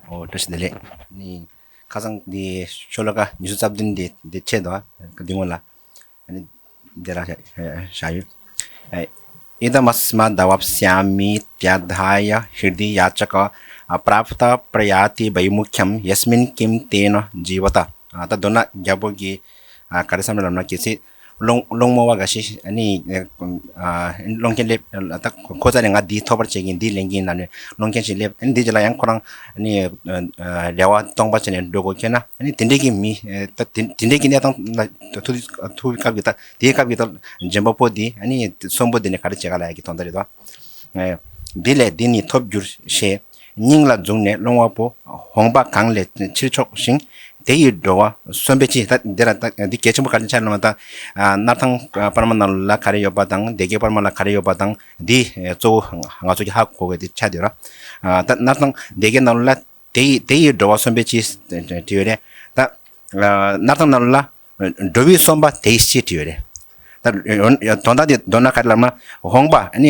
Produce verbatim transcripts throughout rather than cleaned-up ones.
ཨོ་བཀྲ་ཤིས་བདེ་ལེགས། ནི་ཁ་སང་འདི་ཤོ་ལོ་ཀ་ཉི་ཤུ་རྩ་བདུན་འདི་འདི་ཆད་དོ། འདི་སྔོན་ལ་ནི་འདི་ལ་བཞག་ཡོད། इदमस्मदवप्स्यामीत्यधाय हृदि याचक प्राप्त प्रयाति वैमुख्यं यस्मिन् किं तेन जीवत। ད་མདོར་ན་རྒྱལ་པོ་གིས་ག་རེ་བསམ་རེད་ལབ་ན། གལ་སྲིད་སློང་སློང་མོ་བ་འགའ་ཞིག་ནི་སློང་མཁན་སླེབས། ད་ཁོ་ཚ་ནས་ང་འདི་ཐོབ་པར་བྱེད་ཀྱིན་འདི་ལེན་གྱིན་ལབ་ནས་སློང་མཁན་ཞིག་སླེབས། འདི་རྗེས་ལ་ཡང་ཁོ་རང་ནི་རེ་བ་སྟོང་པ་བྱས་ནས་འགྲོ་དགོས་ཁེལ་ན། ནི་དེ་འདྲའི་གི་མི་ད་དེ་དེ་འདྲའི་གི་གནས་སྟངས་ལ་ཐུག་ཐུག་སྐབས་ཀྱི་ད་དེའི་སྐབས་ཀྱི་ད་འཇོན་པ་པོ་འདི་ནི་གསོན་པོ་འདི་ནས་ག་རེ་བྱེད་ག་ལབ་ཡ་གི་དོན་དག་རེད་དོ། འདི་ལས་འདི་ནི་ཐོབ་འགྱུར་ཞེས། སྙིང་ལ་བཟུང་ནས་སློང་བ་པོ། འོངས་པ་གང་ལས་ཕྱིར་ཕྱོགས་ཤིང་། དེ་ཡི་འགྲོ་བ་གསོན་པོའི་ཕྱིར། ད་འདི་ལ་ད་འདི་གལ་ཆེན་པོ་ག་རེ་ཆགས་ལབ་ན། ད་སྣར་ཐང་པར་མ་ནང་ལ་ག་རེ་ཡོད་པ་དང་སྡེ་དགེ་པར་མ་ལ་ག་རེ་ཡོད་པ་དང་འདི་གཙོ་བོ་ང་ཚོ་གི་ཧ་གོ་དགོས་དེ་ཆགས་བསྡད་ར། ད་སྣར་ཐང་སྡེ་དགེ་ནང་ལ་དེ་ཡི་དེ་ཡི་འགྲོ་བ་གསོན་པོའི་ཕྱིར་བྲིས་ཡོད་རེད། ད་སྣར་ཐང་ནང་ལ། འགྲོ་བའི་གསོན་པོ་དེའི་ཕྱིར་བྲིས་ཡོད་རེད། ད་དོན་དག་དེ་མདོར་ན་ག་རེ་ལབ་ན། འོངས་པ་ནི་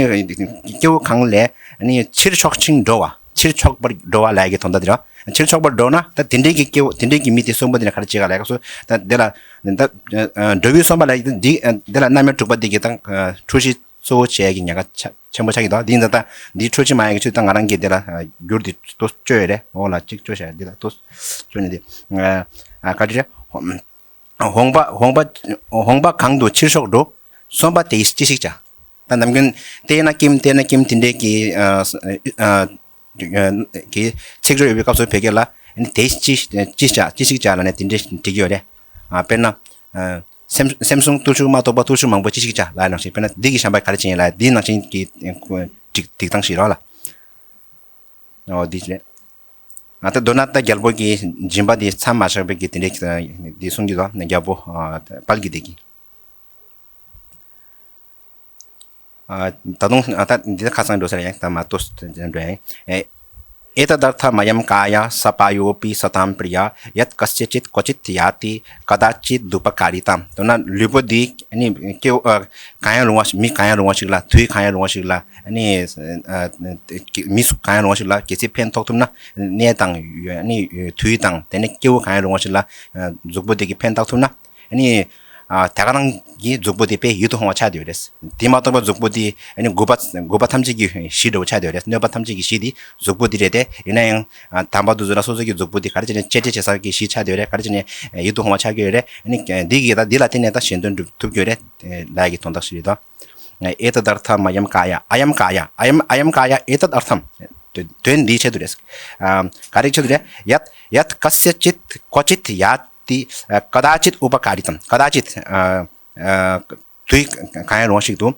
སྐྱེ་བོ་གང་ལས་ནི་ཕྱིར་ཕྱོགས་ཤིང་འགྲོ་བ། ཕྱིར་ཕྱོགས་པར་འགྲོ་བ་ལབ་ཡ་གི་དོན་དག་དེ་རེད། ཕྱིར་ཕྱོགས་པར་འགྲོ་ན་ད་དེ་འདྲའི་གི་སྐྱེ་བོ་དེ་འདྲའི་གི་མི་དེ་གསོན་པོ་དེ་ནི་ག་རེ་བྱེད་ག་ལབ་ཡ་ག་སོ། ད་དེ་ལ་ད་འགྲོ་བའི་གསོན་པོ་ལབ་ཡ་འདི་དེ་ལ་རྣམ་དབྱེ་དྲུག་པ་འདི་གི་ད་འཁྲུལ་གཞི་གཙོ་བོ་བྱེད་ཡ་གི་ཉེན་ཁ་ཆེ་ཆེན་པོ་ཆགས་ཀྱི་འདུག་འདི་ཡིན་ཙང་ད་འདི་འཁྲུལ་གཞི་མ་ཡིན་གྱི་ཆེད་དུ་ང་རང་གིས་འདི་ལ་འགྱུར་འདི་ཏོག་ཙམ་བཅོས་ཡོད་རེད། འོག་ལ་གཅིག་བཅོས་བྱས། འདི་ལ་ཏོག་ཙམ་བཅོས་ནས་འདི་ཨ་ག་རེ་རེད། འོངས་པ་འོངས་པ་འོངས་པ་གང་དུ་ཕྱིར་ཕྱོགས་འགྲོ། གསོན་པོ་དེ་ཡིས་ཅི་ཞིག་བྱ། ད་ནམ་རྒྱུན་དེ་ན་ཀྱིམ་དེ་ན་ཀྱིམ་དེ་འདྲའི་གི་ཨ་ཨ་གི་ཚིག་འབྲུ་ཡོད་པའི་སྐབས་སུ་བོད་སྐད་ལ་དེ་ཡིས་ཅི་ཅི་བྱ་ཅི་ཞིག་བྱ་ལབ་ནས་དེ་འདྲའི་འབྲི་གི་ཡོད་རེད། ཨ་དཔེར་ན། ཨ། སེམས་སེམས་བྱུང་བརྟུལ་ཞུགས་མ་གཏོགས་པ་བརྟུལ་ཞུགས་མང་པོ་ཅི་ཞིག་བྱ་ལབ་ནང་བཞིན། དཔེར་ན་འདི་གི་གཞན་པ་ག་རེ་བྱེད་ཡིན་ལབ། འདི་ནང་བཞིན་གྱི་སྒྲིག་སྒྲིག་སྟངས་ཤིག་རེད་ལ། འོ་འདི་རེད། ཨ་ད་མདོར་ན་ད་རྒྱལ་པོ་གི་སྦྱིན་པ་འདི་མཚམས་མ་བཞག་པའི་གི་དེ་འདྲའི་འདི་གསུང་གི་འདུག་རྒྱལ་པོ་ཨ་དཔལ་གྱི་སྡེ་གི། ད་དུང་ད་འདི་ཁ་སང་འགྲོ་ས་རེད། ཡང་ད་མ་ཏོག་ཙམ་འགྲོ་ཡང་། एतदर्थमयं कायः सपायोऽपि सतां प्रियः यत्कस्यचित् क्वचित् याति कदाचिदुपकारिताम्། དོན་ན་ལུས་པོ་འདི་ནི་སྐྱེ་བོ་གང་ཡང་རུང་བ་ཞིག་མི་གང་ཡང་རུང་བ་ཞིག་ལ། དུས་གང་ཡང་རུང་བ་ཞིག་ལ་ནི་མི་སུ་གང་ཡང་རུང་བ་ཞིག་ལ་གལ་སྲིད་ཕན་ཐོགས་ཐུབ་ན། གནས་དང་ནི་དུས་དང་དེ་ནས་སྐྱེ་བོ་གང་ཡང་རུང་བ་ཞིག་ལ་གཟུགས་པོ་འདི་གིས་ཕན་བཏགས་ཐུབ་ན། ཨ་ནི། ཨ་ད་ག་རང་གི་གཟུགས་པོ་དེ་དཔེ་ཡིད་དུ་འོང་བ་ཆགས་བསྡད་ཡོད་རེད། དེ་མ་གཏོགས་པ་གཟུགས་པོ་དེ་ཨ་ནི་དགུ་པ་དགུ་པ་ཐམས་ཅད་ཀྱི་གཞི་འདྲ་བོ་ཆགས་བསྡད་ཡོད་རེད། གནོད་པ་ཐམས་ཅད་ཀྱི་གཞི་དེ་གཟུགས་པོ་དེ་རེད་དེ། ཡིན་ན་ཡང་ཨ་དམ་པ་དེ་ཚོ་ལ་སོ་སོ་གི་གཟུགས་པོ་དེ་ག་རེ་བྱས་ནས་གཅེས་སྤྲས་བྱེད་ས་ཀྱི་གཞི་ཆགས་བསྡད་ཡོད་རེད། ག་རེ་བྱས་ནས་ཡིད་དུ་འོང་བ་ཆགས་ཀྱི་ཡོད་རེད། ཨ་ནི་འདི་གིས་ད་འདི་ལ་བརྟེན་ནས་ད་གཞན་དོན་སྒྲུབ་ཐུབ་ཀྱི་ཡོད་རེད་ལབ་ཀྱི་དོན་དག་ཞིག་རེད་དོ། एतदर्थमयं कायः अयं कायः अयं अयं कायः एतदर्थं དོན་འདིའི་ཆེད་དུ་རེད། ཨ་ག་རེ་ཆེད་དུ་རེད། यत् यत् कस्यचित् क्वचित् याति कदाचित् उपकारितं कदाचित् ཨ་ཨ་དུས་གང་ཡང་རུང་བ་ཞིག་ཏུ།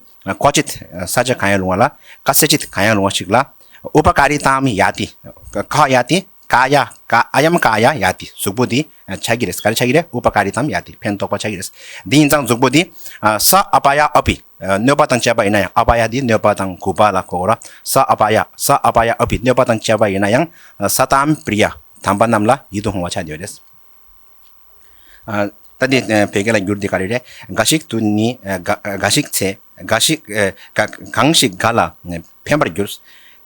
क्वचित् ས་ཆ་གང་ཡང་རུང་བ་ལ། कस्यचित् གང་ཡང་རུང་བ་ཞིག་ལ། उपकारितां याति कः याति कायः का अयं कायः याति གཟུགས་པོ་འདི་ཆགས་ཀྱི་རེད། ག་རེ་ཆགས་ཀྱི་རེད། उपकारितां याति ཕན་ཐོགས་པ་ཆགས་ཀྱི་རེད། འདི་ཡིན་ཙང་གཟུགས་པོ་འདི་ཨ་ས་अपायः अपि གནོད་པ་དང་བཅས་པ་ཡིན་ན་ཡང་། अपायः འདི་གནོད་པ་དང་གུ་པ་ལ་གོ་དགོས་ར། स अपायः स अपायः अपि གནོད་པ་དང་བཅས་པ་ཡིན་ན་ཡང་། सतां प्रियः དམ་པ་རྣམས་ལ་ཡིད་དུ་འོང་བ་ཆགས་བསྡད་ཡོད་རེད། ཨ་ད་འདི་ཨ་བོད་སྐད་ལ་བསྒྱུར་འདི་ག་རེ་རེད། འགའ་ཞིག་ཏུ་ནི་ཨ་འགའ་འགའ་ཞིག་ཚེ་འགའ་ཞིག་ཨ་ག་གང་ཞིག་འགའ་ལ་ཕན་པར་འགྱུར།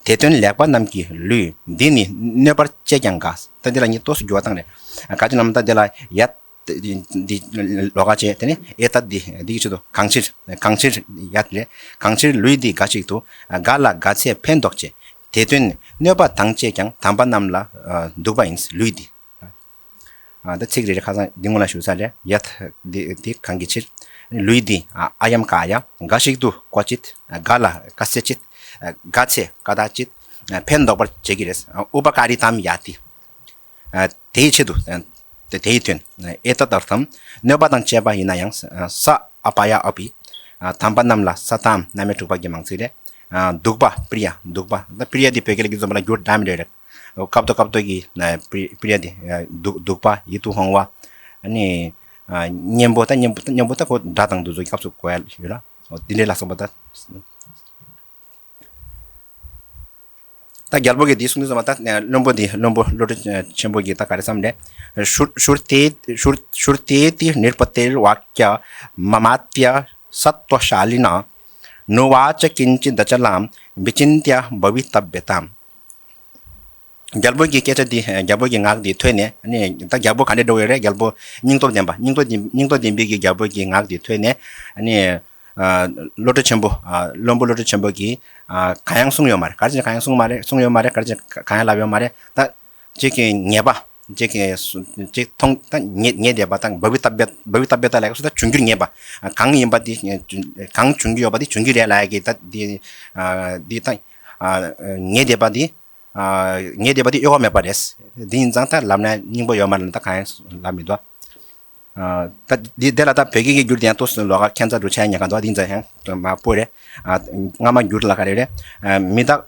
དེ་དོན་ལེགས་པ་རྣམས་ཀྱི་ལུས། འདི་ནི་གནོད་པར་སྤྱད་ཀྱང་དགའ། ད་འདི་ལ་ངས་ཏོག་ཙམ་འགྱུར་བ་བཏང་རེད། ག་ཅི་ལབ་ན་ད་འདི་ལ་ཡ། འདི་ལོགས་ཀ་བྱས། དེ་ནས་ཨེ་ཏད་འདི་འདི་གི་ཆེད་དུ་གང་ཕྱིར་གང་ཕྱིར་ཡ་དེ་རེད། གང་ཕྱིར་ལུས་འདི་འགའ་ཞིག་ཏུ་འགའ་ལ་དགའ་ཚེ་ཕན་འདོགས་བྱེད། དེ་དོན་གནོད་པ་དང་བཅས་ཀྱང་དམ་པ་རྣམས་ལ་འདུག་པ་ཡིན། ལུས་འདི། ཨ་ད་ཚིག་རེ་རེ་ཁ་སང་འདི་སྔོན་ལ་ཞུ་ས་རེད། ཡ་འདི་འདི་གང་གི་ཕྱིར། ལུས་འདི་ཨ་अयं कायः འགའ་ཞིག་ཏུ་क्वचित् འགའ་ལ་कस्यचित् དགའ་ཚེ་कदाचित् ཕན་འདོགས་པར་བྱེད་ཀྱི་རེད། उपकारितां याति ཨ་དེའི་ཆེད་དུ། ཨ་དེ་དེའི་དོན། एतदर्थं གནོད་པ་དང་བཅས་པ་ཡིན་ན་ཡང་། स अपायः अपि ཨ་དམ་པ་རྣམས་ལ། सतां རྣམ་དབྱེ་དྲུག་པ་གི་མང་ཚིག་རེད། ཨ་གདུག་པ་प्रियः གདུག་པ། ད་प्रियः འདི་བོད་སྐད་ལ་གི་རྩོམ་པ་ལ་འགྱུར་འདྲ་མི་འདྲ་རེད། སྐབས་ཐོག་སྐབས་ཐོག་གི་ཨ་प्रियः འདི་ཨ་གདུག་གདུག་པ། ཡིད་དུ་འོང་བ། ཨ་ནི་ཨ་གཉེན་པོ། ད་གཉེན་པོ་ད་གཉེན་པོ་ད་ཁོ་དགྲ་དང་དེ་ཚོ་གི་སྐབས་སུ་གོ་ཡ་ཡོད་ལ། འོ་འདི་འདྲའི་ལ་སོགས་པ་ད། ད་རྒྱལ་པོ་གིས་འདི་གསུངས་དུས་ཙམ་པ། ད་བློན་པོ་འདི་བློན་པོ་བློ་གྲོས་ཆེན་པོ་གིས་ད་ག་རེ་བསམ་རེད། श्रु- श्रुत्येति श्रु- श्रुत्येति नृपतेर्वाक्यममात्य सत्त्वशालिना नुवाच किञ्चिदचलां विचिन्त्य भवितव्यताम्। རྒྱལ་པོ་གི་སྐད་ཆ་འདི་རྒྱལ་པོ་གི་ངག་འདི་ཐོས་ནས་ནི་ད་རྒྱལ་པོ་ག་འདྲ་འགྲོ་ཡོད་རེད། རྒྱལ་པོ་སྙིང་སྟོབས་ལྡན་པ་སྙིང་སྟོབས་ལྡན་སྙིང་སྟོབས་ལྡན་པའི་གི་རྒྱལ་པོ་གི་ངག་འདི་ཐོས་ནས་ནི་བློ་གྲོས་ཆེན་པོ་བློན་པོ་བློ་གྲོས་ཆེན་པོ་གིས་གང་ཡང་གསུངས་ཡོད་མ་རེད། ག་རེ་བྱས་གང་ཡང་གསུངས་མ་རེད། གསུངས་ཡོད་མ་རེད། ག་རེ་བྱས་གང་ཡང་ལབ་ཡོད་མ་རེད། ད་ཅིག་གི་ཉེས་པ་ཅིག་གི་ཅིག་མཐོང་ད་ཉེ་ཉེ་བསྡད་པ་དང་བ་བི་ཏ་བེ་བ་བི་ཏ་བེ་ཏ་ལ་སོ་ད་འབྱུང་འགྱུར་ཉེས་པ་གང་ཡིན་པ་འདི་གང་འབྱུང་གི་ཡོད་པ་འདི་འབྱུང་གི་རེད་ལབ་ཡ་གི་ད་འདི་འདི་ད་ཉེ་བསྡད་པ་འདི། ངས་བསྡད་པ་དེ་གཡོ་བ་མེད་པ་རེད། འདི་ཡིན་ཙང་ད་ལབ་ན་སྙིང་པོ་ཡོད་མ་རེད། ད་གང་ཡང་ལབ་མི་འདུག་ད་འདི་དེ་ལ་ད་བོད་སྐད་ཀྱི་བསྒྱུར་དེ་ཡང་ཏོག་ཙམ་ལོགས་ཀ་ཁྱད་མཚར་རུ་ཆགས་ཉེན་ཁ་འདུག་འདི་ཡིན་ཙང་ཡང་མ་པོ་རེད། སྔ་མ་བསྒྱུར་ལ་ག་རེ་རེད། མི་རྟག་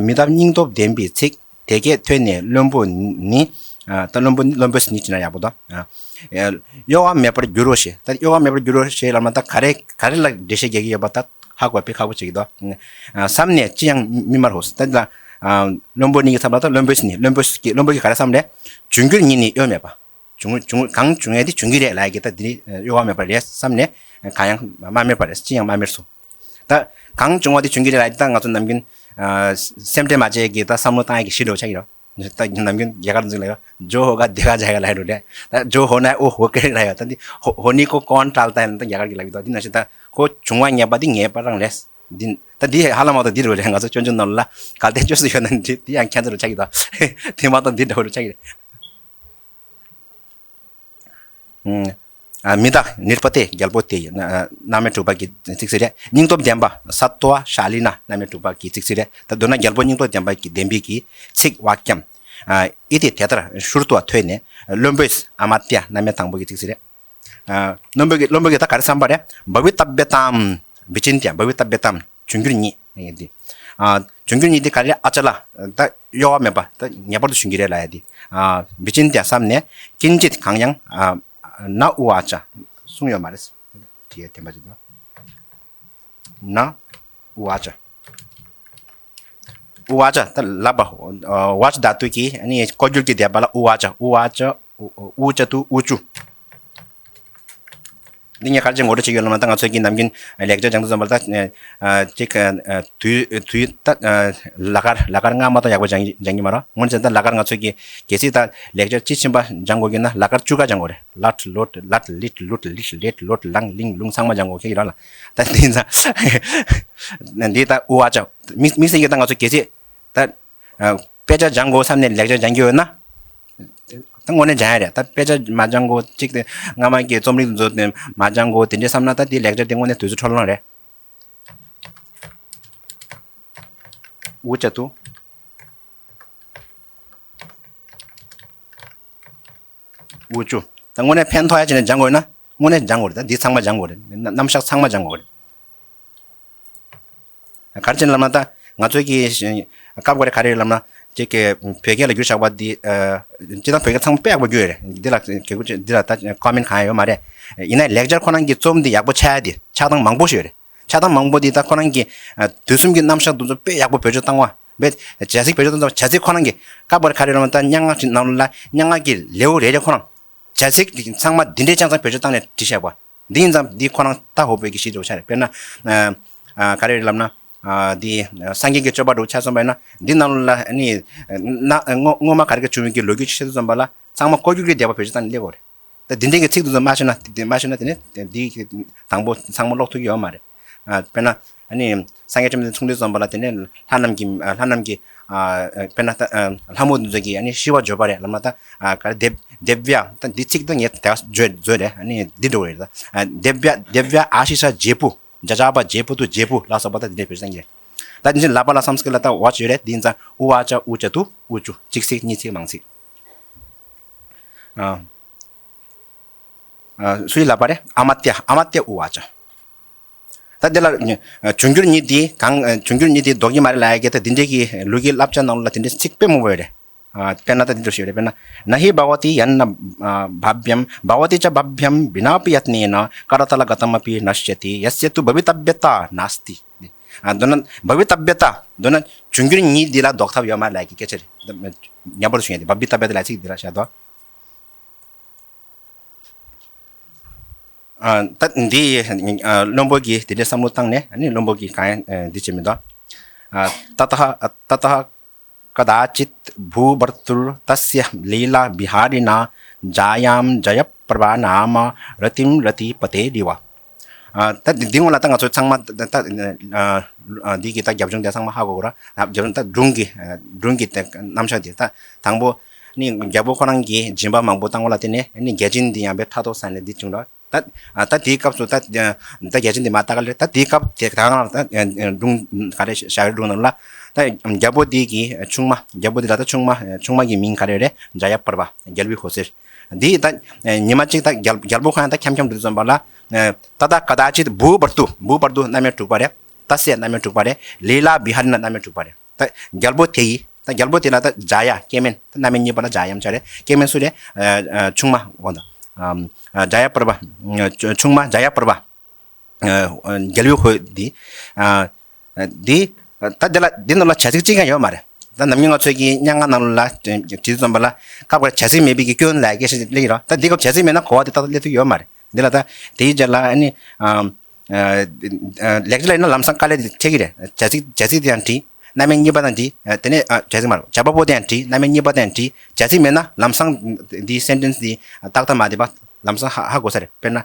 མི་རྟག་སྙིང་སྟོབས་ལྡན་པའི་ཚིག་དེ་སྐད་ཐོས་ནས་བློན་པོ་ནི། ད་བློན་པོ་ནི་བློན་པོས་ནི་ཅི་ན་ཡག་པོ་འདུག་གཡོ་བ་མེད་པར་འགྱུར་རོ་ཞེས། ད་གཡོ་བ་མེད་པར་འགྱུར་རོ་ཞེས་ལབ་ན་ད་ག་རེ་ག་རེ་ལ་འགྲེལ་བཤད་རྒྱག་གི་ཡོད་པ་ད། ཧ་གོ་བས་ཁག་པོ་བྱེད་ཀྱི་འདུག་བསམ་ནས་ཅི་ཡང་མི་སྨྲ་རོ། ད་འདི་ལ་བློན་པོ་ནི་གི་ཚབ་ལ་ད་བློན་པོས་ནི་བློན་པོ་གི་བློན་པོ་གིས་ག་རེ་བསམ་རེད། འབྱུང་འགྱུར་ཉིད་ནི་གཡོ་མེད་པ། འབྱུང་འབྱུང་གང་འབྱུང་ཡས་དེ་འབྱུང་གི་རེད་ལབ་ཡ་གི་ད་འདི་ནི་གཡོ་བ་མེད་པ་རེད་བསམ་ནས་གང་ཡང་མ་སྨྲས་པ་རེད། ཅི་ཡང་མ་སྨྲས་སོ། ད་གང་འབྱུང་བ་དེ་འབྱུང་གི་རེད་ལབ་ཡ་དེ་ད་ང་ཚོ་ནམ་རྒྱུན་སེམས་ཁྲལ་མ་བྱེད་ཀྱི་ད་བསམ་བློ་བཏང་ཡ་གི་གཞི་འདྲ་བོ་ཆགས་ཀྱི་རེད། ད་ནམ་རྒྱུན་རྒྱ་གར་འཛིན་ལ་ཡོད། ཇོ་ཧོ་ག་དེ་ག་ཇ་ག་ལ་ཡོད་རེད། ད་ཇོ་ཧོ་ན་ཨོ་ཧོ་ཀེ་རེད་ལ་ཡོད། ད་འདི་ཧོ་ཧོ་ནི་ཀོ་ཀོན་ཀྲལ་ད་ཡིན་ད་རྒྱ་གར་གྱི་ལ་ཡོད། ད་འདི་ན་ཞིག་ད་ཁོ་འབྱུང་བ་ངེས་པ་འདི་ངེས་པ་རང་རེད། འདི་ད་འདི་ཧ་ལམ་མ་གཏོགས་འདི་རུ་རེད། ང་ཚོ་སྤྱོད་འཇུག་ནང་ལ་གལ་ཏེ་བཅོས་སུ་ཡོད་ན་འདི་འདི་ཡང་ཁྱད་མཚར་རུ་ཆགས་ཀྱི་ད་དེ་མ་གཏོགས་འདི་འདྲ་བོ་རུ་ཆགས་ཀྱི་རེད། ཨ་མི་རྟག་ནི་རུ་པ་ཏེ་རྒྱལ་པོ་དེ་ཡི་རྣམ་དབྱེ་དྲུག་པ་གི་ཚིགས་སུ་རེད། སྙིང་སྟོབས་ལྡན་པ་སཏྭ་ཤཱ་ལི་ན་རྣམ་དབྱེ་དྲུག་པ་གི་ཚིགས་སུ་རེད། ད་མདོར་ན་རྒྱལ་པོ་སྙིང་སྟོབས་ལྡན་པ་གི་ལྡན་པའི་གི་ཚིག་ཝཱ་ཀྱམ། ཨི་ཏི་དེ་ལྟར་ཤྲུ་ཏྭ་ཐོས་ནས་བློན་པོས་ཨ་མ་ཏྱ་རྣམ་དབྱེ་དང་པོ་གི་ཚིགས་སུ་རེད། བློན་པོ་གི་བློན་པོ་གི་ད་ག་རེ་བསམ་པ་རེད། བ་བི་ཏ་བེ་ཏམ་བི་ཅིན་ཏྱ་བ་བི་ཏ་བེ་ཏམ་འབྱུང་འགྱུར་ཉིད་འདི། འབྱུང་འགྱུར་ཉིད་འདི་ག་རེ་ཨ་ཅ་ལ་ད་གཡོ་བ་མེད་པ་ད་ངེས་པར་དུ་འབྱུང་གི་རེད་ལབ་ཡ་འདི། བི་ཅིན་ཏྱ་བསམ་ནས་ཀིན་ཅིད་གང་ཡང་ན་ཨུ་ཝཱ་ཅ་གསུངས་ཡོད་མ་རེད། དེ་ཡ་དེ་མ་ཅི་ད་ན་ཨུ་ཝཱ་ཅ། ཨུ་ཝཱ་ཅ་ད་ལབ་པ། ཝཱ་ཅ་དྷཱ་ཏུ་གི་ཨ་ནི་བཀོད་བསྒྱུར་གྱི་བསྡད་པ་ལ་ཨུ་ཝཱ་ཅ་ཨུ་ཝཱ་ཅ་ཨུ་ཨུ་ཅ་ཏུ་ཨུ་ཅུ། འདི་ངས་ག་རེ་བྱས་ངོ་སྤྲོད་བྱེད་ཀྱི་ཡོད་ལབ་ན། ད་ང་ཚོས་ཀྱི་ནམ་རྒྱུན་ལེགས་སྦྱར་སྦྱང་དུས་ཙམ་པ་ལ་ད་ཅིག་དུས་དུས་ད་ལ་ཁར་ལ་ཁར་སྔ་མ་དང་ཡག་པོ་སྦྱང་སྦྱང་གི་མ་རེད། ངོ་མ་ད་ལ་ཁར་ང་ཚོས་ཀྱི་གལ་སྲིད་ད་ལེགས་སྦྱར་དཔྱིས་ཕྱིན་པ་སྦྱང་དགོས་ཀྱི་ན་ལ་ཁར་བཅུ་ཀ་སྦྱང་དགོས་རེད། ལ་ཊ་ལོ་ཊ་ལ་ཊ་ལི་ཊ་ལུ་ཊ་ལི་ཤ་ལེ་ཊ་ལོ་ཊ་ལང་ལིང་ལུང་ཚང་མ་སྦྱང་དགོས་ཁེལ་གྱི་རེད་ལ། ད་འདི་ཚ་འདི་ད་ཨུ་ཝཱ་ཅ་དམིགས་དམིགས་བསལ་གྱི་ད་ང་ཚོ་གལ་སྲིད་ད་དཔེ་ཆ་སྦྱང་དགོས་བསམ་ནས་ལེགས་སྦྱར་སྦྱང་གི་ཡོད་ན། ད་དངོས་གནས་སྦྱང་ཡ་རེད། ད་དཔེ་ཆ་མ་སྦྱང་གོང་གཅིག་དེ་སྔ་མ་གི་རྩོམ་རིག་ཚོ་དེ་མ་སྦྱང་གོང་དེ་འདྲས་བསམ་ན་ད་དེ་ལེགས་སྦྱར་དེ་དངོས་གནས་དུས་ཚོད་འཕྲོ་བརླག་རེད། ཨུ་ཅ་ཏུ། ཨུ་ཅུ། ད་དངོས་གནས་ཕན་ཐོགས་ཡ་བྱས་ནས་སྦྱང་དགོས་ན་དངོས་གནས་སྦྱང་དགོས་རེད། ད་འདི་ཚང་མ་སྦྱང་དགོས་རེད། རྣམ་གཞག་ཚང་མ་སྦྱང་དགོས་རེད། ག་རེ་བྱས་ནས་ལབ་ན་ད་ང་ཚོའི་གི་སྐབས་འགའ་རེ་ག་རེ་ལབ་ན་ཅིག་གི་བོད་སྐད་ལ་བསྒྱུར་བཞག་པ་འདི་སྤྱིར་བཏང་བོད་སྐད་ཚང་མ་དཔེ་ཡག་པོ་བསྒྱུར་ཡོད་རེད། འདི་ལ་གལ་ཆེ་འདི་ལ་ད་ཀོ་མེན་གང་ཡང་ཡོད་མ་རེད། ཡིན་ན་ལེགས་སྦྱར་ཁོ་རང་གི་རྩོམ་འདི་ཡག་པོ་ཆགས་ཡ་འདི་ཆགས་སྟངས་མང་པོ་ཞིག་ཡོད་རེད། ཆགས་སྟངས་མང་པོ་འདི་ད་ཁོ་རང་གི་དུས་གསུམ་གྱི་རྣམ་གཞག་འདི་ཚོ་དཔེ་ཡག་པོ་བེད་སྤྱོད་བཏང་བ་བེད་བྱ་ཚིག་བེད་སྤྱོད་བཏང་བྱ་ཚིག་ཁོ་རང་གི་སྐབས་འགའ་རེ་ག་རེ་ལབ་ན་ད་སྙན་ངག་ཅིག་ནང་ལ་སྙན་ངག་གི་ལེའུ་རེ་རེ་ཁོ་རང་བྱ་ཚིག་འདི་ཚང་མ་འདི་འདྲའི་ཆ་ཚང་བེད་སྤྱོད་བཏང་ནས་བྲིས་བཞག་པ། འདི་ཡིན་ཙང་འདི་ཁོ་རང་ད་ཧོ་པོའི་གི་གཞི་འདྲ་བོ་ཆགས་རེད། དཔེར་ན། ཨ་ཨ་ག་རེ་རེད་ལབ་ན། ཨ་འདི་སངས་རྒྱས་ཀྱི་སྤྱོད་པ་འདྲ་བོ་ཆ་མཚོན་པ་ཡིན་ན་འདི་ནང་ལ་ཨ་ནི། ན་སྔོན་སྔོན་མ་ག་རེ་ག་བྱུང་བའི་གི་ལོ་རྒྱུས་ཆེད་དུ་འཛོམས་པ་ལ་ཚང་མ་ཀོ་རྒྱུག་གི་བསྡད་པ་བེད་སྤྱོད་བཏང་ནས་སླེབས་དགོས་རེད། ད་འདི་འདྲའི་གི་ཚིག་འདི་ཚོ་མ་ཤེས་ན་དེ་ནས་འདི་གི་དང་པོ་ཚང་མ་ཀློག་ཐུབ་ཀྱི་ཡོད་མ་རེད། ཨ་དཔེར་ན། ཨ་ནི། སངས་རྒྱས་བཅོམ་ལྡན་འདས་མཚུངས་ལྡན་འཛོམས་པ་ལ་དེ་ནས་ལྷ་རྣམས་ཀྱི་ཨ་ལྷ་རྣམས་ཀྱི། ཨ་དཔེར་ན་ད་ཨ་ལྷ་མོ་འདི་ཚོ་གིས་ཨ་ནི་ཤི་བ་བརྗོད་པ་རེད་ལབ་ན་ད་ཨ་ག་རེ་དེབ་དེབ་བྱ་ད་འདི་ཚིག་ད་ངས་དེ་བཟོས་བཟོས་རེད། ཨ་ནི་འདི་འགྲོ་རེད་ད། ཨ་དེབ་བྱ་དེབ་བྱ་ཨ་ཤི་ཤ་ཇེ་པུ་ཇ་ཇ་བ་ཇེ་པུ་ཏུ་ཇེ་པུ་ལ་སོགས་པ་ད་འདི་འདྲས་བེད་སྤྱོད་བཏང་གི་རེད། ད་འདི་ཚོ་ལབ་པ་ལ་སམ་སྐྲིད་ལ་ད་ཝ་ཅི་ཡོད་རེད། འདི་ཡིན་ཙང་ཨུ་ཝ་ཅ་ཨུ་ཅ་ཏུ་ཨུ་ཅུ་གཅིག་ཚིག་གཉིས་ཚིག་མང་ཚིག་ཨ་ཨ་སུའི་ལབ་པ་རེད། ཨ་མ་ཏྱ་ཨ་མ་ཏྱ་ཨུ་ཝ་ཅ། ད་འདི་ལ་འབྱུང་འགྱུར་ཉིད་འདི་གང་འབྱུང་འགྱུར་ཉིད་འདི་ལྡོག་གི་མ་རེད་ལབ་ཡ་གི་ད་འདི་འདྲའི་གི་ལུགས་ཀྱི་བསླབ་བྱ་ནང་ལ་དེ་འདྲའི་ཚིག་དཔེ་མང་པོ་ཡོད་རེད། ཨ་དཔེར་ན་ད་འདི་འདྲ་ཞིག་ཡོད་རེད། དཔེར་ན་ན་ཧི་བྷ་ཝ་ཏི་ཡན་ན་བྷ་བྱམ་བྷ་ཝ་ཏི་ཅ་བྷ་བྱམ་བི་ན་པི་ཡཏ་ནེ་ན་ཀ་ར་ཏ་ལ་ག་ཏམ་ཨ་པི་ན་ཤི་ཅ་ཏི་ཡ་སྱ་ཏུ་བྷ་བི་ཏ་བྱ་ཏ་ནཱ་སྟི། ཨ་མདོར་ན་བྷ་བི་ཏ་བྱ་ཏ་མདོར་ན་འབྱུང་འགྱུར་ཉིད་འདི་ལ་ལྡོག་ཐབས་ཡོད་མ་རེད་ལབ་ཡ་གི་སྐད་ཆ་རེད། ཉམས་པོ་ཞུ་ཡ་དེ་བྷ་བི་ཏ་བྱ་ཏ་ལབ་ཚིག་འདི་ལ་བཞག་འདུག་ཨ་ད་འདི་ཨ་བློན་པོ་གིས་དེ་འདྲའི་བསམ་བློ་བཏང་ནས་ཨ་ནི་བློན་པོ་གིས་གང་ཡང་ཨ་འདི་བྱེད་མི་འདུག་ཨ་ཏ་ཏ་ཧ་ཏ་ཏ་ཧ་ कदाचित् भूभर्तुर्तस्य लीलाविहारिणा जायां जयप्रभा नाम रतिं रतिपतेरिव। ཨ། ད་འདི་འདི་སྔོན་ལ་ད་ང་ཚོ་ཚང་མ་ད་ད་ཨ་ཨ་འདི་གི་ད་རྒྱབ་ལྗོངས་དེ་ཚང་མ་ཧ་གོ་གོ་ར། རྒྱབ་ལྗོངས་ད་སྒྲུང་གི་ཨ་སྒྲུང་གི་དེ་རྣམ་གཞག་དེ་ད་དང་པོ་ནི་རྒྱལ་པོ་ཁོ་རང་གི་སྦྱིན་པ་མང་པོ་བཏང་བ་ལ་བརྟེན་ནས་ནི་རྒྱལ་ཆེན་འདི་ཡང་པའི་ཕྲག་དོག་ཟ་ནས་འདི་བྱུང་ར། ད་ཨ་ད་དེའི་སྐབས་སུ་ད་ད་རྒྱལ་ཆེན་འདི་མ་ད་ག་ལེར་ད་དེའི་སྐབས་དེ་ད་ག་ལ་ད་སྒྲུང་ག་རེ་ཞབས་སྒྲུང་ནང་ལ་ད་རྒྱལ་པོ་འདི་གི་ཆུང་མ་རྒྱལ་པོ་འདི་ལ་ད་ཆུང་མ་ཆུང་མ་གི་མིང་ག་རེ་རེད། ཇ་ཡ་པར་བ་རྒྱལ་བའི་འོད་ཟེར། འདི་ད་ཉི་མ་གཅིག་ད་རྒྱལ་རྒྱལ་པོ་ཁོ་ཡང་ད་འཁྱམ་འཁྱམ་འདུག་ཙམ་པ་ལ། ད་ད་ཀ་ད་ཅིད་བྷུ་བར་ཏུ། བྷུ་བར་ཏུ་རྣམ་དབྱེ་དྲུག་པ་རེད། ཏཱ་སྱ་རྣམ་དབྱེ་དྲུག་པ་རེད། ལི་ལ་བི་ཧ་རི་ན་རྣམ་དབྱེ་དྲུག་པ་རེད། ད་རྒྱལ་པོ་དེ་ཡི་ད་རྒྱལ་པོ་དེ་ལ་ད་ཇ་ཡ་སྐྱེ་དམན། ད་རྣམ་དབྱེ་གཉིས་པ་ལ་ཇ་ཡམ་ཆ་རེད། སྐྱེ་དམན་སུ་རེད། ཆུང་མ་འོ་ད་ཇ་ཡ་པར་བ། ཆུང་མ་ཇ་ཡ་པར་བ། རྒྱལ་བའི་འོད་འདི། འདི། ད་འདི་ལ་འདི་ནང་ལ་བྱ་ཚིག་གཅིག་ཀྱང་ཡོད་མ་རེད། ད་ནམ་རྒྱུན་ང་ཚོས་ཀྱི་སྙན་ངག་ནང་ལ་བྲིས་ཙམ་པ་ལ་སྐབས་འགར་བྱ་ཚིག་མེད་པའི་གི་སྐྱོན་ལ་སྐད་ཆ་སླེབས་ཀྱི་རེད། ད་འདི་སྐབས་བྱ་ཚིག་མེད་ན་གོ་བ་དེ་ཏག་ཏག་སླེབས་ཐུབ་ཡོད་མ་རེད། འདི་ལ་ད་དེའི་རྗེས་ལ་ཨ་ནི། ལེགས་སྦྱར་ལ་ཡིན་ན་ལམ་སང་དཀའ་ལས་དེ་འཕྲད་ཀྱི་རེད། བྱ་ཚིག་བྱ་ཚིག་དེ་ཡང་བྲིས། རྣམ་དབྱེ་གཉིས་པ་དང་བྲིས། དེ་ནས་བྱ་ཚིག་མ་རེད། བྱ་བ་པོ་དེ་ཡང་བྲིས། རྣམ་དབྱེ་གཉིས་པ་དེ་ཡང་བྲིས། བྱ་ཚིག་མེད་ན་ལམ་སང་འདི་སེན་ཊེན་སི་འདི་ཏག་ཏག་མ་བསྡད་པ་ལམ་སང་ཧ་ཧ་གོ་ས་རེད། དཔེར་ན་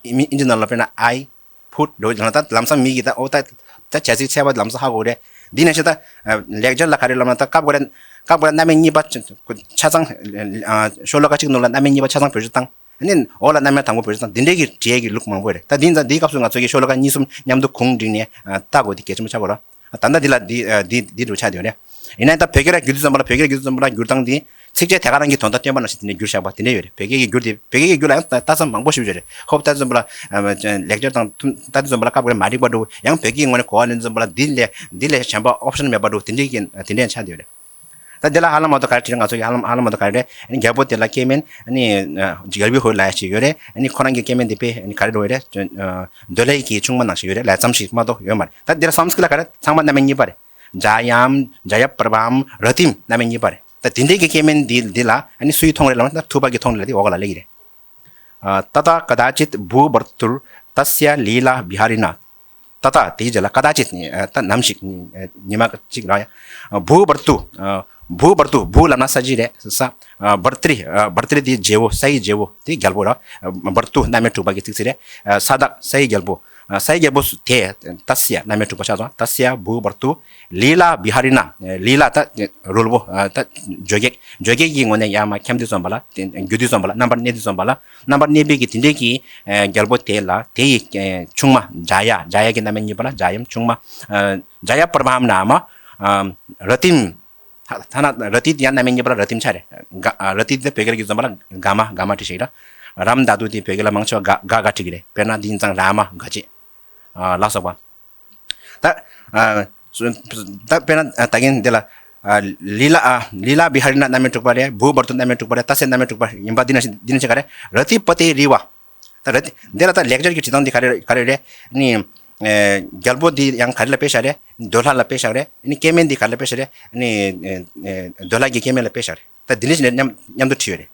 ཨིན་ཇི་ནང་ལ་དཔེར་ན་I put འགྲོ་ལ་ད་ལམ་སང་མི་གིས་ད་འོ་ད་ད་བྱ་ཚིག་འཆད་པ་ལམ་སང་ཧ་གོ་རེད། འདི་ནང་བཞིན་ད་ལེགས་སྦྱར་ལ་ག་རེ་ལབ་ན་ད་སྐབས་འགར་སྐབས་འགར་རྣམ་དབྱེ་གཉིས་པ་ཆ་ཆ་ཚང་ཤོ་ལོ་ཀ་གཅིག་ནང་ལ་རྣམ་དབྱེ་གཉིས་པ་ཆ་ཚང་བེད་སྤྱོད་བཏང་། ཨ་ནི་འོག་ལ་རྣམ་དབྱེ་དང་པོ་བེད་སྤྱོད་བཏང་། འདི་འདྲའི་གི་བྲིས་ཡས་ཀྱི་ལུགས་མང་པོ་རེད། ད་འདི་ད་འདིའི་སྐབས་སུ་ང་ཚོ་གི་ཤོ་ལོ་ཀ་གཉིས་གསུམ་མཉམ་དུ་གུང་བསྒྲིགས་ནས་ལྟ་དགོས་དེ་གལ་ཆེན་པོ་ཆགས་དགོས་ར། ད་ལྟ་འདི་ལ་འདི་འདི་འདི་འདྲ་ཆགས་བསྡད་ཡོད་རེད། ཡིན་ནའི་ད་བོད་སྐད་ལ་བསྒྱུར་དུས་ཙམ་པ་ལ་བོད་སྐད་ལ་བསྒྱུར་དུས་ཙམ་པ་ལ་བསྒྱུར་སྟངས་འདི་ཚིགས་བཅད་དེ་ག་རང་གི་དོན་དག་སྟོན་པ་ནང་བཞིན་དེ་འདྲ་བསྒྱུར་བཞག་པ་དེ་འདྲ་ཡོད་རེད། བོད་སྐད་ཀྱི་བསྒྱུར་དེ་བོད་སྐད་ཀྱི་བསྒྱུར་ལ་ཡང་ལྟ་ཚང་མང་པོ་ཞིག་ཡོད་རེད། ཧོབ་ལྟ་དུས་ཙམ་པ་ལ་ལེགས་སྦྱར་དང་ལྟ་དུས་ཙམ་པ་ལ་སྐབས་འགར་མ་འགྲིག་པ་འདྲ་བོ་ཡང་བོད་སྐད་ཀྱི་ངོས་ནས་གོ་བ་ལེན་དུས་ཙམ་པ་ལ་འདི་ལས་འདི་ལས་གཞན་པ་ཨོབ་ཤན་མེད་པ་འདྲ་བོ་དེ་འདྲའི་གི་དེ་འདྲ་ཡང་ཆགས་བསྡད་ཡོད་རེད། ད་འདི་ལ་ཧ་ལམ་མ་གཏོགས་ག་རེ་བྲིས་རེད། ང་ཚོ་ཡི་ཧ་ལམ་ཧ་ལམ་མ་གཏོགས་ག་རེ་རེད། ཨ་ནི་རྒྱལ་པོ་དེ་ལ་སྐྱེ་དམན་ཨ་ནི་རྒྱལ་བའི་འོད་ལབ་ཡ་ཞིག་ཡོད་རེད། ཨ་ནི་ཁོ་རང་གི་སྐྱེ་དམན་དེ་དཔེ་ཨ་ནི་ག་རེ་འགྲོ་ཡོད་རེད། འདོད་ལྷའི་གི་ཆུང་མ་ནང་བཞིན་ཡོད་རེད། ལབ་ཙམ་ཞིག་མ་གཏོགས་ཡོད་མ་རེད། ད་འདི་ལ་སཾ་སྐྲྀཏ་ལ་ག་རེ་ཚང་མ་རྣམ་དབྱེ་གཉིས་པ་རེད། ཇ་ཡམ་ཇ་ཡ་པར་བམ་ར་ཏིམ་རྣམ་དབྱེ་གཉིས་པ་རེད། ད་དེ་འདྲའི་གི་སྐྱེ་དམན་འདི་འདི་ལ་ཨ་ནི་སུའི་མཐོང་རེད་ལབ་ན་ད་ཐུབ་པ་གི་མཐོང་རེད་ལབ་དེ་འོག་ལ་སླེབས་ཀྱི་རེད། ཏ་ཏ་ཀ་དཱ་ཅིད་བྷུ་བར་ཏུར་ཏཱ་སྱ་ལཱི་ལཱ་བི་ཧ་རི་ན། ཏ་ཏ་དེའི་རྗེས་ལ་ཀ་དཱ་ཅིད་ད་ནམ་ཞིག་ཉི་མ་གཅིག་རང་ཡང་བྷུ་བར་ཏུ། བྷུ་བར་ཏུ། བྷུ་ལབ་ན་ས་གཞི་རེད། ས། བར་ཏྲི། བར་ཏྲི་དེ་རྗེ་བོ། སའི་རྗེ་བོ་དེ་རྒྱལ་པོ་ར། བར་ཏུ་རྣམ་དབྱེ་དྲུག་པ་གི་ཚིག་ཚིག་རེད། ས་བདག་སའི་རྒྱལ་པོ། སའི་རྒྱལ་པོ་དེ་ཏཱ་སྱ་རྣམ་དབྱེ་དྲུག་པ་ཆགས་སོང་། ཏཱ་སྱ་བྷུ་བར་ཏུ་ལཱི་ལཱ་བི་ཧ་རི་ན། ལཱི་ལཱ་ད་རོལ་པོ། ད་བརྗོད་བགེགས། བརྗོད་བགེགས་ཀྱི་ངོ་ནས་ཡར་མར་འཁྱམ་དུས་ཙམ་པ་ལ། རྒྱུ་དུས་ཙམ་པ་ལ། རྣམ་པར་གནས་དུས་ཙམ་པ་ལ། རྣམ་པར་གནས་པའི་གི་དེ་འདྲའི་གི་རྒྱལ་པོ་དེ་ལ་དེ་ཡི་ཆུང་མ་ཇ་ཡ། ཇ་ཡ་གི་རྣམ་དབྱེ་གཉིས་པ་ལ་ཇ་ཡམ་ཆུང་མ། ཇ་ཡ་པར་བྷམ་ནཱ་མ། ར་ཏིམ། ཐ་ན་ར་ཏི་དེ་ཡང་རྣམ་དབྱེ་གཉིས་པ་ལ་ར་ཏིམ་ཆ་རེད། ར་ཏི་དེ་བོད་སྐད་ལ་བསྒྱུར་ཙམ་པ་ལ་ག་མ། ག་མ་བྲིས་ཤིག་ར། རམ་དཱ་ཏུ་དེ་བོད་སྐད་ལ་མང་ཆེ་བ་ག་ག་ག་བྲིས་ཀྱི་རེད། དཔེར་ན་འདི་ཡིན་ཙང་ར་མ་ག་ཅི། ལ་སོགས་པ། ད། ད་དཔེར་ན་ད་གིན་འདི་ལ། ལཱི་ལཱ། ལཱི་ལཱ་བི་ཧ་རི་ན་རྣམ་དབྱེ་དྲུག་པ་རེད། བྷུ་བར་ཏུ་རྣམ་དབྱེ་དྲུག་པ་རེད། ཏཱ་སྱ་རྣམ་དབྱེ་དྲུག་པ་ཡིན་པ་འདི་ནང་བཞིན་འདི་ནང་བཞིན་ག་རེ། ར་ཏི་པ་ཏེ་རི་བ། ད་ར་ཏི་འདི་ལ་ད་ལེགས་སྦྱར་གྱི་བྲིས་སྟངས་འདི་ག་རེ་ག་རེ་རེད། ནི། རྒྱལ་པོ་འདི་ཡང་ག་རེ་ལ་དཔེ་བཞག་རེད། འདོད་ལྷ་ལ་དཔེ་བཞག་རེད། ནི་སྐྱེ་དམན་འདི་ག་རེ་ལ་དཔེ་བཞག་རེད། ནི། འདོད་ལྷ་གི་སྐྱེ་དམན་ལ་དཔེ་བཞག་རེད། ད་འདི་འདྲ་ཞིག་ནས་མཉམ་མཉམ་དུ་བྲིས་ཡོད་རེད།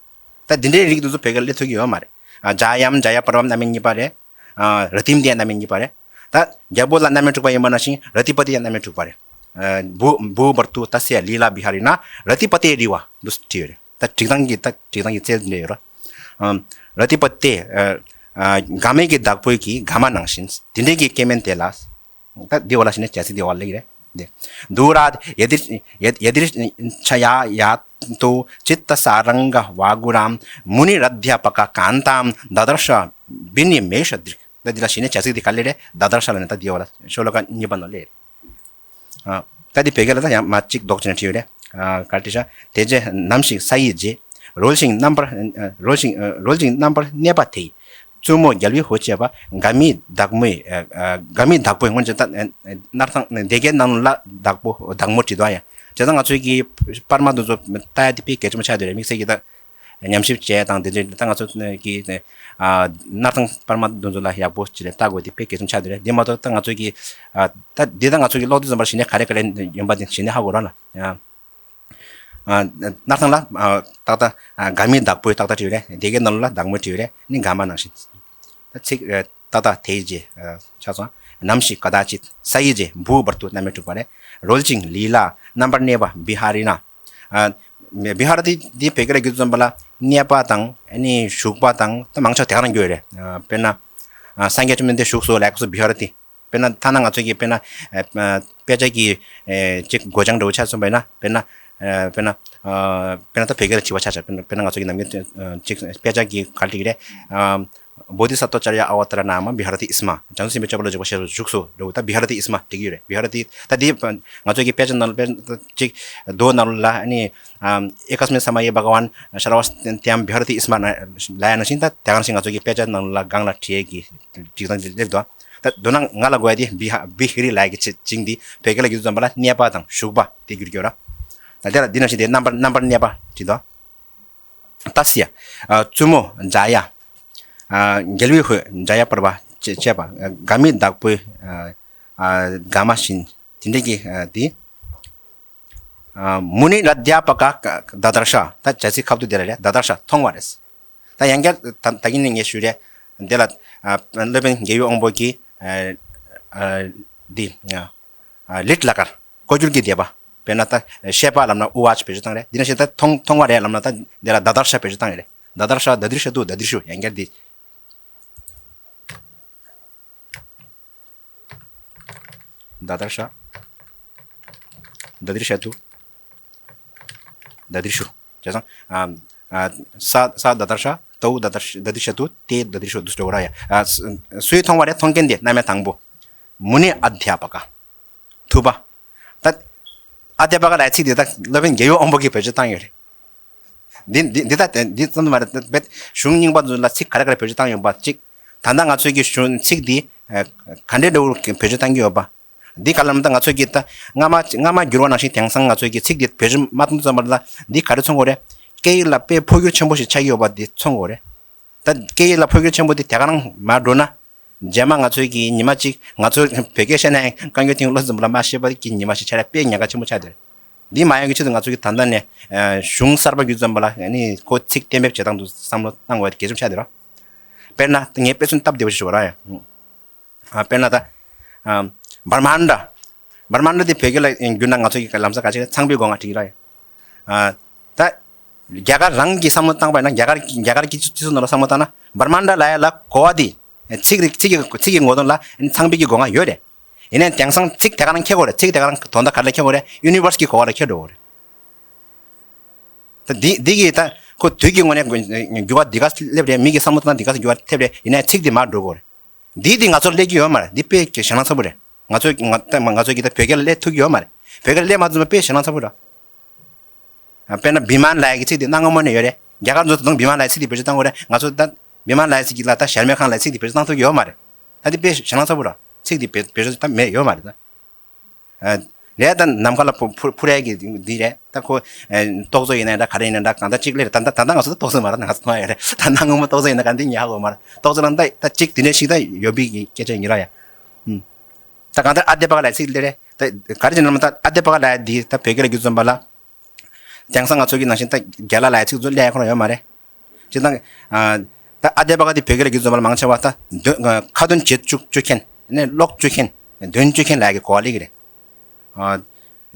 ད་འདི་འདྲའི་རིགས་འདི་ཚོ་བོད་སྐད་ལ་སླེབས་ཐུབ་ཀྱི་ཡོད་མ་རེད། ཨ། ཇ་ཡམ་ཇ་ཡ་པར་བམ་རྣམ་དབྱེ་གཉིས་པ་རེད། ཨ། ར་ཏིམ་དེ་རྣམ་དབྱེ་གཉིས་པ་རེད། ད་རྒྱལ་པོ་ལ་རྣམ་དབྱེ་དྲུག་པ་ཡིན་པ་ནང་བཞིན་ར་ཏི་པ་ཏི་ཡ་རྣམ་དབྱེ་དྲུག་པ་རེད། ཨ། བྷུ་བྷུ་བར་ཏུ་ཏཱ་སྱ་ལཱི་ལཱ་བི་ཧ་རི་ན་ར་ཏི་པ་ཏེ་རི་བ་འདུག་སེ་བྲིས་ཡོད་རེད། ད་བྲིས་སྟངས་ཀྱི་ད་བྲིས་སྟངས་ཀྱི་རྩལ་འདི་ཡོད་རེད། ཨ། ར་ཏི་པ་ཏེ། ཨ། ཨ། ག་མའི་གི་བདག་པོའི་གི་ག་མ་ནང་བཞིན་དེ་འདྲའི་གི་སྐྱེ་དམན་དེ་ལ། ད་འདི་འོག་ལ་ཞིག་ནས་བྱ་ཚིག་འདི་འོག་ལ་སླེབས་ཀྱི་རེད། འདི། दूराद् यदि यदि यदृच्छया यातो चित्तसारङ्गवागुरां मुनिरध्यापककान्तां ददर्श विनिमेषदृक् ད་འདི་ལ་ཞིག་ནས་བྱ་ཚིག་འདི་ག་ལེ་རེད། ददर्श ལ་ནི་ད་འདི་འོག་ལ་ཤོ་ལོ་ཀ་གཉིས་པ་ནང་སླེབས། ཨ། ད་འདི་བོད་སྐད་ལ་ད་ཡང་མ་གཅིག་ལྡོག་བྱས་ནས་བྲིས་ཡོད་རེད། ཨ། ག་རེ་བྲིས་ཤག་དེ་རྗེས་ནམ་ཞིག་ས་ཡི་རྗེ། རོལ་ཞིང་རྣམ་པར། རོལ་ཞིང་། རོལ་ཞིང་རྣམ་པར་གནས་པ་དེ། བཙུན་མོ་རྒྱལ་བའི་འོད་བྱེད་པ། ག་མའི་བདག་མོའི། ག་མའི་བདག་པོའི་སྔོན་ཆད་ད་སྣར་ཐང་སྡེ་དགེ་ནང་ལ་བདག་པོ་བདག་མོ་བྲིས་འདུག་ཡ། བྱས་ཙང་ང་ཚོའི་གི་པར་མ་འདི་ཚོ་ལྟ་ཡ་དེ་དཔེ་གལ་ཆེན་པོ་ཆགས་བསྡད་རེད། དམིགས་བསལ་གྱི་ད་ཉམས་ཞིབ་བྱས་དང་དེ་འདྲ་ད་ང་ཚོ་གི་སྣར་ཐང་པར་མ་འདི་ཚོ་ལ་ཡག་པོ་ཅིག་ལ་ལྟ་དགོས་དེ་དཔེ་གལ་ཆེན་པོ་ཆགས་བསྡད་རེད། དེ་མ་གཏོགས་ད་ང་ཚོའི་གི་ད་འདི་ད་ང་ཚོ་གི་ཀློག་དུས་ཙམ་པར་གཞི་ནས་ག་རེ་ག་རེ་ཡིན་པ་དེ་གཞི་ནས་ཧ་གོ་ར་ལ། ཨ། སྣར་ཐང་ལ། ཨ། ཏག་ཏག་ཨ། ག་མའི་བདག་པོའི་ཏག་ཏག་བྲིས་རེད། སྡེ་དགེ་ནང་ལ་བདག་མོ་བྲིས་རེད། ནི་ག་མ་ནང་བཞིན། ད་ཚིག་ཨ། ཏག་ཏག་དེའི་རྗེས། ཨ། ཆགས་སོང་། ནམ་ཞིག་ཀ་དཱ་ཅིད། ས་ཡི་རྗེ། བྷུ་བར་ཏུ་རྣམ་དབྱེ་དྲུག་པ་རེད། རོལ་ཅིང་ལཱི་ལཱ། རྣམ་པར་གནས་པ་བི་ཧ་རི་ན། ཨ། བི་ཧར་ཏི་འདི་བོད་སྐད་ལ་བསྒྱུར་ཙམ་པ་ལ་གནས་པ་དང་ཨ་ནི་བཞུགས་པ་དང་ད་མང་ཆེ་བ་དེ་ག་རང་ཡོད་རེད། ཨ། དཔེར་ན། ཨ། སངས་རྒྱས་བཅོམ་ལྡན་འདས་བཞུགས་སོ་ལབ་ཡག་སོ་བི་ཧར་ཏི། དཔེར་ན་ཐ་ན་ང་ཚོ་གི་དཔེར་ན། ཨ། དཔེ་ཆ་གི། ཨ། ཅིག་མགོ་བྱང་འདྲ་བོ་ཆ་མཚོན་པ་ཡིན་ན་དཔེར་ན། ཨ། དཔེར་ན། ཨ། དཔེར་ན་ད་བོད་སྐད་ལ་དྲི་བ་ཆ་བཞག་དཔེར་ན་དཔེར་ན་ང་ཚོ་གི་ནམ་རྒྱུན་ཨ། ཅིག་དཔེ་ཆ་གི་ག་རེ་འགྲིག་རེད། ཨ། བོ་དྷི་སཏྭ་ཙརྱ་ཨ་བ་ཏ་ར་ནཱ་མ་བི་ཧར་ཏི་ཨི་སྨ། བྱང་ཆུབ་སེམས་དཔའི་སྤྱོད་པ་ལ་འཇུག་པ་ཞེས་སོགས་བཞུགས་སོ་འདྲ་བོ་ད་བི་ཧར་ཏི་ཨི་སྨ་འགྲིག་གི་ཡོད་རེད། བི་ཧར་ཏི་ད་འདི་ང་ཚོ་གི་དཔེ་ཆ་ནང་ལ་དཔེར་ན་ཅིག་མདོ་ནང་ལ་ཨ་ནི། ཨ། ཨེ་ཀ་སྨིན་ས་མ་ཡེ་བྷ་ག་ཝཱན་ཤ་ར་བ་སྟི་ཡམ་བི་ཧར་ཏི་ཨི་སྨ་ལབ་ཡག་ནང་བཞིན་ད་དེ་ག་ནང་བཞིན་ང་ཚོ་གི་དཔེ་ཆ་ནང་ལ་སྒང་ལ་བྲིས་ཡག་གི་སྒྲིག་སྟངས་དེ་སླེབས་འདུག་ད་མདོར་ན་ང་ལ་དགོས་ཡག་དེ་བི་ཧ་བི་ཧི་རི་ལབ་ཡག་གི་ཆེད་ཅིང་དེ་བོད་སྐད་ལ་བསྒྱུར་ཙམ་པ་ལ་གནས་པ་དང་བཞུགས་པ་དེ་བསྒྱུར་གྱི་ཡོད་ར། ད་དེ་ལ་འདི་ནང་བཞིན་དེ་རྣམ་པར་རྣམ་པར་གནས་པ་བྲིས་འདུག་ཏཱ་སྱ། ཨ། བཙུན་མོ་ཛ་ཡ། ཨ། རྒྱལ་བའི་ཧུད་ཛ་ཡ་པར་བ་ཅེས་བྱ་བ། ཨ། དགའ་མའི་བདག་པོའི། ཨ། ཨ། དགའ་མ་བཞིན་དེ་འདྲ་གི། ཨ། དེ། ཨ། མུ་ནི་ཨ་དྷྱ་པ་ཀ་ད་དར་ཤ། ད་བྱ་ཚིག་ཁ་བསྡུ་དེ་ལ་རེད། ད་དར་ཤ་མཐོང་བ་རེད། ད་ཡང་བསྐྱར་ད་ད་གིན་ནས་ངས་ཞུས་རེད། འདི་ལ། ཨ། སློབ་དཔོན་རྒྱལ་བའི་དབང་པོ་གིས། ཨ། ཨ། འདི། ཨ། ལིཊ་ལ་ཀར་བཀོལ་སྒྱུར་གྱི་སྡེ་པ། དཔེར་ན་ད་ཤེས་པ་ལབ་ན་ཨུ་ཝ་ཅ་བེད་སྤྱོད་བཏང་རེད། འདི་ནང་བཞིན་ད་མཐོང་མཐོང་བ་རེད་ལབ་ན་ད་འདི་ལ་ད་དར་ཤ་བེད་སྤྱོད་བཏང་ཡོད་རེད། ད་དར་ཤ་ད་དྲི་ཤ་ཏུ་ད་དྲི་ཤུ་ཡང་བསྐྱར་འདི། ད་དར་ཤ་ད་དྲི་ཤ་ཏུ་ད་དྲི་ཤུ། བྱས་ཙང་། ཨ། ཨ། ས་ས་ད་དར་ཤ་ཏུ་ད་དར་ཤ་ད་དྲི་ཤ་ཏུ་ཏེ་ད་དྲི་ཤུ་འདུག་སེ་འགྲོ་གི་རེད་ཡ། ཨ། སུས་མཐོང་བ་རེད། མཐོང་མཁན་དེ་རྣམ་དབྱེ་དང་པོ། མུ་ནི་ཨ་དྷྱ་པ་ཀ། ཐུབ་པ། ད། ཨ་དྷྱ་པ་ཀ་ལབ་ཡག་ཚིག་དེ་ད་སློབ་དཔོན་རྒྱལ་བའི་དབང་པོ་གིས་བེད་སྤྱོད་བཏང་ཡོད་རེད། འདི་འདི་འདི་ད་འདི་ཙམ་དུ་མ་རེད། དཔེ་གཞུང་རྙིང་པ་ཚོ་ལ་ཚིག་ག་རེ་ག་རེ་བེད་སྤྱོད་བཏང་ཡོད་པ་གཅིག་ད་ལྟ་ང་ཚོའི་གི་གཞུང་ཚིག་འདི་ག་འདྲའི་འདྲ་བོ་བེད་སྤྱོད་བཏང་གི་ཡོད་པ། འདི་ག་ལ་ལབ་ན་ད་ང་ཚོའི་གི་ད་སྔ་མ་སྔ་མ་བསྒྱུར་བ་ནང་བཞིན་དེང་སང་ང་ཚོའི་གི་ཚིག་འདི་བེད་སྤྱོད་མ་བཏང་ཙམ་པ་ལ་འདི་ག་རེ་མཚོན་གྱི་ཡོད་རེད། སྐད་ཡིག་ལ་དཔེ་འཕོ་འགྱུར་ཆེན་པོ་ཞིག་ཆགས་ཀྱི་ཡོད་པ་འདི་མཚོན་གྱི་ཡོད་རེད། ད་སྐད་ཡིག་ལ་འཕོ་འགྱུར་ཆེན་པོ་འདི་དེ་ག་རང་མར་འགྲོ་ན། རྗེས་མ་ང་ཚོའི་གི་ཉི་མ་གཅིག་ང་ཚོ་བོད་སྐད་བཤད་ན་ཡང་བཀའ་འགྱུར་ཐིམ་ལོ་ཙམ་པ་ལ་མ་ཤེས་པ་གི་ཉི་མ་ཞིག་ཆགས་རེད། དཔེ་ཉེན་ཁ་ཆེན་པོ་ཆགས་བསྡད་རེད། འདི་མ་ཡོང་གི་ཆེད་དུ་ང་ཚོ་གི་ད་ལྟ་ནས་ཨ་གཞུང་གསར་པ་བསྒྱུར་ཙམ་པ་ལ་ཨ་ནི་ཁོ་ཚིག་གཏན་འབེབས་བྱེད་སྟངས་དུ་བསམ་བློ་གཏང་དགོས་པ་དེ་གལ་ཆེན་པོ་ཆགས་བསྡད་རེད། དཔེར་ན་ངས་དཔེ་མཚོན་སྟབས་བདེ་པོ་ཞིག་ཞུ་བ་ར་ཡ། ཨ། དཔེར་ན་ད། ཨ། བར་མཱན་ཌ། བར་མཱན་ཌ་དེ་བོད་སྐད་ལ་བསྒྱུར་ན་ང་ཚོ་གི་ལམ་སང་ག་ཅིག་ཚངས་པའི་སྒོ་ང་འགྲིག་གི་ར་ཡ། ཨ། ད། རྒྱ་གར་རང་གི་བསམ་བློ་བཏང་པ་ཡིན་ན། རྒྱ་གར་རྒྱ་གར་གྱི་སྤྱི་ཚོགས་ནང་ལ་བསམ་བློ་བཏང་ན་བར་མཱན་ཌ་ལབ་ཡག་ལ་གོ་བ་དེ། ཚིག་རིགས་ཚིག་གི་ཚིག་གི་ངོ་དོན་ལ་ཚངས་པའི་གི་སྒོ་ང་ཡོད་རེད། ཡིན་ནའི་དེང་སང་ཚིག་དེ་ག་རང་འཁྱེར་དགོས་རེད། ཚིག་དེ་ག་རང་དོན་དག་ག་རེ་ལ་འཁྱེར་དགོས་རེད། ཡུ་ནི་ཝར་སི་གི་གོ་བ་ལ་འཁྱེར་འགྲོ་དགོས་རེད། ད་འདི་འདི་གི་ད་ཁོ་དུས་ཀྱི་ངོས་ནས་འགྱུར་བ་འདི་ག་སླེབས་རེད། མི་གི་བསམ་བློ་བཏང་འདི་ག་འགྱུར་བ་ཐེབས་རེད། ཡིན་ནའི་ཚིག་འདི་མར་འགྲོ་དགོས་རེད། འདི་འདི་ང་ཚོར་སླེབས་ཀྱི་ཡོད་མ་རེད། འདི་དཔེ་ཞེད་སྣང་ཚ་པོ་རེད། ང་ཚོ་ང་ད་ང་ཚོ་གི་ད་བོད་སྐད་ལ་སླེབས་ཐུབ་ཀྱི་ཡོད་མ་རེད། བོད་སྐད་ལ་སླེབས་མ་ཐུབ་ན་དཔེ་ཞེད་སྣང་ཚ་པོ་རེད། ཨ། དཔེར་ན་བི་མཱན་ལབ་ཡག་གི་ཚིག་དེ་གནའ་སྔ་མོ་ནས་ཡོད་རེད། རྒྱ་གར་ཚོ་ད་དུང་བི་མཱན་ལབ་ཡག་ཚིག་དེ་བེད་སྤྱོད་བཏང་གི་ཡོད་རེད། ང་ཚོ་ད་བི་མཱན་ལབ་ཡག་ཚིག་གི་ལ་ད་ཞར་མའི་ཁང་ལབ་ཡག་ཚིག་དེ་བེད་སྤྱོད་བཏང་ཐུབ་ཀྱི་ཡོད་མ་རེད། ད་དེ་དཔེ་ཞེད་སྣང་ཚ་པོ་རེད། ཚིག་དེ་བེད་བེད་སྤྱོད་ད་མེད་ཡོད་མ་རེད་ད། ཨ། རེད། ད་ནམ་མཁའ་ལ་འཕུར་འཕུར་ཡག་གི་འདི་རེད། ད་ཁོ་ཨ་ཏོག་ཙོ་ཡིན་ན་འདྲ་ག་རེ་ཡིན་ན་འདྲ་གང་ལྟར་གཅིག་སླེབས་རེད། ད་ད་ད་ལྟ་ང་ཚོ་ད་ཏོག་ཙོ་མ་རེད། ང་ཚོ་མཐོང་ཡག་རེད། ད་གནའ་སྔ་མོ་ཏོག་ཙོ་ཡིན་ན་གང་འདི་ཉག་གོ་མ་རེད། ཏོག་ཙོ་ལ་ད་ད་གཅིག་དེ་འདྲ་ཞིག་ད་ཡོད་པའི་གི་སྐད་ཆ་ཡིན་ར་ཡ། ཨུམ། ད་གང་ལྟར་ཨ་དྷྱ་པ་ཀ་ལབ་ཡག་ཚིག་སླེབས་རེད། ད་ག་རེ་བྱས་ན་ད་ཨ་དྷྱ་པ་ཀ་ལབ་ཡག་འདི་ད་བོད་སྐད་ལ་བསྒྱུར་ཙམ་པ་ལ། དེང་སང་ང་ཚོ་གི་ནང་བཞིན་ད་རྒན་ལགས་ལབ་ཡག་ཚིག་ཚོ་སླེབས་ཡག་ཁོ་རང་ཡོད་མ་རེད། སྤྱིར་བཏང་། ཨ། ད་ཨ་དྷྱ་པ་ཀ་དེ་བོད་སྐད་ལ་བསྒྱུར་ཙམ་པ་ལ་མང་ཆེ་བ་ད་འདོན་ཁ་འདོན་བྱེད་བཅུག་བཅུག་མཁན། ནས་ཀློག་བཅུག་མཁན། འདོན་བཅུག་མཁན་ལབ་ཡག་གི་གོ་བ་སླེབས་ཀྱི་རེད། ཨ།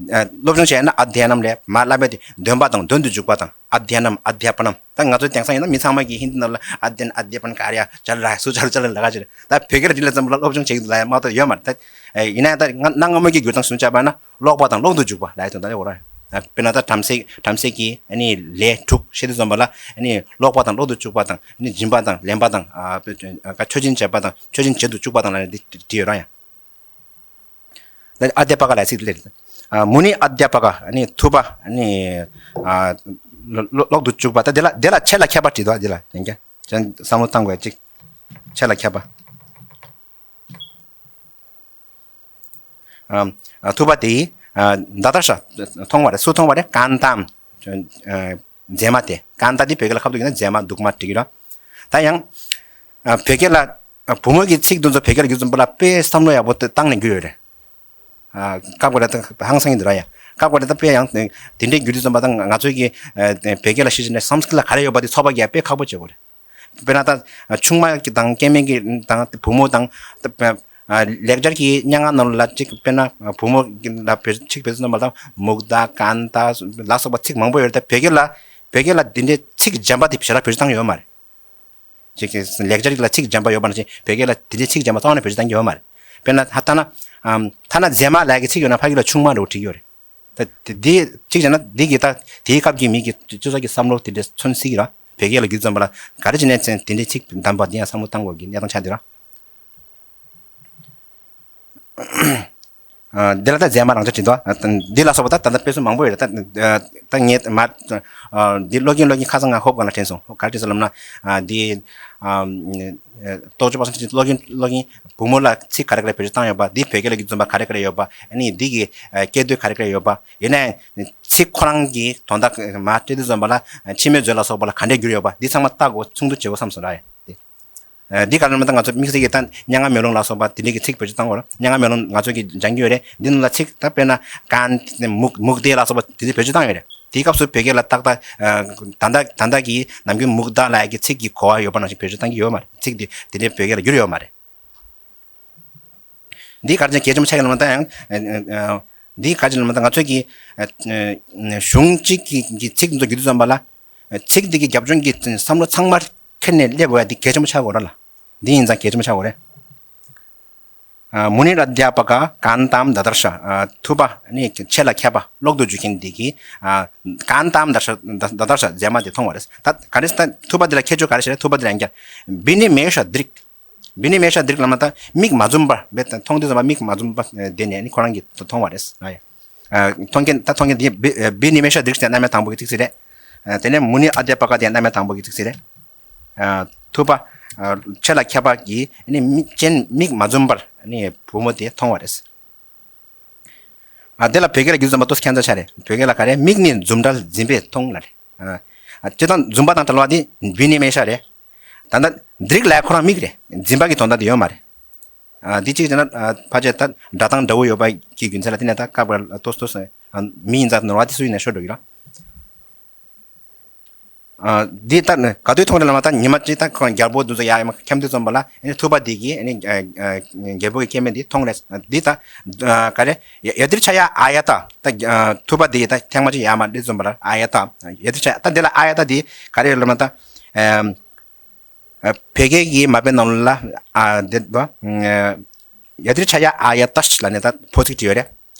ཨ། སློབ་སྦྱོང་བྱས་ན་ཨ་དྷྱ་ནམ་ལབ་མར་བསླབ་པའི་དེ་འདོན་པ་དང་འདོན་དུ་འཇུག་པ་དང་ཨ་དྷྱ་ནམ་ཨ་དྷྱ་པ་ནམ། ད་ང་ཚོ་དེང་སང་ཡིན་ན་མི་ཚང་མ་གིས་ཧིན་དི་ནང་ལ་ཨ་དྷྱ་ནམ་ཨ་དྷྱ་པ་ནམ་ག་རེ་ཡ་ཅ་ལ་ར་སུ་ཅ་ལ་ཅ་ལ་ལ་ག་ཅི་རེད། ད་བོད་སྐད་ལ་དེ་ལ་ཙམ་ལ་སློབ་སྦྱོང་བྱེད་ཀྱི་འདུག་ལབ་ཡག་མ་གཏོགས་ཡོད་མ་རེད། ད་ཡིན་ན་ད་གནའ་སྔ་མོ་གི་བསྒྱུར་སྟངས་སུ་བྱས་པ་ན། ཀློག་པ་དང་ཀློག་ཏུ་འཇུག་པ་ལབ་ཡག་དོན་དག་ཡོད་རེད། དཔེར་ན་ད་བྲམ་ཟེ་བྲམ་ཟེ་གིས་ཨ་ནི་ལས་དྲུག་བཤད་དུས་ཙམ་པ་ལ་ཨ་ནི་ཀློག་པ་དང་ཀློག་ཏུ་འཇུག་པ་དང་ཨ་ནི་སྦྱིན་པ་དང་ལེན་པ་དང་ཨ་མཆོད་སྦྱིན་བྱེད་པ་དང་མཆོད་སྦྱིན་བྱེད་དུ་བཅུག་པ་དང་ལབ་ནས་འདི་བྲིས་ཡོད་ར་ཡ། ད་ཨ་དྷྱ་པ་ཀ་ལབ་ཚིག་ལེར། ཨ་མུ་ནི་ཨ་དྷྱ་པ་ཀ་ཨ་ནི་ཐུབ་པ་ཨ་ནི་ཨ་ཀློག་ཀློག་ཏུ་བཅུག་པ། ད་དེ་ལ་དེ་ལ་ཆེད་ལ་ཁྱད་པར་བྲིས་འདུག་དེ་ལ་ཡིན་ཀྱང་བསམ་བློ་བཏང་དགོས་ཅིག་ཆེད་ལ་ཁྱད་པར། ཨ། ཐུབ་པ་དེ། ཨ། ད་དར་ཤ། མཐོང་བ་རེད། སུ་མཐོང་བ་རེད། ཀཱན་ཏཱ། ཨ། མཛེས་མ་དེ། ཀཱན་ཏཱ་དེ་བོད་སྐད་ལ་ཁ་བསྡུ་ཡིན་ན་མཛེས་མ་སྡུག་མ་འགྲིག་གི་རེད། ད་ཡང་། ཨ། བོད་སྐད་ལ། ཨ། བུ་མོ་གི་ཚིག་དེ་ཚོ་བོད་སྐད་ལ་བསྒྱུར་ཙམ་པ་ལ་དཔེ་བསམ་བློ་ཡག་པོ་བཏང་ནས་བསྒྱུར་ཡོད་རེད། ཨ། སྐབས་འགའ་རེ་ད་ཧང་སང་ཡིན་འདུག་ར་ཡ། སྐབས་འགའ་རེ་ད་དཔེ་ཡང་དེ་འདྲའི་བསྒྱུར་དུས་ཙམ་པ་ད་ང་ཚོའི་གི། ཨ། བོད་སྐད་ལ་གཞི་བྱས་ནས་སཾ་སྐྲྀཏ་ལ་ག་རེ་ཡོད་པ་དེ་ཚོད་དཔག་རྒྱག་དཔེ་ཁག་པོ་བྱེད་དགོས་རེད། དཔེར་ན་ད་ཆུང་མ་གི་དང་སྐྱེ་དམན་གྱི་དང་བུ་མོ་དང་ད་ ཨ་ལེགས་སྦྱར་གྱི་སྙན་ངག་ནང་ལ་གཅིག་དཔེར་ན་བུ་མོ་ལ་བེད་ཚིག་བེད་སྤྱོད་བཏང་བ་དང་མུག་མདའ་གན་ད་ལ་སོགས་པ་ཚིག་མང་པོ་ཡོད་རེད། ད་བོད་སྐད་ལ་བོད་སྐད་ལ་འདི་འདྲའི་ཚིག་འཇམ་པ་དེ་ཞེ་དྲག་བེད་སྤྱོད་བཏང་ཡོད་མ་རེད། ཅིག་ལེགས་སྦྱར་ལ་ཚིག་འཇམ་པ་ཡོད་པ་ནང་བཞིན་བོད་སྐད་ལ་དེ་འདྲའི་ཚིག་འཇམ་པ་རྩ་བ་ནས་བེད་སྤྱོད་བཏང་གི་ཡོད་མ་རེད། དཔེར་ན་ཐ་ཐ་ན་ཨམ་ཐ་ན་མཛེས་མ་ལབ་ཀྱི་ཚིག་ཡོད་ན་ཕ་གི་ལ་ཆུང་མ་འདྲ་བོ་བྲིས་ཡོད་རེད། ད་དེ་དེ་གཅིག་བྱས་ན་འདི་གི་ད་དེའི་སྐབས་ཀྱི་མི་གི་སྤྱི་ཚོགས་ཀྱི་བསམ་བློ་དེ་འདྲ་མཚོན་སྲིད་ཀྱི་རེད། བོད་སྐད་ལ་བསྒྱུར་ཙམ་པ་ལ་ག་རེ་བྱས་ནས་ཚན་དེ་འདྲའི་ཚིག་འདམ་པ་འདི་ཡང་བསམ་བློ་བཏང་དགོས་ཀྱི་གནས་སྟངས་ཆགས་འདུག་ར། ཨ་འདི་ལ་ད་མཛེས་མ་རང་ཆ་བྲིས་འདུག་ཨ་འདི་ལ་སོགས་པ་ད་ད་ལྟ་དཔེ་མཚོན་མང་པོ་ཡོད་རེད། ད་ད་ངས་མ་ཨ་འདི་ཀློག་གིན་ཀློག་གིན་ཁ་སང་ང་ཧོབ་སྒང་ལ་དྲན་སོང་། ཧོབ་ག་རེ་དྲན་སོང་ལབ་ན་ཨ་འདི་ཨ་རྟོགས་བརྗོད་པ་སངས་རྒྱས་ཀློག་གིན་ཀློག་གིན་བུ་མོ་ལ་ཚིག་ག་རེ་ག་རེ་བེད་སྤྱོད་བཏང་ཡོད་པ། འདི་བོད་སྐད་ལ་བསྒྱུར་ཙམ་པ་ག་རེ་ག་རེ་ཡོད་པ། ཨ་ནི་འདི་གི་ཨ་སྐད་དོད་ག་རེ་ག་རེ་ཡོད་པ། ཡིན་ནའི་ཚིག་ཁོ་རང་གི་དོན་དག་མ་སྤྲད་དུས་ཙམ་པ་ལ་ཕྱི་མའི་མཛོད་ལ་སོགས་པ་ལ་ག་འདྲས་བསྒྱུར་ཡོད་པ་འདི་ཚང་མ་ལྟ་དགོས། ཚོགས་འདུ་བྱེད་དགོས་བསམ་སོང་ར། ཡ་འདི་ག་རེ་ལབ་ན་ད་ང་ཚོ་དམིགས་བསལ་གྱི་ད་སྙན་ངག་མེ་ལོང་ལ་སོགས་པ་དེ་འདྲས་ཀྱི་ཚིག་བེད་སྤྱོད་བཏང་དགོས་ར། སྙན་ངག་མེ་ལོང་ང་ཚོ་གི་སྦྱང་གི་ཡོད་རེད། འདི་ནང་ལ་ཚིག་ད་དཔེར་ན་གན་མུག་མུག་དེ་ལ་སོགས་པ་དེ་འདྲས་བེད་སྤྱོད་བཏང་ཡོད་རེད། དེའི་སྐབས་སུ་བོད་སྐད་ལ་ཏག་ཏག་ད་ལྟ་ད་ལྟ་གི་ནམ་རྒྱུན་མུག་མདའ་ལབ་ཀྱི་ཚིག་གི་གོ་བ་ཡོད་པ་ནང་བཞིན་བེད་སྤྱོད་བཏང་གི་ཡོད་མ་རེད། ཚིག་དེ་དེ་འདྲས་བོད་སྐད་ལ་བསྒྱུར་ཡོད་མ་རེད། འདི་ག་རེ་གལ་ཆེན་པོ་ཆགས་ཀྱི་ལབ་ན་ད་ཡང་འདི་ག་རེ་ལབ་ན་ད་ང་ཚོས་ཀྱི་གཞུང་གཅིག་གི་གི་ཚིག་འདི་ཚོ་བསྒྱུར་དུས་ཙམ་པ་ལ་ཚིག་འདི་གི་རྒྱབ་ལྗོངས་ཀྱི་བསམ་བློ་ཚང་མ་འཁྱེར་ནས་སླེབས་དགོས་ཡ་འདི་གལ་ཆེན་པོ་ཆགས་དགོས་ར་ལ། འདི་ཡིན་ཙང་གལ་ཆེན་པོ་ཆགས་དགོས་རེད། ཨ་མུ་ནིར་ཨ་དྷྱ་པ་ཀ་གན་ཏམ་དཱ་དར་ཤ། ཨ་ཐུབ་པ་ནི་ཆེད་ལ་མཁས་པ་ཀློག་ཏུ་འཇུག་མཁན་འདི་གིས་ཨ་གན་ཏམ་དཱ་དར་ཤ་དཱ་དར་ཤ་མཛེས་མ་དེ་མཐོང་བ་རེད། ད་ག་རེ་ད་ཐུབ་པ་འདི་ལ་ཁྱད་ཆོས་ག་རེ་ཞེ་ན། ཐུབ་པ་འདི་ལ་ཡང་བསྐྱར་བི་ནི་མེ་ཤ་དྲིག་བི་ནི་མེ་ཤ་དྲིག་ལབ་ན་ད་མིག་མ་འཛུམ་པར་བས་མཐོང་དུས་ཙམ་པ་མིག་མ་འཛུམ་པ་བསྡད་ནས་ནི་ཁོ་རང་གིས་མཐོང་བ་རེད། ཨ་ཡ། ཨ་མཐོང་མཁན་ད་མཐོང་མཁན་དེ་བི་བི་ནི་མེ་ཤ་དྲིག་ཟེར་རྣམ་དབྱེ་དང་པོ་གི་ཚིག་ཟེར་རེད། ཨ་དེ་ནས་མུ་ནི་ཨ་དྷྱ་པ་ཀ་དེ་རྣམ་དབྱེ་དང་པོ་གི་ཚིག་ཟེར་རེད། ཨ་ཐུབ་པ་ཨ་ཆེད་ལ་མཁས་པ་གིས་ནི་མིག་ཅན་མིག་མ་འཛུམ་པར་ནི་བུ་མོ་དེ་མཐོང་བ་རེད། ཨ་དེ་ལ་བོད་སྐད་ལ་བསྒྱུར་ཙམ་པ་ཏོག་ཙམ་ཁྱད་མཚར་ཆགས་རེད། བོད་སྐད་ལ་ག་རེ། མིག་ནི་འཛུམ་འདྲ་འཛིན་པས་མཐོང་ལ་རེད། ཨ་སྤྱིར་བཏང་འཛུམ་པ་དང་བྲལ་བ་དེ་བི་ནི་མེ་ཤ་རེད། ད་ལྟ་དྲིག་ལ་ཁོ་རང་མིག་རེད། འཛིན་པ་གི་དོན་དག་དེ་ཡོད་མ་རེད། ཨ་འདི་གཅིག་བྱས་ན་ཨ་ཕལ་ཆེར་ད་སྒྲ་གདངས་འདྲ་བོ་ཡོད་པ་གི་རྒྱུ་མཚན་ལ་དེ་ནས་ད་སྐབས་འགར་ཏོག་ཙམ་ཏོག་ཙམ་ཨ་མི་ཡིན་ཙང་ནོར་བ་དེ་སུ་ཡིན་ན་ཤོར་འགྲོ་གི་རེད། ཨ་འདི་ལྟར་ནི་ག་དུས་མཐོང་རེད་ལབ་ན། ད་ཉི་མ་གཅིག་ད་ཁོང་རྒྱལ་པོ་འདི་ཚོ་ཡར་མར་འཁྱམ་དུས་ཙམ་པ་ལ་ཨ་ནི་ཐུབ་པ་འདི་གིས་ཨ་ནི་ཨ་ཨ་རྒྱལ་པོ་གི་སྐྱེ་དམན་འདི་མཐོང་རེད། འདི་ད་ཨ་ག་རེ། ཡ་ཡ་དྷི་རི་ཆ་ཡ་ཨ་ཡ་ཏ། ད་ཨ་ཐུབ་པ་འདི་ད་ཐེངས་མ་གཅིག་ཡར་མར་འདི་ཙམ་པ་ལ་ཨ་ཡ་ཏ། ཡ་དྷི་རི་ཆ་ཡ། ད་འདི་ལ་ཨ་ཡ་ཏ་འདི་ག་རེ་ལབ་ན་ད་ཨ་ཨ་བོད་སྐད་ཀྱི་མ་དཔེ་ནང་ལ་ཨ་འདི་ད་ཨ་ཡ་དྷི་རི་ཆ་ཡ་ཨ་ཡ་ཏ་ལབ་ནས་ད་ཕོ་ཚིག་བྲིས་ཡོད་རེད།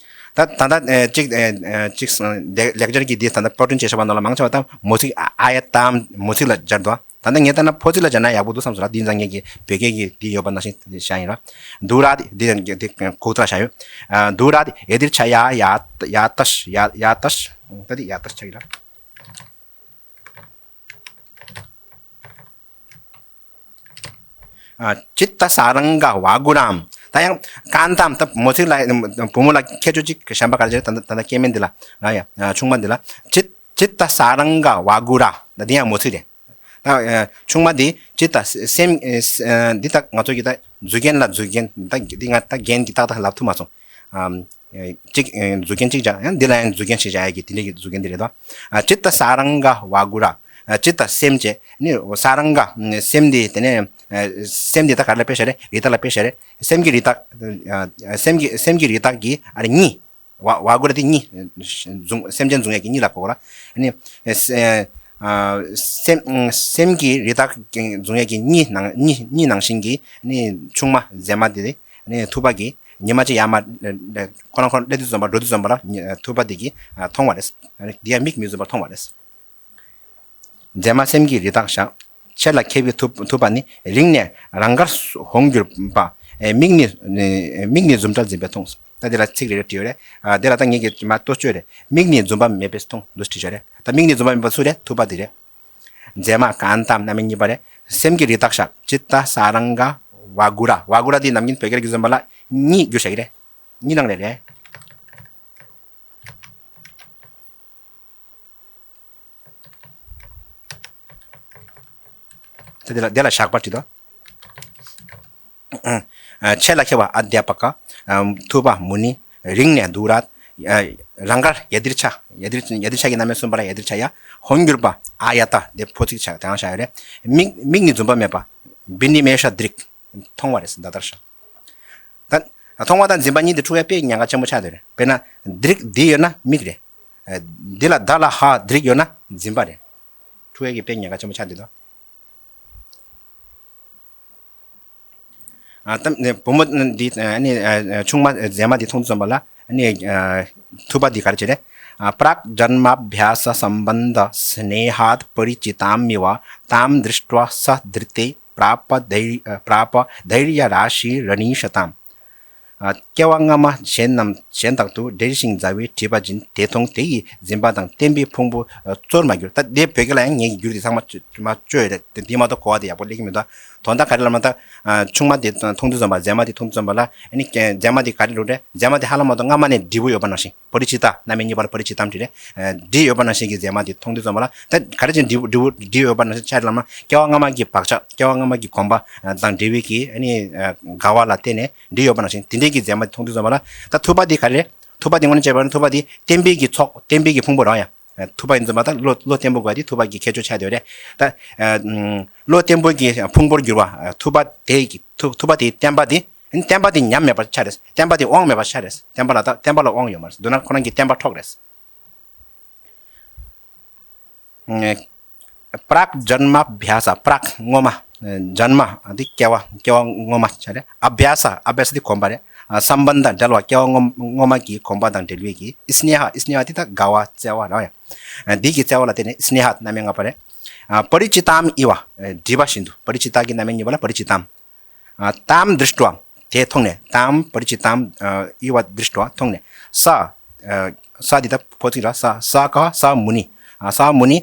ད་ད་ལྟ་ཨེ་གཅིག་ཨེ་ཨེ་གཅིག་ལེགས་ལེགས་སྦྱར་གྱི་འདི་ད་ལྟ་པར་སྐྲུན་བྱེད་བཞག་པ་ནང་ལ་མང་ཆེ་བ་ད་མོ་ཚིག་ཨ་ཨ་ཡ་ཏམ་མོ་ཚིག་ལ་སྦྱར་འདུག་ད་ལྟ་ངས་ལྟ་ན་ཕོ་ཚིག་ལ་སྦྱར་ན་ཡག་པོ་འདུག་བསམ་སོང་ར། འདི་ཡིན་ཙང་ངས་ཀྱི་བོད་སྐད་ཀྱི་འདི་ཡོད་པ་ནང་བཞིན་བཞག་ཡིན་ར། དུ་ར་འདི་འདི་འདི་གུག་ཏ་བཞག་ཡོད། ཨ་དུ་ར་ཡ་དྷི་རི་ཆ་ཡ་ཡ་ཡ་ཏ་ཡ་ཡ་ཏ། ད་འདི་ཡ་ཏ་ཆགས་ཡིན་ར། ཨ་ཅི་ཏ་ས་རང་ག་ཝ་གུ་རམ། ད་ཡང་གན་ཏམ། ད་མོ་ཚིག་ལ་བུ་མོ་ལ་ཁྱད་ཆོས་གཅིག་གཞན་པ་ག་རེ་བྱས་ད་ད་ད་སྐྱེ་དམན་འདི་ལ་ང་ཡ་ཨ་ཆུང་མ་འདི་ལ་ཅི་ཅི་ཏ་ས་རང་ག་ཝ་གུ་ར། ད་འདི་ཡང་མོ་ཚིག་རེད། ད་ཨ་ཆུང་མ་འདི་ཅི་ཏ་སེམས་ཨ་འདི་ད་ང་ཚོ་གི་ད་མཛུབ་རྒྱན་ལ་མཛུབ་རྒྱན་ད་འདི་ང་ད་རྒྱན་གྱི་ཏག་ཏག་ལབ་ཐུབ་མ་སོང་། ཨམ། ཨེ་གཅིག་ཨེ་མཛུབ་རྒྱན་གཅིག་བྱ། ཡང་འདི་ལ་ཡང་མཛུབ་རྒྱན་ཞིག་བྱ་ཡ་གི་དེ་འདྲ་གི་མཛུབ་རྒྱན་འདི་རེད་དོ། ཨ་ཅི་ཏ་ས་རང་ག་ཝ་གུ་ར། ཨ་ཅི་ཏ་སེམས་བྱས་ནི་ས་རང་ག་སེམས་འདི་དེ་ནས་ཨ་སེམས་འདི་ད་ག་རེ་ལ་དཔེ་བཞག་རེད། རི་དྭགས་ལ་དཔེ་བཞག་རེད། སེམས་ཀྱི་རི་དྭགས། ཨ་སེམས་ཀྱི་སེམས་ཀྱི་རི་དྭགས་ཀྱི་ཨ་རེ་གཉིས། ཝ་ཝ་གུ་ར་དེ་གཉིས། མཛུབ་སེམས་ཅན་མཛུབ་ཡ་གི་གཉིས་ལ་གོ་ར། ཨ་ནི་ཨ་སེམས་སེམས་ཀྱི་རི་དྭགས་མཛུབ་ཡ་གི་གཉིས་ནང་གཉིས་གཉིས་ནང་བཞིན་གྱི་ནི་ཆུང་མ་མཛེས་མ་དེ་ནི་ཐུབ་པ་གི་ཉི་མ་གཅིག་ཡར་མར་ཁོ་རང་ཁོ་རང་སླེབས་དུས་ཙམ་པ་འགྲོ་དུས་ཙམ་པ་ལ་ཐུབ་པ་དེ་གིས་མཐོང་བ་རེད། འདི་ཡང་མིག་མི་འཛུམ་པར་མཐོང་བ་རེད། མཛེས་མ་སེམས་ཀྱི་རི་དྭགས་ཤ། ཆེ་ལ་ཁེ་བའི་ཐུབ་ཐུབ་པ་ནི། རིང་ནས་རང་དགར་འོང་གྱུར་པ། མིག་ནི་མིག་ནི་འཛུམ་འདྲ་འཛིན་པས་མཐོང་། ད་འདི་ལ་ཚིག་རེ་རེ་བྲིས་ཡོད་རེད། འདི་ལ་ད་ངེད་ཀྱིས་མ་གཏོ་བཅོས་རེད། མིག་ནི་འཛུམ་པ་མེད་པས་མཐོང་འདུག་བྲིས་ཡོད་རེད། ད་མིག་ནི་འཛུམ་པ་མེད་པ་སུ་རེད། ཐུབ་པ་འདི་རེད། མཛེས་མ་གན་ཏམ་རྣམ་དབྱེ་གཉིས་པ་རེད། སེམས་ཀྱི་རི་དྭགས་ཤ། ཅི་ཏ་ས་རང་ག་ཝ་གུ་ར། ཝ་གུ་ར་འདི་ནམ་རྒྱུན་བོད་སྐད་ལ་བསྒྱུར་ཙམ་པ་ལ་གཉིས་བསྒྱུར་བཞག་གི་རེད། གཉིས་ནང་ལས་རེད། དེ་ལ་དེ་ལ་ཞགས་པ་བྲིས་དོ། ཆེ་ལ་ཁེ་བ་ཨ་དྷྱ་པ་ཀ། ཐུབ་པ་མུ་ནི། རིང་ནས་དུ་ར། རང་དགར་ཡ་དྷི་རི་ཆ། ཡ་དྷི་རི་ཆ་གི་རྣམ་དབྱེ་གསུམ་པ་ལ་ཡ་དྷི་རི་ཆ་ཡ། འོང་གྱུར་པ་ཨ་ཡ་ཏ། དེ་ཕོ་ཚིག་ཆགས་དེ་ཡང་བཞག་ཡོད་རེད། མིག་མིག་ནི་འཛུམ་པ་མེད་པ། བི་ནི་མེ་ཤ་དྲིག་མཐོང་བ་རེད། ད་ལྟར་ཤ། མཐོང་བ་དང་འཛིན་པ་གཉིས་དེ་འཁྲུལ་བའི་དཔེ་ཉེན་ཁ་ཆེན་པོ་ཆགས་བསྡད་རེད། དཔེར་ན་འདི་རིགས་འདི་ཡོད་ན་མིག་རེད། འདི་ལ་ད་ལ་ཧ་འདི་རིགས་ཡོད་ན་འཛིན་པ་རེད། འཁྲུལ་བའི་དཔེ་ཉེན་ཁ་ཆེན་པོ་ཆགས་བསྡད་དོ། ཨ་ད་བུ་མོ་འདི་ཨ་ནི་ཨ་ཆུང་མ་མཛེས་མ་འདི་མཐོང་དུས་ཙམ་པ་ལ་ཨ་ནི་ཨ་ཐུབ་པ་འདི་ག་རེ་བྱེད་རེད། ཨ་प्राक्जन्माभ्याससम्बन्धस्नेहात् परिचितामिव तां दृष्ट्वा स धृते प्राप धैर्य प्राप धैर्यराशिरनीशताम्। ཨ་སྐྱེ་བ་སྔ་མ་གཞན་རྣམས་གཞན་དག་ཏུ་འབྲེལ་ཞིང་མཛའ་བའི་སྒྲིབ་པ་འབྱིན། དེ་མཐོང་དེ་ཡི་འཛིན་པ་དང་བརྟན་པའི་ཕུང་པོ་ཨ་རྩོལ་མ་གྱུར། ད་དེ་བོད་སྐད་ལ་ཡང་ངས་བསྒྱུར་དེ་ཚང་མ་བཅོས་མ་བཅོས་ཡོད་རེད། དེ་འདི་མ་གཏོགས་གོ་བ་དེ་ཡག་པོ་སླེབས་ཀྱི་མི་འདུག་དོན་དག་ག་རེ་ལབ་ན་ད་ཨ་ཆུང་མ་དེ་མཐོང་དུས་ཙམ་པ་མཛེས་མ་དེ་མཐོང་དུས་ཙམ་པ་ལ་ཨ་ནི་མཛེས་མ་དེ་ག་རེ་ལབ་རེད། མཛེས་མ་དེ་ཧ་ལམ་མ་གཏོགས་སྔ་མ་ནས་འབྲས་བུ་ཡོད་པ་ནང་བཞིན་པ་རི་ཅི་ཏ་རྣམ་དབྱེ་གཉིས་པ་ལ་པ་རི་ཅི་ཏམ་བྲིས་རེད། ཨ་འབྲས་ཡོད་པ་ནང་བཞིན་གྱི་མཛེས་མ་དེ་མཐོང་དུས་ཙམ་པ་ལ་ད་ག་རེ་བྱས་འབྲས་བུ་འབྲས་བུ་འབྲས་ཡོད་པ་ནང་བཞིན་ཆ་རེད་ལབ་ན་སྐྱེ་བ་སྔ་མ་གི་བག་ཆགས་སྐྱེ་བ་སྔ་མ་གི་གོམས་པ་ཨ་དང་འབྲས་བུ་གི་ཨ་ནི་ཨ་དགའ་བ་ལ་བརྟེན་ནས་འབྲས་ཡོད་པ་ནང་བཞིན་དེ་འདྲའི་གི་མཛེས་མ་དེ་མཐོང་དུས་ཙམ་པ་ལ་ད་ཐུབ་པ་དེ་ག་རེ་རེད། ཐུབ་པ་དེ་དངོས་གནས་བྱས་པ་ན་ཐུབ་པ་དེ་བརྟན་པའི་གི་ཚོགས་བརྟན་པའི་གི་ཕུང་པོ་རང་ཡང་། ཐུབ་པ་ཡིན་ཙམ་པ་དང་བློ་བློ་བརྟན་པོ་དགོས་དེ་ཐུབ་པ་གི་ཁྱད་ཆོས་ཆགས་བསྡད་རེད། ད་བློ་བརྟན་པོ་གི་ཕུང་པོར་གྱུར་པ་ཐུབ་པ་དེ་གི་ཐུབ་ཐུབ་པ་དེའི་བརྟན་པ་དེ་བརྟན་པ་དེ་ཉམས་མེད་པ་ཆགས་རེད། བརྟན་པ་དེ་དབང་མེད་པ་ཆགས་རེད། བརྟན་པ་ལ་ད་བརྟན་པ་ལ་དབང་ཡོད་མ་རེད། མདོར་ན་ཁོ་རང་གི་བརྟན་པ་འཕྲོག་རེད། ཨ་प्राक्जन्माभ्यास། प्राक्་སྔོན་མ། जन्म འདི་སྐྱེ་བ་སྐྱེ་བ་སྔོན་མ་ཆགས་རེད། अभ्यास अभ्यास འདི་གོམས་པ་རེད། ཨ་सम्बन्ध འབྲེལ་བ་སྐྱེ་བ་སྔོན་སྔོན་མ་གི་གོམས་པ་དང་འབྲེལ་བའི་གི་स्नेह स्नेह འདི་ད་དགའ་བ་བརྩེ་བ་རང་ཡང་། ཨ་འདི་གི་བརྩེ་བ་ལ་བརྟེན་ནས་स्नेह རྣམ་དབྱེ་ལྔ་པ་རེད། ཨ་परिचितामिव འདྲིས་པ་བཞིན་དུ། परिचिता གི་རྣམ་དབྱེ་གཉིས་པ་ལ་परिचिताम्། ཨ་तां दृष्ट्वा དེ་མཐོང་ནས། तां परिचिताम् ཨ་इव दृष्ट्वा མཐོང་ནས། स ཨ་स འདི་ད་ཕོ་ཚིག་ར། स स कः। स मुनि ཨ་स मुनि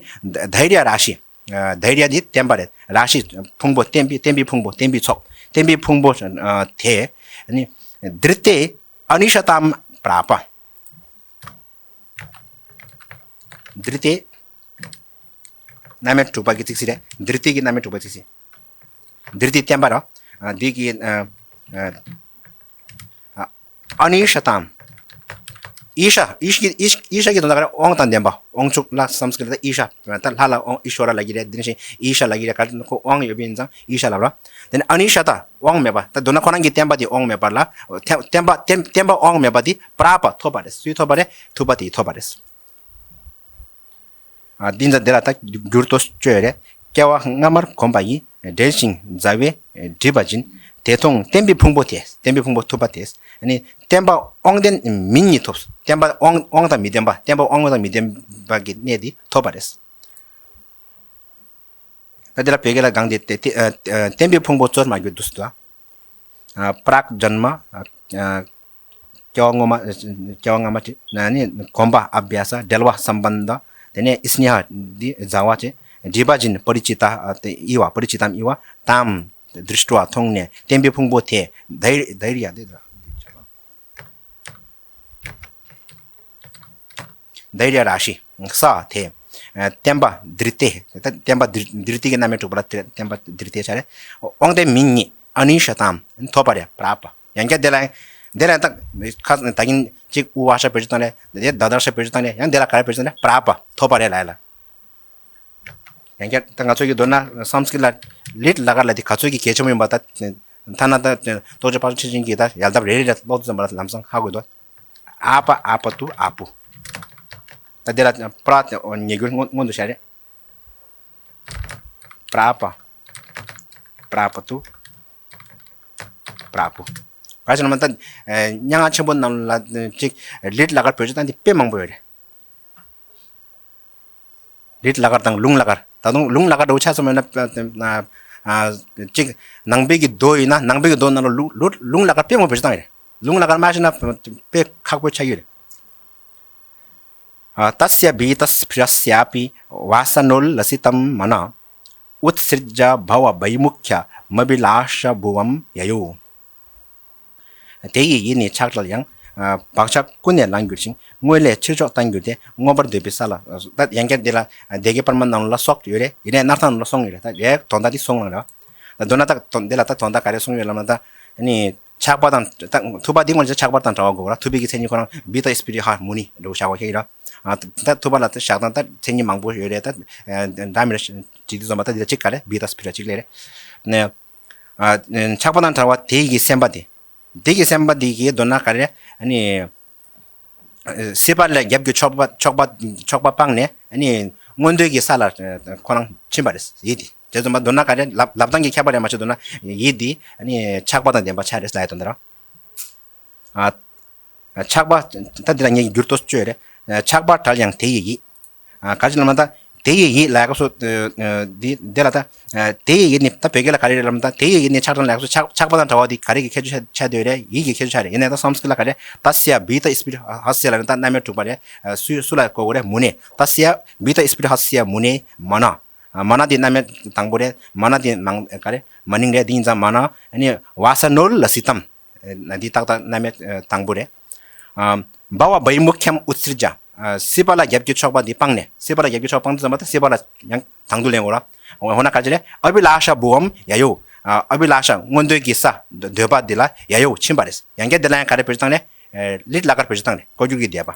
धैर्यराशि ཨ་धैर्य འདི་བརྟན་པ་རེད། राशि ཕུང་པོ་བརྟན་པའི་བརྟན་པའི་ཕུང་པོ་བརྟན་པའི་ཚོགས་བརྟན་པའི་ཕུང་པོ་ཨ་དེ་ནི་धृते अनीशतां प्राप धृते རྣམ་དབྱེ་དྲུག་པ་གི་ཚིག་ཟིན་རེད། धृते གི་རྣམ་དབྱེ་དྲུག་པ་ཚིག་ཟིན། धृते བརྟན་པ་ར། ཨ་འདི་གི་ཨ་ཨ་अनीशताम् ईश ईश གི ईश ईश གི་དོན་དག་ག་རེ། དབང་དང་ལྡན་པ། དབང་ཕྱུག་ལ་སཾསྐྲྀཏ་ད་ईश ད་ལྷ་ལ་དབང་ईश्वर ལབ་ཀྱི་རེད། དེ་ནི་ईश ལབ་ཀྱི་རེད། ག་རེ་ཁོ་དབང་ཡོད་པ་ཡིན་ཙང་ईश ལབ་ར། དེ་ནི་अनीशता དབང་མེད་པ། ད་མདོར་ན་ཁོ་རང་གི་བརྟན་པ་དེ་དབང་མེད་པ་ལ་བརྟན་བརྟན་པ་བརྟན་བརྟན་པ་དབང་མེད་པ་དེ་प्राप ཐོབ་པ་རེད། སུས་ཐོབ་པ་རེད། ཐུབ་པ་དེས་ཐོབ་པ་རེད། ཨ་འདི་ཚོ་འདི་ལ་ད་འགྱུར་ལྡོག་བཅོས་རེད། སྐྱེ་བ་སྔ་མར་གོམས་པ་ཡིས། འབྲེལ་ཞིང་མཛའ་བའི་སྒྲིབ་པ་འབྱིན། དེ་མཐོང་བརྟན་པའི་ཕུང་པོ་དེ། བརྟན་པའི་ཕུང་པོ་ཐུབ་པ་དེ། ཨ་ནི་བརྟན་པ་དབང་ལྡན་མིན་ཉིད་ཐོབ། བརྟན་པ་དབང་དབང་དང་མི་ལྡན་པ། བརྟན་པ་དབང་དང་མི་ལྡན་པ་གི་གནས་དེ་ཐོབ་པ་རེད། ད་འདི་ལ་བོད་སྐད་ལ་གང་དེ་དེ་དེ་ཨ་ཨ་བརྟན་པའི་ཕུང་པོ་རྩོལ་མ་གྱུར་འདུག་ཟེར་དུས། ཨ་प्राक्जन्म ཨ་ཨ་སྐྱེ་བ་སྔོན་མ་སྐྱེ་བ་སྔ་མ་དེ་ནི་གོམས་པ། अभ्यास འབྲེལ་བ། सम्बन्ध དེ་ནས་स्नेह འདི་མཛའ་བ་བྱས། འདྲིས་པ་འབྱིན། परिचिता དེ་इव परिचिताम् इव तां दृष्ट्वा མཐོང་ནས། བརྟན་པའི་ཕུང་པོ་དེ་धैर्य धैर्य དེ་धैर्यराशि स དེ་བརྟན་པ་धृते ད་བརྟན་པ धृ- धृते གི་རྣམ་དབྱེ་དྲུག་པ་ལ་དེ་བརྟན་པ་धृते ཆགས་རེད། དབང་ལྡན་མིན་ཉིད་अनीशताम् ཐོབ་པ་རེད། प्राप ཡང་བསྐྱར་དེ་ལ་ཡང་དེ་ལ་ཡང་ད་ཁ་ད་གིན་གཅིག་ཨུ་ཝ་ཤ་བེད་སྤྱོད་བཏང་རེད། དེ་ད་དར་ཤ་བེད་སྤྱོད་བཏང་རེད། ཡང་དེ་ལ་ག་རེ་བེད་སྤྱོད་བཏང་རེད། प्राप ཐོབ་པ་རེད་ལབ་ཡ་ལ། ཡང་བསྐྱར་ད་ང་ཚོ་གི་མདོར་ན་སཾསྐྲྀཏ་ལ་लिट् लकार ལ་དེ་ག་ཚོད་ཀྱི་གལ་ཆེན་པོ་ཡིན་པ་ད་ཐ་ན་ད་རྟོགས་བརྗོད་ཕར་ཕྱིན་ཅན་གྱི་ད་ཡལ་འདབ་རེ་རེ་ལ་ཀློག་དུས་ཙམ་པ་ལ་ལམ་སང་ཧ་གོ་འདུག་ཨ་པ་ཨ་པ་ཏུ་ཨ་པུ། ད་དེ་ལ་པྲ་དེ་ཉེ་རྒྱུ་སྔོན་སྔོན་དུ་བཤད་རེད། པྲ་པ། པྲ་པ་ཏུ། པྲ་པུ། ག་ཅི་ན་མ་ད་སྙན་ངག་ཆེན་པོ་རྣམས་ལ་ཅིག་लिट् लकार བེད་སྤྱོད་བཏང་དེ་དཔེ་མང་པོ་ཡོད་རེད། लिट् लकार དང་लुङ् लकार ད་དུང་लुङ् लकार འདྲ་བོ་ཆགས་སོང་མེད་ན། ཨ་ཅིག་ནང་པའི་གི་མདོ་ཡིན་ན་ནང་པའི་གི་མདོ་ནང་ལ་लुङ् लुङ् लकार དཔེ་མང་པོ་བེད་སྤྱོད་བཏང་ཡོད་རེད། लुङ् लकार མ་ཤེས་ན་དཔེ་ཁག་པོ་ཆགས་ཀྱི་ཡོད་རེད། ཨ། तस्य भीतस्फिरस्यापि वासनोल्लसितं मनः उत्सृज्य भवभयमुख्यमभिलाषभुवं ययुः। དེ་ཡི་ཡིད་ནི་ཆགས་བྲལ་ཡང་། ཨ། བག་ཆགས་ཀུན་ནས་ལངས་གྱུར་ཅིང་། སྔོན་ལས་ཕྱིར་ཕྱོགས་བཏང་གྱུར་ཏེ། མངོན་པར་འདོད་པའི་ས་ལ། ད་ཡང་བསྐྱར་འདི་ལ་སྡེ་དགེ་པར་མ་ནང་ལ་སོགས་ཡོད་རེད། ཡིན་ནའི་སྣར་ཐང་ལ་སོང་ཡོད་རེད། ད་རེད་དོན་དག་འདི་སོང་ལ་རེད། ད་མདོར་ན་ད་དོན་འདི་ལ་ད་དོན་དག་ག་རེ་སོང་ཡོད་ལབ་ན་ད་ནི། ཆགས་པ་དང་། ད་ཐུབ་པ་འདི་ངོ་ཆགས་པ་དང་འདྲ་བ་དགོས་ར། ཐུབ་པའི་གི་མཚན་ཉིད་ཁོ་རང་བྷི་ཏ་སྤི་རི་ཧ་མུ་ནི་འདྲ་བོ་བཞག་པ་ཞིག་ར། ཨ། ད་ཐུབ་པ་ལ་ད་བཞག་སྟངས་ད་མཚན་ཉིད་མང་པོ་ཡོད་རེད། ད་འདྲ་མི་འདྲ་བྱེད་དུས་ཙམ་པ་ད་འདི་ལ་གཅིག་ག་རེ་བྷི་ཏ་སྤི་ར་གཅིག་ལས་རེད། ནས། ཨ། ཆགས་པ་དང་བྲལ་བ་དེ་ཡི་གི་སེམས་པ་དེ། དེ་གི་སེམས་པ་དེ་གི་མདོར་ན་ག་རེ་ཨ་ནི། སྲིད་པ་ལས་རྒྱབ་ཀྱི་ཕྱོགས་པ་ཕྱོགས་པ་ཕྱོགས་པ་སྤངས་ནས་ཨ་ནི་མངོན་འདོད་ཀྱི་ས་ལ་ཁོ་རང་ཕྱིན་པ་རེད། ཡིད་དེ་དེ་ཙམ་པ་མདོར་ན་ག་རེ་ལབ་ལབ་སྟངས་ཀྱི་ཁྱད་པར་རེད་མ་གཏོགས་མདོར་ན་ཡིད་དེ་ཨ་ནི་ཆགས་པ་དང་ལྡན་པ་ཆགས་རེད་ལབ་ཡ་དོན་དེ་རེད། ཨ། ཆགས་པ། ད་འདི་ལ་ངས་འགྱུར་ལྡོག་བཅོས་རེད། ཆགས་པ་བྲལ་ཡང་དེ་ཡི་ཡིད། ག་ཅི་ལབ་ན་ད། དེ་ཡི་ཡིད་ལ་སྐབས་སུ། འདི་འདི་ལ་ད། དེ་ཡི་ཡིད་ནི་ད་བོད་སྐད་ལ་ག་རེ་རེད་ལབ་ན་ད་དེ་ཡི་ཡིད་ནི་ཆགས་བྲལ་ལ་སྐབས་སུ་ཆགས་ཆགས་པ་དང་བྲལ་བ་འདི་ག་རེ་གི་ཁྱད་ཆོས་ཆགས་བསྡད་ཡོད་རེད། ཡིད་ཀྱི་ཁྱད་ཆོས་ཆགས་རེད། ཡིན་ནའི་ད་སཾ་སྐྲྀཏ་ལ་ག་རེ་ཏསྱ་བི་ཏ་སྤྲི་ཧ་སྱ་ལབ་ན་ད་རྣམ་དབྱེ་དྲུག་པ་རེད། སུ་སུ་ལ་གོ་དགོས་རེད། མུ་ནེ། ཏསྱ་བི་ཏ་སྤྲི་ཧ་སྱ་མུ་ནེ་མ་ན། མ་ན་འདི་རྣམ་དབྱེ་དང་པོ་རེད། མ་ན་འདི་མང་ག་རེ་མ་ནིང་རེད། འདི་ཡིན་ཙང་མ་ན་ཨ་ནི་བ་ས་ནོ་ལ་སི་ཏམ། ན་འདི་ཏག་ཏག་རྣམ་དབྱེ་དང་པོ་རེད། བྷ་བ་བྷའི་མུ་ཁྱམ་ཨུ་ཚིར་ཇ། སྲིད་པ་ལ་རྒྱབ་ཀྱི་ཕྱོགས་པ་འདི་སྤངས་ནས། སྲིད་པ་ལ་རྒྱབ་ཀྱི་ཕྱོགས་སྤངས་དུས་ཙམ་པ་ད་སྲིད་པ་ལ་ཡང་དང་དུ་ལེན་དགོས་ར། འོ་ན་ག་ཅི་རེད། ཨ་བྷི་ལ་ཤ་བྷུ་བམ་ཡ་ཡོ། ཨ་བྷི་ལ་ཤ་མངོན་འདོད་ཀྱི་ས་འདོད་པ་འདི་ལ་ཡ་ཡོ་ཕྱིན་པ་རེད། ཡང་བསྐྱར་འདི་ལ་ཡང་ག་རེ་བེད་སྤྱོད་བཏང་རེད། ལིཊ་ལ་ཀར་བེད་སྤྱོད་བཏང་རེད། བཀོད་སྒྱུར་གྱི་འདོད་པ།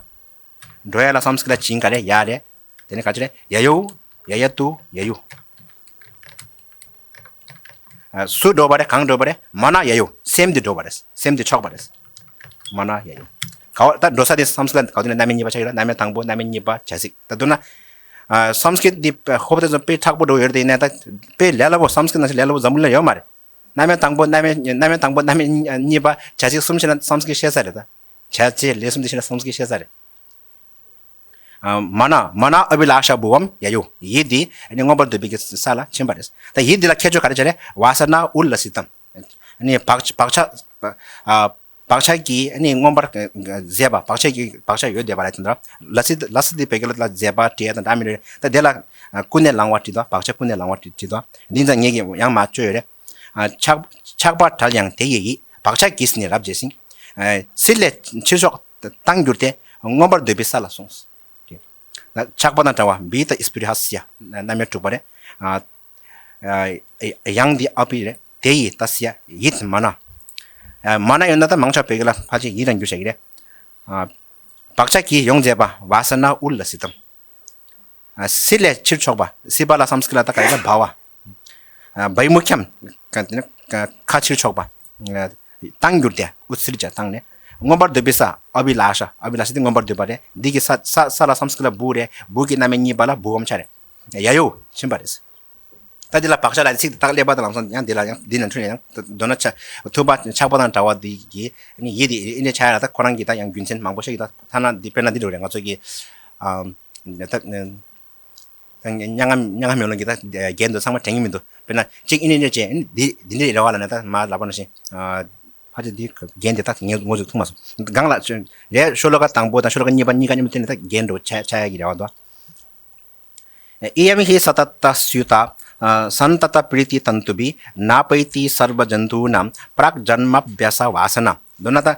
འགྲོ་ཡ་ལ་སཾ་སྐྲྀཏ་ལ་བྱིངས་ག་རེ་ཡ་རེད། དེ་ནས་ག་ཅི་རེད། ཡ་ཡོ། ཡ་ཡ་ཏུ་ཡ་ཡོ། སུ་འགྲོ་བ་རེད། གང་འགྲོ་བ་རེད། མ་ན་ཡ་ཡོ། སེམས་འདི་འགྲོ་བ་རེད། སེམས་འདི་ཆགས་པ་རེད། མ་ན་ཡ་ཡོ། ག་བ་ད་འགྲོ་ས་དེ་སཾ་སྐྲྀཏ་ག་དུས་ནས་རྣམ་དབྱེ་གཉིས་པ་ཆགས་ཡོད་ལ། རྣམ་དབྱེ་དང་པོ་རྣམ་དབྱེ་གཉིས་པ་བྱ་ཚིག་ད་དུ་ན། སཾ་སྐྲྀཏ་འདི་ཧོབ་དེ་ཚོ་དཔེ་མཁྲེགས་པོ་འགྲོ་ཡོད་དེ་ཡིན་ན་ད་དཔེ་ལས་སླ་པོ་སཾ་སྐྲྀཏ་ནང་བཞིན་ལས་སླ་པོ་འཛམ་བུ་གླིང་ལ་ཡོད་མ་རེད། རྣམ་དབྱེ་དང་པོ་རྣམ་དབྱེ་རྣམ་དབྱེ་དང་པོ་རྣམ་དབྱེ་གཉིས་པ་བྱ་ཚིག་གསུམ་ཤེས་ན་སཾ་སྐྲྀཏ་ཤེས་ས་རེད་ད། བྱ་བྱེད་ལས་གསུམ་དེ་ཤེས་ན་སཾ་སྐྲྀཏ་ཤེས་ས་རེད། མ་ན་མ་ན་ཨ་བྷི་ལ་ཤ་བྷུ་བམ་ཡ་ཡོ། ཡིད་དེ་ནི་མངོན་པར་འདོད་པའི་གི་ས་ལ་ཕྱིན་པ་རེད། ད་ཡིད་དེ་ལ་ཁྱད་ཆོས་ག་རེ་བྱ་རེད། བ་ས་ན་ཨུ་ལ་སི་ཏམ། ནི་བག་བག་ཆགས། བག་ཆགས་ཀྱིས་ནི་མངོན་པར་མཛད་པ། བག་ཆགས་ཀྱི་བག་ཆགས་ཡོད་བསྡད་པ་ལ་དེ་འདྲ། ལ་སི་ལ་སི་དེ་བོད་སྐད་ལ་མཛད་པ་བྲིས་ཡ་དང་འདྲ་མི་འདྲ་རེད། ད་དེ་ལ་ཀུན་ནས་བསླང་བ་བྲིས་དང་། བག་ཆགས་ཀུན་ནས་བསླང་བ་བྲིས་དང་། འདི་ཙང་ངེད་ཀྱིས་ཡང་མ་བཅོས་ཡོད་རེད། ཆགས་ཆགས་པ་བྲལ་ཡང་དེ་ཡི་ཡིད། བག་ཆགས་ཀྱིས་ནི་རབ་བྱས་ཤིང་། སྲིད་ལས་ཕྱིར་ཕྱོགས་བཏང་གྱུར་ཏེ། མངོན་པར་འདོད་པའི་ས་ལ་སོང་། ཆགས་པ་དང་བྲལ་བ་བི་ཏ་སྤྲི་ཧ་སྱ་རྣམ་དབྱེ་དྲུག་པ་རེད། ཡང་འདི་ཨ་བྷི་རེད། དེ་ཡི་ཏསྱ་ཡིད་མ་ན། མ་ན་ཡོད་ན་ད་མང་ཆེ་བ་བོད་སྐད་ལ་ཕལ་ཆེར་ཡིད་རང་འགྱུར་བྱ་གི་རེད། བག་ཆགས་ཀྱིས་ཡོངས་མཛད་པ་བ་ས་ན་ཨུ་ལ་སི་ཏམ། སྲིད་ལས་ཕྱིར་ཕྱོགས་པ། སྲིད་པ་ལ་སཾ་སྐྲྀཏ་ལ་ད་ག་ཡིན་ན་བྷ་བ། བྷའི་མུ་ཁྱམ། ཁ་ཕྱིར་ཕྱོགས་པ། བཏང་གྱུར་ཏེ། ཨུ་ཚིར་ཇ་བཏང་ནས། མངོན་པར་འདོད་པའི་ས། ཨ་བྷི་ལ་ཤ། ཨ་བྷི་ལ་ཤ་དེ་མངོན་པར་འདོད་པ་རེད། འདི་གི་ས་ས་ས་ལ་སཾ་སྐྲྀཏ་ལ་བྷུ་རེད། བྷུ་གི་རྣམ་དབྱེ་གཉིས་པ་ལ་བྷུ་བམ་ཆགས་རེད། ཡ་ཡོ་ཕྱིན་པ་རེད། ད་འདི་ལ་བག་ཆགས་ལ་ཚིག་དེ་དག་སླེབས་པ་དང་ལམ་སང་ཡང་འདི་ལ་ཡང་འདི་ནང་འཁྲུལ་ནས་ཡང་མདོར་ན་ཆ་ཐུབ་པ་ཆགས་པ་དང་བྲལ་བ་འདི་གི་ཡིད་དེ་ཨེ་འདྲ་ཆགས་ཡ་ལ་ད་ཁོ་རང་གི་ད་ཡང་རྒྱུ་མཚན་མང་པོ་ཞིག་གི་ད་ཐ་ན་འདི་དཔེར་ན་འདི་འདྲ་རེད། ང་ཚོ་གི་ཨ་ད། མྱ་ངམ་མྱ་ངམ་ཡོང་ལ་གི་ད་རྒྱན་དུ་ཚང་མ་དྲན་གི་མི་འདུག་དཔེར་ན་གཅིག་ཨིན་ནི་ཅེ་འདི་འདི་འདྲའི་རེ་བ་ལ་ནི་ད་མ་ལབ་པ་ནང་བཞིན། ཕལ་ཆེར་འདི་རྒྱན་འདི་ད་ངས་ངོ་ཚུགས་ཐུབ་མ་སོང་། གང་ལ་ཆོས་རེད། ཤོ་ལོ་ཀ་དང་པོ་དང་ཤོ་ལོ་ཀ་གཉིས་པ་གཉིས་ཀ་མཉམ་དུ་བསྟན་ནས་ད་རྒྱན་འགྲོ་ཆ་ཆ་ཡ་གི་རེ་བ་འདུག་ཨི་ཡམ་ཧི་སཏ་ཏ་སུ་ཡུ་ཏ། སན་ཏ་ཏ་པྲི་ཏི་ཏན་ཏུ་བི་ན་པེ་ཏི་སརྦ་ཇན་ཏུ་ནམ་པྲག་ཇན་མ་བྷྱ་ས་བ་ས་ན། མདོར་ན་ད་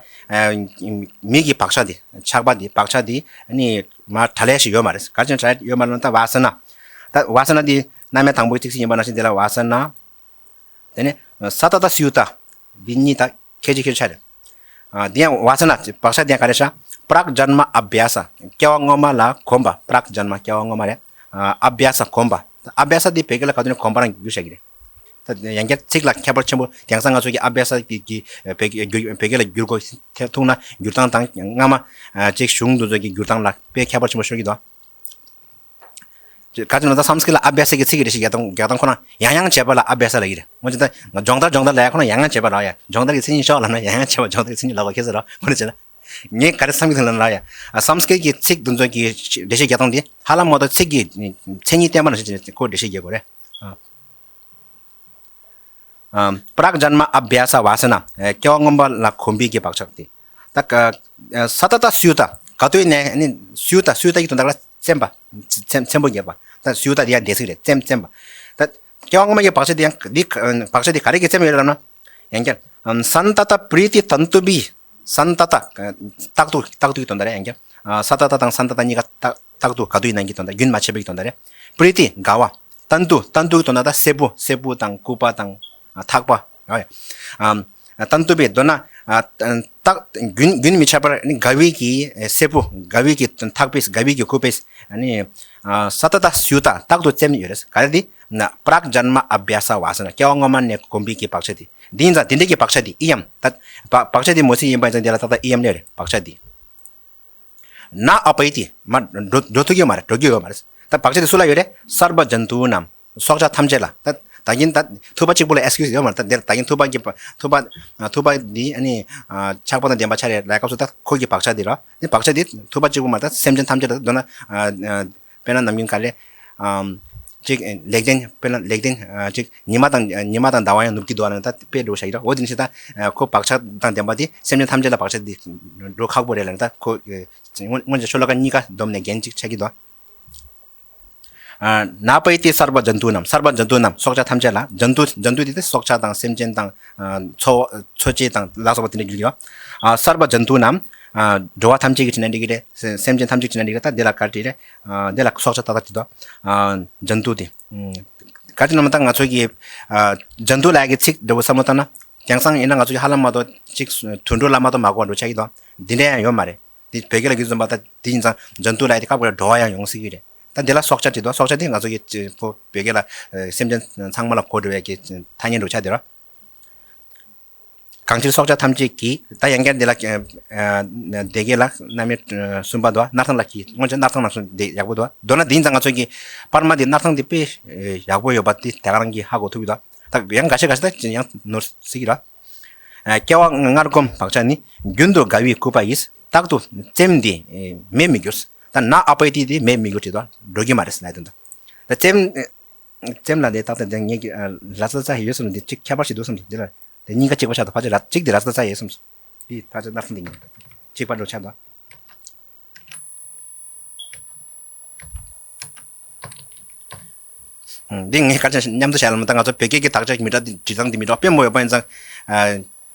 མི་གི་བག་ཆགས་འདི་ཆགས་པ་འདི་བག་ཆགས་འདི་ནི་མ་བྲལ་ཡ་ཞིག་ཡོད་མ་རེད། ག་རེ་བྱས་ནས་བྲལ་ཡ་ཡོད་མ་རེད་ན་ད་བ་ས་ན། ད་བ་ས་ན་འདི་རྣམ་དབྱེ་དང་པོའི་ཚིག་ཅིག་ཡིན་པ་ནང་བཞིན་འདི་ལ་བ་ས་ན། དེ་ནས་སཏ་ཏ་སུ་ཡུ་ཏ། འདི་གཉིས་ད་ཁྱད་ཆོས་ཁྱད་ཆོས་ཆ་རེད། འདི་ཡང་བ་ས་ན་བག་ཆགས་འདི་ཡང་ག་རེ་ཤ། པྲག་ཇན་མ་ཨ་བྷྱ་ས། སྐྱེ་བ་སྔོན་མ་ལ་གོམས་པ། པྲག་ཇན་མ་སྐྱེ་བ་སྔོན་མ་རེད། ཨ་བྷྱ་ས་གོམས་པ། ཨ་བྷྱ་ས་འདི་བོད་སྐད་ལ་ག་དུས་ནས་གོམས་པ་རང་བསྒྱུར་བྱ་གི་རེད། ད་ཡང་བསྐྱར་ཚིག་ལ་ཁྱད་པར་ཆེན་པོ་དེང་སང་ང་ཚོ་གི་ཨ་བྷྱ་ས་གི་གི་བོད་སྐད་བསྒྱུར་བོད་སྐད་ལ་བསྒྱུར་དགོས་ཐུག་ན་བསྒྱུར་སྟངས་དང་སྔ་མ་ཅིག་གཞུང་དེ་ཚོ་གི་བསྒྱུར་སྟངས་ལ་དཔེ་ཁྱད་པར་ཆེན་པོ་ཤོར་གི་འདུག་ག་ཅི་ན་ད་སཾ་སྐྲྀཏ་ལ་ཨ་བྷྱ་ས་གི་ཚིག་གི་སྒྲ་གཞི་རྒྱག་སྟངས་རྒྱག་སྟངས་ཁོ་ན་ཡང་ཡང་བྱེད་པ་ལ་ཨ་བྷྱ་ས་ལབ་ཀྱི་རེད། ངོ་ཅི་ད་སྦྱོང་བརྡར་སྦྱོང་བརྡར་ལབ་ཡ་ཁོ་ན་ཡང་ཡང་བྱེད་པ་ལབ་ཡ། སྦྱོང་བརྡར་གྱི་མཚན་ཉིད་ཤོག་ལབ་ན་ཡང་ཡང་བྱེད་པ་སྦྱོང་བརྡར་གྱི་མཚན་ཉིད་ལབ་པ་ཁྱེད་ཚོ་ར་ཁོ་ན་བྱེད་ན། ངས་ག་རེ་བསམ་གྱི་འདུག་ལབ་ན་ལབ་ཡ། སཾ་སྐྲྀཏ་གི་ཚིག་དེ་ཚོ་གི་སྒྲ་གཞི་རྒྱག་སྟངས་དེ་ཧ་ལམ་མ་གཏོགས་ཚིག་གི་མཚན་ཉིད་བསྟན་པ་ནང་བཞིན་བྱས་ནས་ཁོ་སྒྲ་གཞི་རྒྱག་དགོས་རེད། པྲག་ཇན་མ་ཨ་བྷྱ་ས་བ་ས་ན། སྐྱེ་བ་སྔོན་མ་ལ་གོམས་པའི་གི་བག་ཆགས་དེ། ད་ག་སཏ་ཏ་སུ་ཡུ་ཏ། ག་དུས་ནས་ནི་སུ་ཡུ་ཏ་སུ་ཡུ་ཏ་གི་དོན་དག་ལ་བཙེམས་པ། བཙེམས་བཙེམ་པོ་རྒྱབ་པ། ད་སུ་ཡུ་ཏ་དེ་ཡང་འདས་ཚིག་རེད། བཙེམ་བཙེམ་པ། ད་སྐྱེ་བ་སྔོན་མ་གི་བག་ཆགས་དེ་ཡང་འདི་བག་ཆགས་དེ་ག་རེ་གི་བཙེམ་ཡོད་རེད་ལབ་ན། ཡང་བསྐྱར། སན་ཏ་ཏ་པྲི་ཏི་ཏན་ཏུ་བི། སན་ཏ་ཏ། རྟག་ཏུ་རྟག་ཏུ་གི་དོན་དག་རེད། ཡང་བསྐྱར། སཏ་ཏ་དང་སན་ཏ་ཏ་གཉིས་ཀ་རྟག་རྟག་ཏུ་ག་དུས་ཡིན་ནའི་གི་དོན་དག་རྒྱུན་མ་ཆད་པའི་གི་དོན་དག་རེད། པྲི་ཏི་དགའ་བ། ཏན་ཏུ་ཏན་ཏུ་གི་དོན་དག་ད་སྲད་བུ་སྲད་བུ་དང་སྐུད་པ་དང་ཐག་པ། ཨ་ཏན་ཏུ་བི་མདོར་ན་རྟག་རྒྱུན་རྒྱུན་མི་ཆད་པར་དགའ་བའི་གི་སྲད་བུ་དགའ་བའི་གི་ཐག་པས་དགའ་བའི་གི་སྐུད་པས་ནི་སཏ་ཏ་སུ་ཡུ་ཏ་རྟག་ཏུ་བཙེམ་ཡོད་རེད། ག་རེ་དེ་ན་པྲག་ཇན་མ་ཨ་བྷྱ་ས་བ་ས་ན་སྐྱེ་བ་སྔོན་མ་ནས་གོམས་པའི་གི་བག་ཆགས་དེ། འདི་ཡིན་ཙང་དེ་འདྲའི་གི་བག་ཆགས་འདི་ཨི་ཡམ། ད་བག་བག་ཆགས་འདི་མོ་སི་ཡིན་པ་ཡིན་ཙང་འདི་ལ་ཏག་ཏག་ཨི་ཡམ་ལས་རེད། བག་ཆགས་འདི། ན་ཨ་པ་ཡི་ཏི་མ་འགྲོ་འགྲོ་ཐུབ་ཀྱི་ཡོད་མ་རེད། འགྲོ་རྒྱུ་ཡོད་མ་རེད། ད་བག་ཆགས་འདི་སུ་ལ་ཡོད་རེད། སརྦ་ཇན་ཏུ་ནམ། སྲོག་ཆགས་ཐམས་ཅད་ལ། ད་ད་གིན་ད་ཐུབ་པ་གཅིག་པུ་ལ་ཨེག་སི་ཀིའུ་སི་ཡོད་མ་རེད། ད་འདིར་ད་གིན་ཐུབ་པ་གི་ཐུབ་པ་ཐུབ་པ་འདི་ཨ་ནི་ཆགས་པ་དང་ལྡན་པ་ཆགས་རེད་ལབ་སྐབས་སུ། ད་ཁོ་གི་བག་ཆགས་འདི་ར། འདི་བག་ཆགས་འདི་ཐུབ་པ་གཅིག་པུ་མ་རེད། ད་སེམས་ཅན་ཐམས་ཅད་ལ། མདོར་ན་དཔེར་ན་ནམ་རྒྱུན་ག་ལེ། ཨམ། ཅིག་ལེགས་ལྡན། དཔེར་ན་ལེགས་ལྡན། ཨ། ཅིག་ཉི་མ་དང་ཉི་མ་དང་ཟླ་བ་ཡང་ནུབ་ཀྱི་འདུག་ལབ་ན་ད་དཔེ་འགྲོ་བྱ་ཡི་ར། འོ་དེ་ནི་ཤི་ད་ཁོ་བག་ཆགས་དང་ལྡན་པ་དེ་སེམས་ཅན་ཐམས་ཅད་ལ་བག་ཆགས་དེ་འགྲོ་ཁག་པོ་རེད་ལབ་ན། ད་ཁོ་སྔོན་ཆད་ཤོ་ལོ་ཀ་གཉིས་ཀ་བསྡོམས་ནས་རྒྱན་གཅིག་ཆགས་ཀྱི་འདུག་ཨ། ན་པ་ཡི་ཏི་སརྦ་ཇན་ཏུ་ནམ། སརྦ་ཇན་ཏུ་ནམ། སྲོག་ཆགས་ཐམས་ཅད་ལ། ཇན་ཏུ་ཇན་ཏུ་དེ་དེ་སྲོག་ཆགས་དང་སེམས་ཅན་དང་། ཨ། འཚོ་འཚོ་བྱེད་དང་ལ་སོགས་པ་དེ་འདྲ་རྒྱུ་ཡོད། ཨ། སརྦ་ཇན་ཏུ་ནམ། ཨ། འགྲོ་བ་ཐམས་ཅད་ཀྱི་དྲིན་ན་འགྲིག་གི་རེད། སེམས་ཅན་ཐམས་ཅད་ཀྱི་དྲིན་ན་འགྲིག་གི་རེད། ད་འདི་ལ་ག་རེ་རེད། ཨ། འདི་ལ་སྲོག་ཆགས་ཏག་ཏག་དེ་དོ། ཨ། ཇན་ཏུ་དེ། ག་ཅི་ན་མ་ད་ང་ཚོ་གི། ཨ། ཇན་ཏུ་ལབ་ཡག་གི་ཚིག་འདྲ་བོ་བསམ་བློ་བཏང་ན། དེང་སང་ཡིན་ན་ང་ཚོ་གི་ཧ་ལམ་མ་གཏོགས་ཅིག་དུད་འགྲོ་ལ་མ་གཏོགས་མ་གོ་འགྲོ་ཆགས་ཀྱི་འདུག་འདི་འདྲ་ཡང་ཡོད་མ་རེད། འདི་བོད་སྐད་ལ་གི་བཟོ་འདྲ་ད་འདི་ཡིན་ཙང་ཇན་ཏུ་ལབ་ཡག་དེ་སྐབས་འགའ་འགྲོ་བ་ཡང་ཡོང་སྲིད་ཀྱི་རེད། ད་འདི་ལ་སྲོག་ཆགས་བྲིས་འདུག་སྲོག་ཆགས་དེ་ང་ཚོ་གི་བོད་སྐད་ལ་སེམས་ཅན་ཚང་མ་ལ་གོ་འགྲོ་བའི་གི་ཐ་སྙད་འགྲོ་ཆགས་དེ་ར། གང་ཕྱིར་སྲོག་ཆགས་ཐམས་ཅད་ཀྱི། ད་ཡང་བསྐྱར་འདི་ལ། ཨ། སྡེ་དགེ་ལ་རྣམ་དབྱེ་གསུམ་པ་འདུག་སྣར་ཐང་ལ་གི་སྔོན་ཆད་སྣར་ཐང་ལ་སོང་དེ་ཡག་པོ་འདུག་མདོར་ན་འདི་ཡིན་ཙང་ང་ཚོ་གི་པར་མ་འདི་སྣར་ཐང་འདི་དཔེ་ཡག་པོ་ཡོད་པ་འདི་དེ་ག་རང་གིས་ཧ་གོ་ཐུབ་ཀྱི་འདུག་ད་ཡང་འགའ་ཤས་འགའ་ཤས་ད་ཡང་ནོར་སྲིད་ཀྱི་ར། ཨ། སྐྱེ་བ་སྔར་གོམས་བག་ཆགས་ནི། རྒྱུན་དུ་དགའ་བའི་ལྐུགས་པ་ཡིས། རྟག་ཏུ་བཙེམ་འདི་མེད་མི་འགྱུར། ད་ན་ཨ་པ་ཡི་ཏི་དེ་མེད་མི་འགྱུར་བྲིས་འདུག་འགྲོ་གི་མ་རེད་ལབ་དོན་དུ། ད་བཙེམ། བཙེམ་ལབ་དེ་ཏག་ཏག་དེ་ངེད་ཀྱི། ཨ། ར་ས་ཚ་ཡོད་བསམ་དེ་གཅིག་ཁྱད་པར་ཞིག་འདུག་བསམ་དེ་ལ། དེ་གཉིས་ཀ་གཅིག་པ་ཆགས་འདུག་ཕལ་ཆེར་ར་གཅིག་དེ་ར་ས་ཚ་ཡོད་བསམ། དེ་ཕལ་ཆེར་སྣར་ཐང་དེ་གཉིས་གཅིག་པ་འགྲོ་ཆགས་འདུག་འདི་ངས་སྐར་ཆ་མཉམ་དུ་བྱས་ལ་མ་ད་ང་ཚོ་བོད་སྐད་ཀྱི་དག་ཆ་མི་འདྲ་འདི་བྲིས་སྟངས་འདི་མི་འདྲ་དཔེ་མོ་ཡོད་པ་ཡིན་ཙང་། ཨ།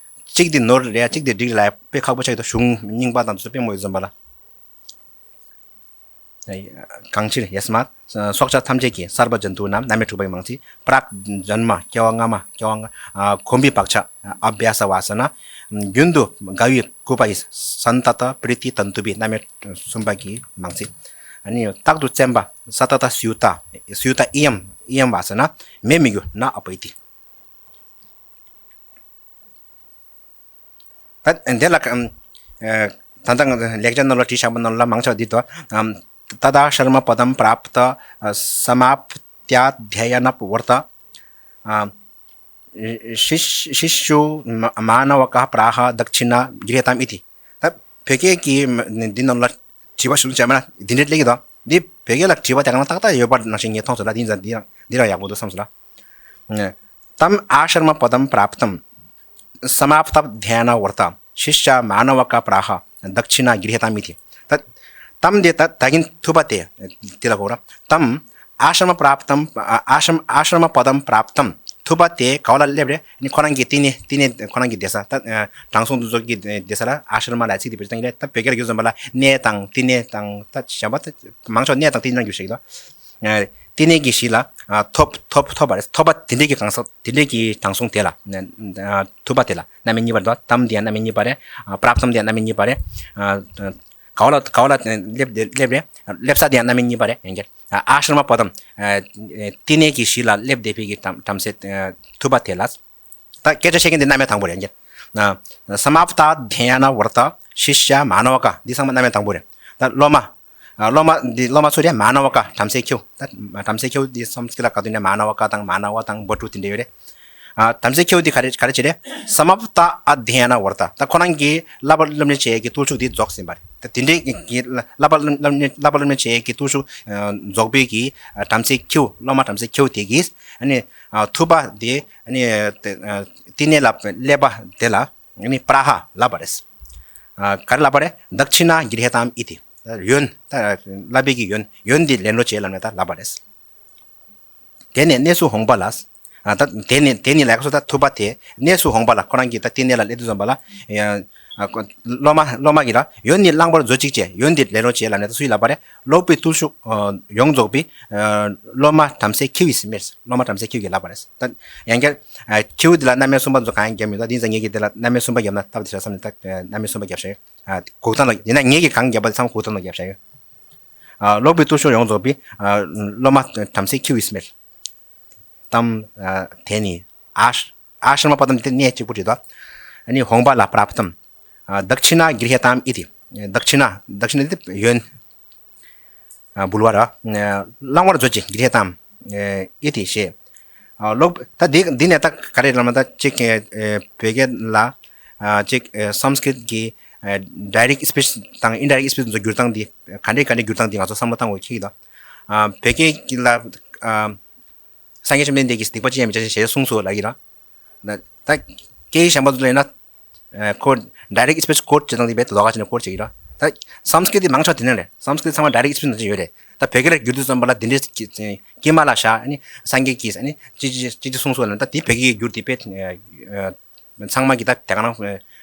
གཅིག་འདི་ནོར་རེད། གཅིག་འདི་འགྲིག་ལ་དཔེ་ཁག་པོ་ཆགས་ཀྱི་འདུག་གཞུང་རྙིང་པ་དང་དེ་ཚོ་དཔེ་མོ་ཡོད་བསམ་པ་ལ། གང་ཕྱིར་ཡས་མ། སྲོག་ཆགས་ཐམས་ཅད་ཀྱི། སརྦ་ཇན་ཏུ་ནམ། རྣམ་དབྱེ་དྲུག་པ་ཡི་མང་ཚིག་པྲག་ཇན་མ། སྐྱེ་བ་སྔ་མ། སྐྱེ་བ་སྔ། ཨ། གོམས་པའི་བག་ཆགས། ཨ་བྷྱཱ་ས་ཝཱ་ས་ན། རྒྱུན་དུ་དགའ་བའི་ལྐུགས་པ་ཡིས། སན་ཏ་ཏ་པྲི་ཏི་ཏན་ཏུ་བྷི། རྣམ་དབྱེ་གསུམ་པ་གི་མང་ཚིག་ཨ་ནི་རྟག་ཏུ་བཙེམ་པ། ས་ཏ་ཏ་སུ་ཡུ་ཏ། སུ་ཡུ་ཏ་ཨི་ཡམ། ཨི་ཡམ་ཝཱ་ས་ན། མེད་མི་འགྱུར་ན་ཨ་པ་ཡི་ཏི། ད་འདི་ལ། ཨམ། ཨ། ད་ལྟ་ང་ཚོ་ལེགས་སྦྱར་ནང་ལ་བྲིས་བཞག་པ་ནང་ལ་མང་ཆེ་བ་འདི་དོ། ཨམ། तदाश्रमपदं प्राप्तं समाप्त्याध्ययनव्रतं। शिष्य शिष्यो माणवकः प्राह दक्षिणां गृह्यताम् इति। ད་བོད་སྐད་ཀྱི་འདི་ནང་ལ་དྲི་བ་ཞུ་བྱས་མ་འདི་འདྲས་སླེབས་ཀྱི་འདུག་འདི་བོད་སྐད་ལ་དྲི་བ་དེ་གང་ལ་ཏག་ཏག་ཡོད་པ་ནང་བཞིན་ངས་མཐོང་སོང་ལ། འདི་ཡིན་ཙང་འདི་རང་འདི་རང་ཡག་པོ་འདུག་བསམ་སོང་ལ། तम् आश्रमपदं प्राप्तं समाप्त्याध्ययनव्रतं शिष्यो माणवकः प्राह दक्षिणां गृह्यताम् इति। ད་तम् དེ་ད་ད་གིན་ཐུབ་པ་དེ་དེ་ལ་གོ་ར། तम् आश्रमं प्राप्तं आश्रमं आश्रमपदं प्राप्तं ཐུབ་པ་དེ་ག་བ་ལ་སླེབས་རེད། ནི་ཁོ་རང་གི་བསྟི་གནས་བསྟི་གནས་ཁོ་རང་གི་བསྡད་ས། ད་དྲང་སྲོང་འདི་ཚོ་གི་བསྡད་ས་ལ་ཨ་ཤྲ་མ་ལ་ཚིག་དེ་བེད་སྤྱོད་བཏང་གི་རེད། ད་བོད་སྐད་ལ་གྱུར་ཙམ་པ་ལ་གནས་དང་བསྟི་གནས་དང་ད་གཞན་པ་ད་མང་ཆེ་བ་གནས་དང་བསྟི་གནས་རང་གྱུར་ཞིག་ད། བསྟི་གནས་ཀྱི་གཞི་ལ་ཐོབ་ཐོབ་ཐོབ་པ་རེད། ཐོབ་པ་དེ་འདྲས་ཀྱི་གང་ཟག་དེ་འདྲས་ཀྱི་དྲང་སྲོང་དེ་ལ། ཐུབ་པ་དེ་ལ་རྣམ་དབྱེ་གཉིས་པ་རེད། དམ་དེ་ཡང་རྣམ་དབྱེ་གཉིས་པ་རེད། པྲབ་ཏམ་དེ་ཡང་རྣམ་དབྱེ་གཉིས་པ་རེད། ག་བ་ལ་ག་བ་ལ་སླེབས་སླེབས་རེད། སླེབས་ས་དེ་ཡང་རྣམ་དབྱེ་གཉིས་པ་རེད། ཡང་བསྐྱར་ཨ་ཤྲ་མ་པ་དམ། བསྟི་གནས་ཀྱི་གཞི་ལ་སླེབས་བསྡད་པའི་གི་བྲམ་ཟེ་ཐུབ་པ་དེ་ལ། ད་སྐད་ཆ་བཤད་མཁན་དེ་རྣམ་དབྱེ་དང་པོ་རེད། ཡང་བསྐྱར་སམཱཔྟ་དྷྱ་ཡ་ན་ཝརྟ་ཤི་ཤ་མ་ན་ཝ་ཀ་འདི་ཚང་མ་རྣམ་དབྱེ་དང་པོ་རེད། ད་སློབ་མ། སློབ་མ་འདི་སློབ་མ་སུ་རེད། མ་ན་ཝ་ཀ་བྲམ་ཟེ་ཁྱེའུ། ད་བྲམ་ཟེ་ཁྱེའུ་འདི་སམ་སྐྲྀ་ཏ་ག་དུས་ནས་མ་ན་ཝ་ཀ་དང་མ་ན་ཝ་དང་བྷ་ཏུ་དེ་འདྲ་ཡོད་རེད། བྲམ་ཟེ་ཁྱེའུ་འདི་ག་རེ་ག་རེ་བྱེད་རེད། སམཱཔྟ་ཨ་དྷྱ་ཡ་ན་ཝརྟ། ད་ཁོ་རང་གི་བསླབ་པ་སློབ་གཉེར་བྱེད་ཡས་ཀྱི་བརྟུལ་ཞུགས་འདི་རྫོགས་ཟིན་པ་རེད། ད་དེ་འདྲའི་གི་བསླབ་པ་སློབ་གཉེར་བསླབ་པ་སློབ་གཉེར་བྱེད་ཡས་ཀྱི་བརྟུལ་ཞུགས་རྫོགས་པའི་གི་བྲམ་ཟེ་ཁྱེའུ་སློབ་མ་བྲམ་ཟེ་ཁྱེའུ་དེ་གིས་ཨ་ནི་ཐུབ་པ་དེ་ཨ་ནི་བསྟི་གནས་ལ་སླེབས་པ་དེ་ལ། ནི་པྲ་ཧ་ལབ་པ་རེད། ཨ་ག་རེ་ལབ་པ་རེད། དཀྵིནྷ་གྲཱིཧ་ཏམ་ཨི་ཏི། ཡོན། ད་བསླབ་པའི་གི་ཡོན། ཡོན་འདི་ལེན་རོགས་བྱེད་ལབ་ནས་ད་ལབ་པ་རེད། དེ་ནས་གནས་སུ་འོངས་པ་ལ། ཨ་ད་དེ་ནས་དེ་ནས་ལབ་སོ། ད་ཐུབ་པ་དེ་གནས་སུ་འོངས་པ་ལ་ཁོ་རང་གིས་ད་བསྟི་གནས་ལ་སླེབས་དུས་ཙམ་པ་ལ། ཡ་ཨ་སློབ་མ་སློབ་མ་གིས་ལ་ཡོན་ནི་བླང་བར་མཛོད་ཅིག་ཅེས། ཡོན་འདི་ལེན་རོགས་བྱེད་ལབ་ནས་ད་སུས་ལབ་པ་རེད། སློབ་པའི་བརྟུལ་ཞུགས་ཡོངས་རྫོགས་པའི་སློབ་མ་བྲམ་ཟེ་ཁྱེའུ་ཡིས་སྨྲས། སློབ་མ་བྲམ་ཟེ་ཁྱེའུ་གིས་ལབ་པ་རེད། ད་ཡང་བསྐྱར་ཁྱེའུ་འདི་ལ་རྣམ་དབྱེ་གསུམ་པ་ཚོ་གང་ཡང་བརྒྱབ་མི་འདུག་འདི་ཙང་ངེད་ཀྱིས་འདི་ལ་རྣམ་དབྱེ་གསུམ་པ་བརྒྱབ་ན་སྟབས་བདེ་ཤག་བསམ་ནས་ད་རྣམ་དབྱེ་གསུམ་པ་བརྒྱབ་ཤག་གོ་སྟངས་ལ་ཡིན་ན་ངེད་ཀྱིས་གང་བརྒྱབ་པ་དེ་ཚང་མ་གོ་སྟངས་ལ་བརྒྱབ་ཤག་ཡོད། སློབ་པའི་བརྟུལ་ཞུགས་ཡོངས་རྫོགས་པའི་སློབ་མ་བྲམ་ཟེ་ཁྱེའུ་ཡིས་སྨྲས། ཏམ། དེ་ནི་ཨ་ཤྲ་ ཨཱ་ཤྲ་མ་པ་ཏམ་དེ་གནས་གཅིག་པུ་བྲིས་དོ། ཨ་ནི་འོང་བ་ལ་པྲཱཔ་ཏམ། ཨ་དཀ་ཤི་ན་གྲི་ཧྱ་ཏམ་ཨི་ཏི། དཀ་ཤི་ན། དཀ་ཤི་ན་དེ་གཡོན། ཨ་འབུལ་བ་ར། ཨ་བླང་བར་མཛོད་ཅིག་གྲི་ཧྱ་ཏམ། ཨ་ཨི་ཏི་ཞེས། ཨ་ལོག་ད་འདི་འདི་ནས་ད་ག་རེ་ལབ་ན་ད་ཅིག་ཨ་བོད་སྐད་ལ་ཨ་ཅིག་ཨ་སཾ་སྐྲྀཏ་གི་ཨ་ཌའི་རེཀཊ་སི་པིཆ་དང་ཨིན་ཌའི་རེཀཊ་སི་པིཆ་ཚོ་བསྒྱུར་སྟངས་འདི་ག་འདྲས་ག་འདྲས་བསྒྱུར་སྟངས་འདི་ང་ཚོ་བསམ་བློ་བཏང་དགོས་ཁེལ་གྱི་འདུག་ཨ་བོད་སྐད་ལ་ཨ་སངས་རྒྱས་བཅོམ་ལྡན་འདས་ཀྱིས་སྡིག་པ་ཅི་ཡང་མི་བྱ་ཞེས་གསུངས་སོ་ལབ་ཀྱི་ར། ད་ད་སྐད་ཡིག་གཞན་པ་ཚོ་ལ་ཡིན་ན་ཨ་ཁོ་ཌའི་རེཀཊ་སི་པིཆ་ཀོཌ་བྱེད་སྟངས་འདི་བེད་ལོགས་ཀ་བྱས་ནས་ཀོཌ་བྱེད་ཀྱི་ར། ད་སཾ་སྐྲྀཏ་འདི་མང་ཆེ་བ་དེ་ནས་རེད། སཾ་སྐྲྀཏ་ཚང་མ་ཌའི་རེཀཊ་སི་པིཆ་ནང་བཞིན་ཡོད་རེད། ད་བོད་སྐད་ལ་བསྒྱུར་དུས་ཙམ་པ་ལ་འདི་འདྲའི་ཀྱི་ཀྱེ་མ་ལ་ཤ་ཨ་ནི་སངས་རྒྱས་ཀྱིས་ཨ་ནི་ཅི་ཅི་ཅི་ཅི་གསུངས་སོ་ལབ་ན། ད་འདི་བོད་སྐད་ཀྱི་བསྒྱུར་འདི་བེད་ཨ་ཚང་མ་གིས་ད་དེ་ག་རང་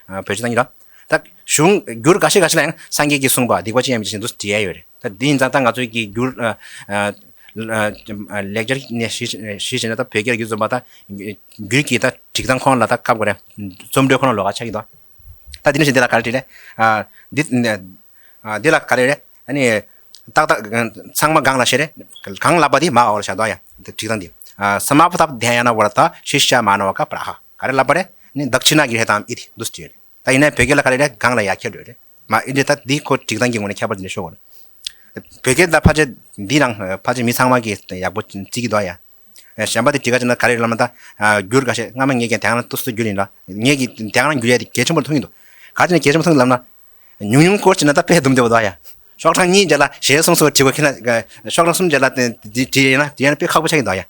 ཨ་བེད་སྤྱོད་བཏང་གི་ར། ད་གཞུང་འགྱུར་འགའ་ཤས་འགའ་ཤས་ལ་ཡང་སངས་རྒྱས་ཀྱིས་གསུངས་པ་སྡིག་པ་ཅི་ཡང་མི་བྱ་ཞེས་འདུག་བྲིས་ཡ་ཡོད་རེད། ད་འདི་ཡིན་ཙང་ད་ང་ཚོའི་གི་འགྱུར་ཨ་ཨ་ཨ་ལེགས་སྦྱར་ནས་གཞི་གཞི་བྱས་ན་ད་བོད་སྐད་ལ་བསྒྱུར་ཙམ་པ་ད་འགྱུར་གྱི་ད་སྒྲིག་སྟངས་ཁོ་ན་ལ་ད་སྐབས་འགའ་རེ་རྩོམ་འགྲོས་ཁོ་ན་ལོགས་ཀ་ཆགས་ཀྱི་འདུག་ད་འདི་ནས་བཞིན་འདི་ལ་ག་རེ་བྲིས་རེད། ཨ་འདི་ཨ་འདི་ལ་ག་རེ་རེད། ཨ་ནི་ཏག་ཏག་ཚང་མ་གང་ལ་ཤེས་རེད། གང་ལབ་པ་འདི་མ་འོག་ལ་བཞག་འདུག་ཡ། འདི་སྒྲིག་སྟངས་འདི། ཨ་སམ་མ་པ་ཏ་དྷྱ་ཡ་ན་བར་ཏ་ཤི་ཤ་མ་ན་བ་ཀ་པྲ་ཧ། ག་རེ་ལབ་པ་རེད། ནི་དཀ་ཤི་ན་གྲི་ཧྱ་ཏམ་ཨི་ཏི་འདུག་སེ་བྲིས་ཡོད་རེད། ད་ཡིན་ན་བོད་སྐད་ལ་ག་རེ་རེད། གང་ལ་ཡ་ཁྱེར་འགྲོ་རེད། མ་ཨི་འདྲ་ད་འདི་ཁོ་སྒྲིག་སྟངས་ཀྱི་ངོས་ནས་ཁྱད་པར་འདི་འདྲ་ཤོར་བ་རེད། བོད་སྐད་ད་ཕལ་ཆེར་འདི་རང་ཕལ་ཆེར་མི་ཚང་མ་གིས་ཡག་པོ་བརྩི་གི་འདུག་ཡ། གཞན་པ་དེ་འགྲིག་ག་བྱས་ན་ག་རེ་རེད་ལབ་ན་ད་འགྱུར་འགའ་ཤས་སྔ་མ་ངས་ཀྱང་དེ་སྒང་ལ་ཏོག་ཙམ་བསྒྱུར་ཡིན་ལ། ངས་ཀྱི་དེ་སྒང་ལ་འགྱུར་ཡ་དེ་གལ་ཆེན་པོ་མཐོང་གི་འདུག་ག་བྱས་ན་གལ་ཆེན་པོ་མཐོང་གི་ལབ་ན། ཉུང་ཉུང་སྐོར་བྱས་ན་ད་དཔེ་སྡུམ་བདེ་བ་འདུག་ཡ། ཤོག་གྲངས་གཉིས་རྗེས་ལ་ཞེས་གསུངས་སོ་བྲིས་དགོས་ཁྱེད་ན། ཤོག་གྲངས་གསུམ་རྗེས་ལ་དེ་དེ་བྲིས་ཡིན་ན་དེ་ཡང་དཔེ་ཁག་པོ་ཆགས་ཀྱི་འདུག་ཡ།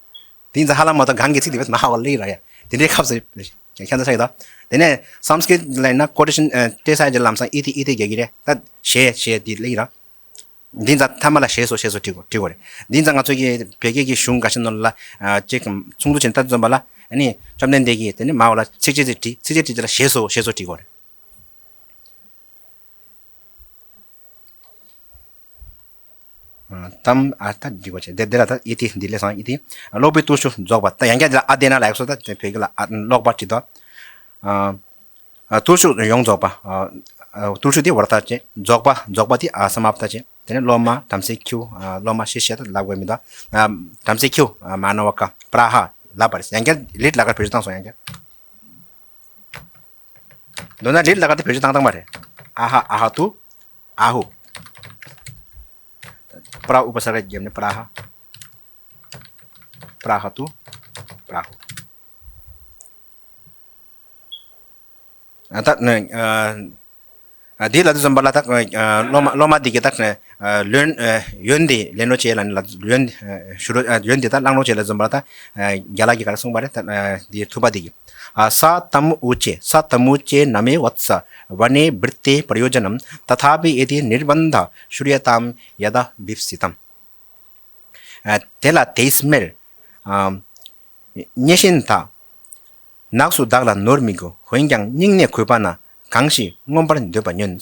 དེ་ཡིན་ཙང་ཧ་ལམ་མ་གཏོགས་གང་གི་ཚིག་དེ་བས་མ་ཧ་བ་ལེགས་ར་ཡ། དེ་འདྲའི་སྐབས་སུ་ཁྱད་མཚར་ཆགས་ཀྱི་འདུག་དེ་ནས་སཾ་སྐྲྀཏ་ལ་ཡིན་ན་ཀོ་ཊེ་ཤན་སྤྲད་ས་རྗེས་ལམ་སང་ཨི་ཏི་ཨི་ཏི་རྒྱག་གི་རེད། ད་ཞེས་ཞེས་དེ་ལེགས་ར། འདི་ཙང་མཐའ་མ་ལ་ཞེས་སོ་ཞེས་སོ་བྲིས་དགོས་བྲིས་དགོས་རེད། འདི་ཙང་ང་ཚོ་གི་བོད་སྐད་ཀྱི་གཞུང་འགའ་ཤས་ནང་ལ་ཨ་ཅིག་ཚོགས་འདུ་བྱས་ནས་ལྟ་འཛོམས་པ་ལ་ཨ་ནི་བཅོམ་ལྡན་འདས་ཀྱིས་དེ་ནི་མ་འོག་ལ་ཚིགས་བཅད་ཅིག་བྲིས། ཚིགས་བཅད་བྲིས་རྗེས་ལ་ཞེས་སོ་ཞེས་སོ་བྲིས་དགོས་རེད། ཨ་ཏམ་ཨ་ད་འགྲིག་པ་བྱས། དེ་དེ་ལ་ད་ཨི་ཏི་འདི་ལས་སང་ཨི་ཏི། ཀློག་པའི་བརྟུལ་ཞུགས་རྫོགས་པ། ད་ཡང་བསྐྱར་དེ་ལ་ཨ་དེ་ན་ལ་ཡག་སོ། ད་དེ་བོད་སྐད་ལ་ཨ་ཀློག་པ་བྲིས་དོ། ཨ་ཨ་བརྟུལ་ཞུགས་ཡོངས་རྫོགས་པ། ཨ་ཨ་བརྟུལ་ཞུགས་དེ་ཝར་ཏ་བྱས། རྫོགས་པ། རྫོགས་པ་དེ་ཨ་སམ་མ་པ་ཏ་བྱས། དེ་ནས་སློབ་མ་བྲམ་ཟེ་ཁྱེའུ། ཨ་སློབ་མ་ཤི་ཤ་ད་ལབ་དགོས་མི་འདུག་ཨ་བྲམ་ཟེ་ཁྱེའུ། ཨ་མ་ན་བ་ཀ་པྲ་ཧ་ལབ་པ་རེད། ཡང་བསྐྱར་ལེགས་ལགས་ཀར་བེད་སྤྱོད་བཏང་སོང་། ཡང་བསྐྱར། མདོར་ན་ལེགས་ལགས་ཀར་དེ་བེད་སྤྱོད་བཏང་བཏང་བ་རེད། ཨ་ཧ། ཨ་ཧ་ཏུ། ཨ་ཧུ། པྲ་ཨུ་པ་སརྒ་བརྒྱབ་ནས་པྲ་ཧ། པྲ་ཧ་ཏུ། པྲ་ཧུ། ཨ་ད་ནི་ཨ་ཨ་དེ་ལ་དུས་ཙམ་པ་ལ་ད་ཨ་སློབ་མ་སློབ་མ་འདི་གིས་ད་ཨ་ལོན་ཨ་ཡོན་འདི་ལེན་རོགས་བྱེད་ལབ་ནས་ལ་ཡོན་ཨ་ཞུ་རོགས་ཨ་ཡོན་འདི་ད་བླང་རོགས་བྱེད་ལབ་ཙམ་པ་ལ་ད་ཨ་རྒྱ་ལགས་ཀྱིས་ག་རེ་གསུངས་པ་རེད། ད་ཨ་འདི་ཐུབ་པ་འདི་གིས། ཨ་ས་ཏམ་ཨུ་ཅེ། ས་ཏམ་ཨུ་ཅེ་ན་མེ་བཏས་ས་ཝ་ནེ་བྲི་ཏེ་པྲ་ཡོ་ཇ་ནམ། ཏ་ཐཱ་པི་ཨེ་ཏི་ནིར་བན་དྷ་ཤྲུ་ཡ་ཏམ་ཡ་དྷ་བྷིབ་སི་ཏམ། ཨ་དེ་ལ་དེས་མེར། ཨ་མཉེས་གཤིན་དག། ནགས་སུ་བདག་ལ་ནོར་མི་དགོས། འོན་ཀྱང་སྙིང་ནས་གུས་པ་ན། གང་ཞིག་མངོན་པར་འདོད་པ་ཉོན།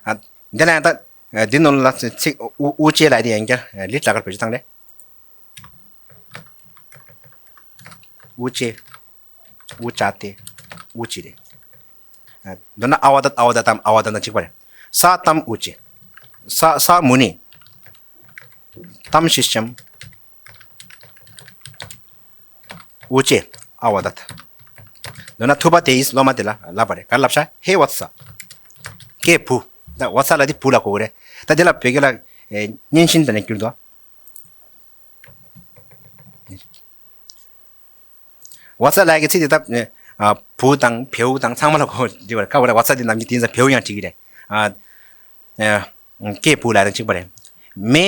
ཨ་འདི་ལ་ཡང་ད་ཨ་འདི་ནང་ལ་ཚིག་ཨུ་ཨུ་ཅེ་ལ་དེ་ཡང་བསྐྱར་ལེགས་ལགས་ཀར་བེད་སྤྱོད་བཏང་རེད། ཨུ་ཅེ། ཨུ་ཅ་ཏེ། ཨུ་ཅི་རེད། ཨ་མདོར་ན་ཨ་བ་ཏ། ཨ་བ་ཏ་ཏམ། ཨ་བ་ཏ་ཏམ་གཅིག་པ་རེད། ས་ཏམ་ཨུ་ཅེ། ས་ས་མུ་ནི། ཏམ་ཤི་ཤམ། ཨུ་ཅེ། ཨ་བ་ཏ་ཏ། མདོར་ན་ཐུབ་པ་དེས་སློབ་མ་དེ་ལ་ལབ་པ་རེད། ག་རེ་ལབ་ཤག་ཧེ་བཏས་ས། ཀྱེ་བུ། ད་བཏས་ས་ལ་དེ་བུ་ལ་གོ་གི་རེད། ད་དེ་ལ་བོད་སྐད་ལ་ཨེ་མཉེས་གཤིན་དེ་ནས་བསྒྱུར་འདུག་བཏས་ས་ལབ་ཡག་གི་ཚིག་དེ་ད་ཨ་བུ་དང་བེའུ་དང་ཚང་མ་ལ་གོ་འདི་བར་ཁ་བར་བཏས་ས་དེ་ནམ་རྒྱུན་དེང་སང་བེའུ་ཡང་བྲིས་ཀྱི་རེད། ཨ་ཨ་ཀྱེ་བུ་ལབ་ཡག་གཅིག་པ་རེད། མེ་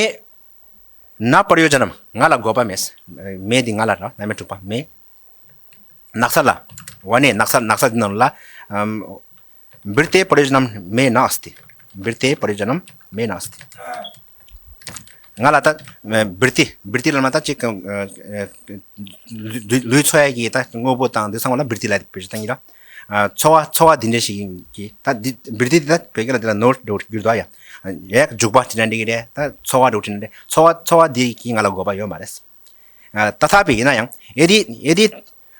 ན་པྲ་ཡོ་ཇ་ནམ། ང་ལ་དགོས་པ་མེད། མེ་འདི་ང་ལ་ར་ན་མེ་དྲུག་པ་མེ། ནགས་ཚལ་ལ། ཝ་ནེ། ནགས་ཚལ། ནགས་ཚལ་འདི་ནང་ལ། ཨམ་བྲི་ཏེ་པྲ་ཡོ་ཇ་ནམ་མེ་ན་ཨསྟི། བྲི་ཏེ་པྲ་ཡོ་ཇ་ནམ་མེ་ན་ཨསྟི། ང་ལ་ད་བྲི་ཏེ། བྲི་ཏེ་ལབ་ན་ད་ཅིག་ཨ་ཨ་ལུས་ལུས་འཚོ་ཡག་གི་ད་དངོས་པོ་དང་འདི་ཚང་མ་ལ་བྲི་ཏེ་ལབ་བེད་སྤྱོད་བཏང་གི་ར། ཨ་འཚོ་བ། འཚོ་བ་འདི་འདྲ་ཞིག་གི་ད་འདི་བྲི་ཏེ་འདི་ད་བོད་སྐད་ལ་འདི་ལ་ནོར་འདྲ་བོ་འགྱུར་འདུག་ཡ། ཡག་འཇུག་པ་བྲིས་ན་འགྲིག་གི་རེད། ད་འཚོ་བ་འདྲ་བོ་བྲིས་ན་འགྲིག་འཚོ་བ། འཚོ་བ་འདི་གིས་ང་ལ་དགོས་པ་ཡོད་མ་རེད། ཨ་ཏ་ཐཱ་པི་ཡིན་ན་ཡང་ཨེ་ཏི་ཨེ་ཏི་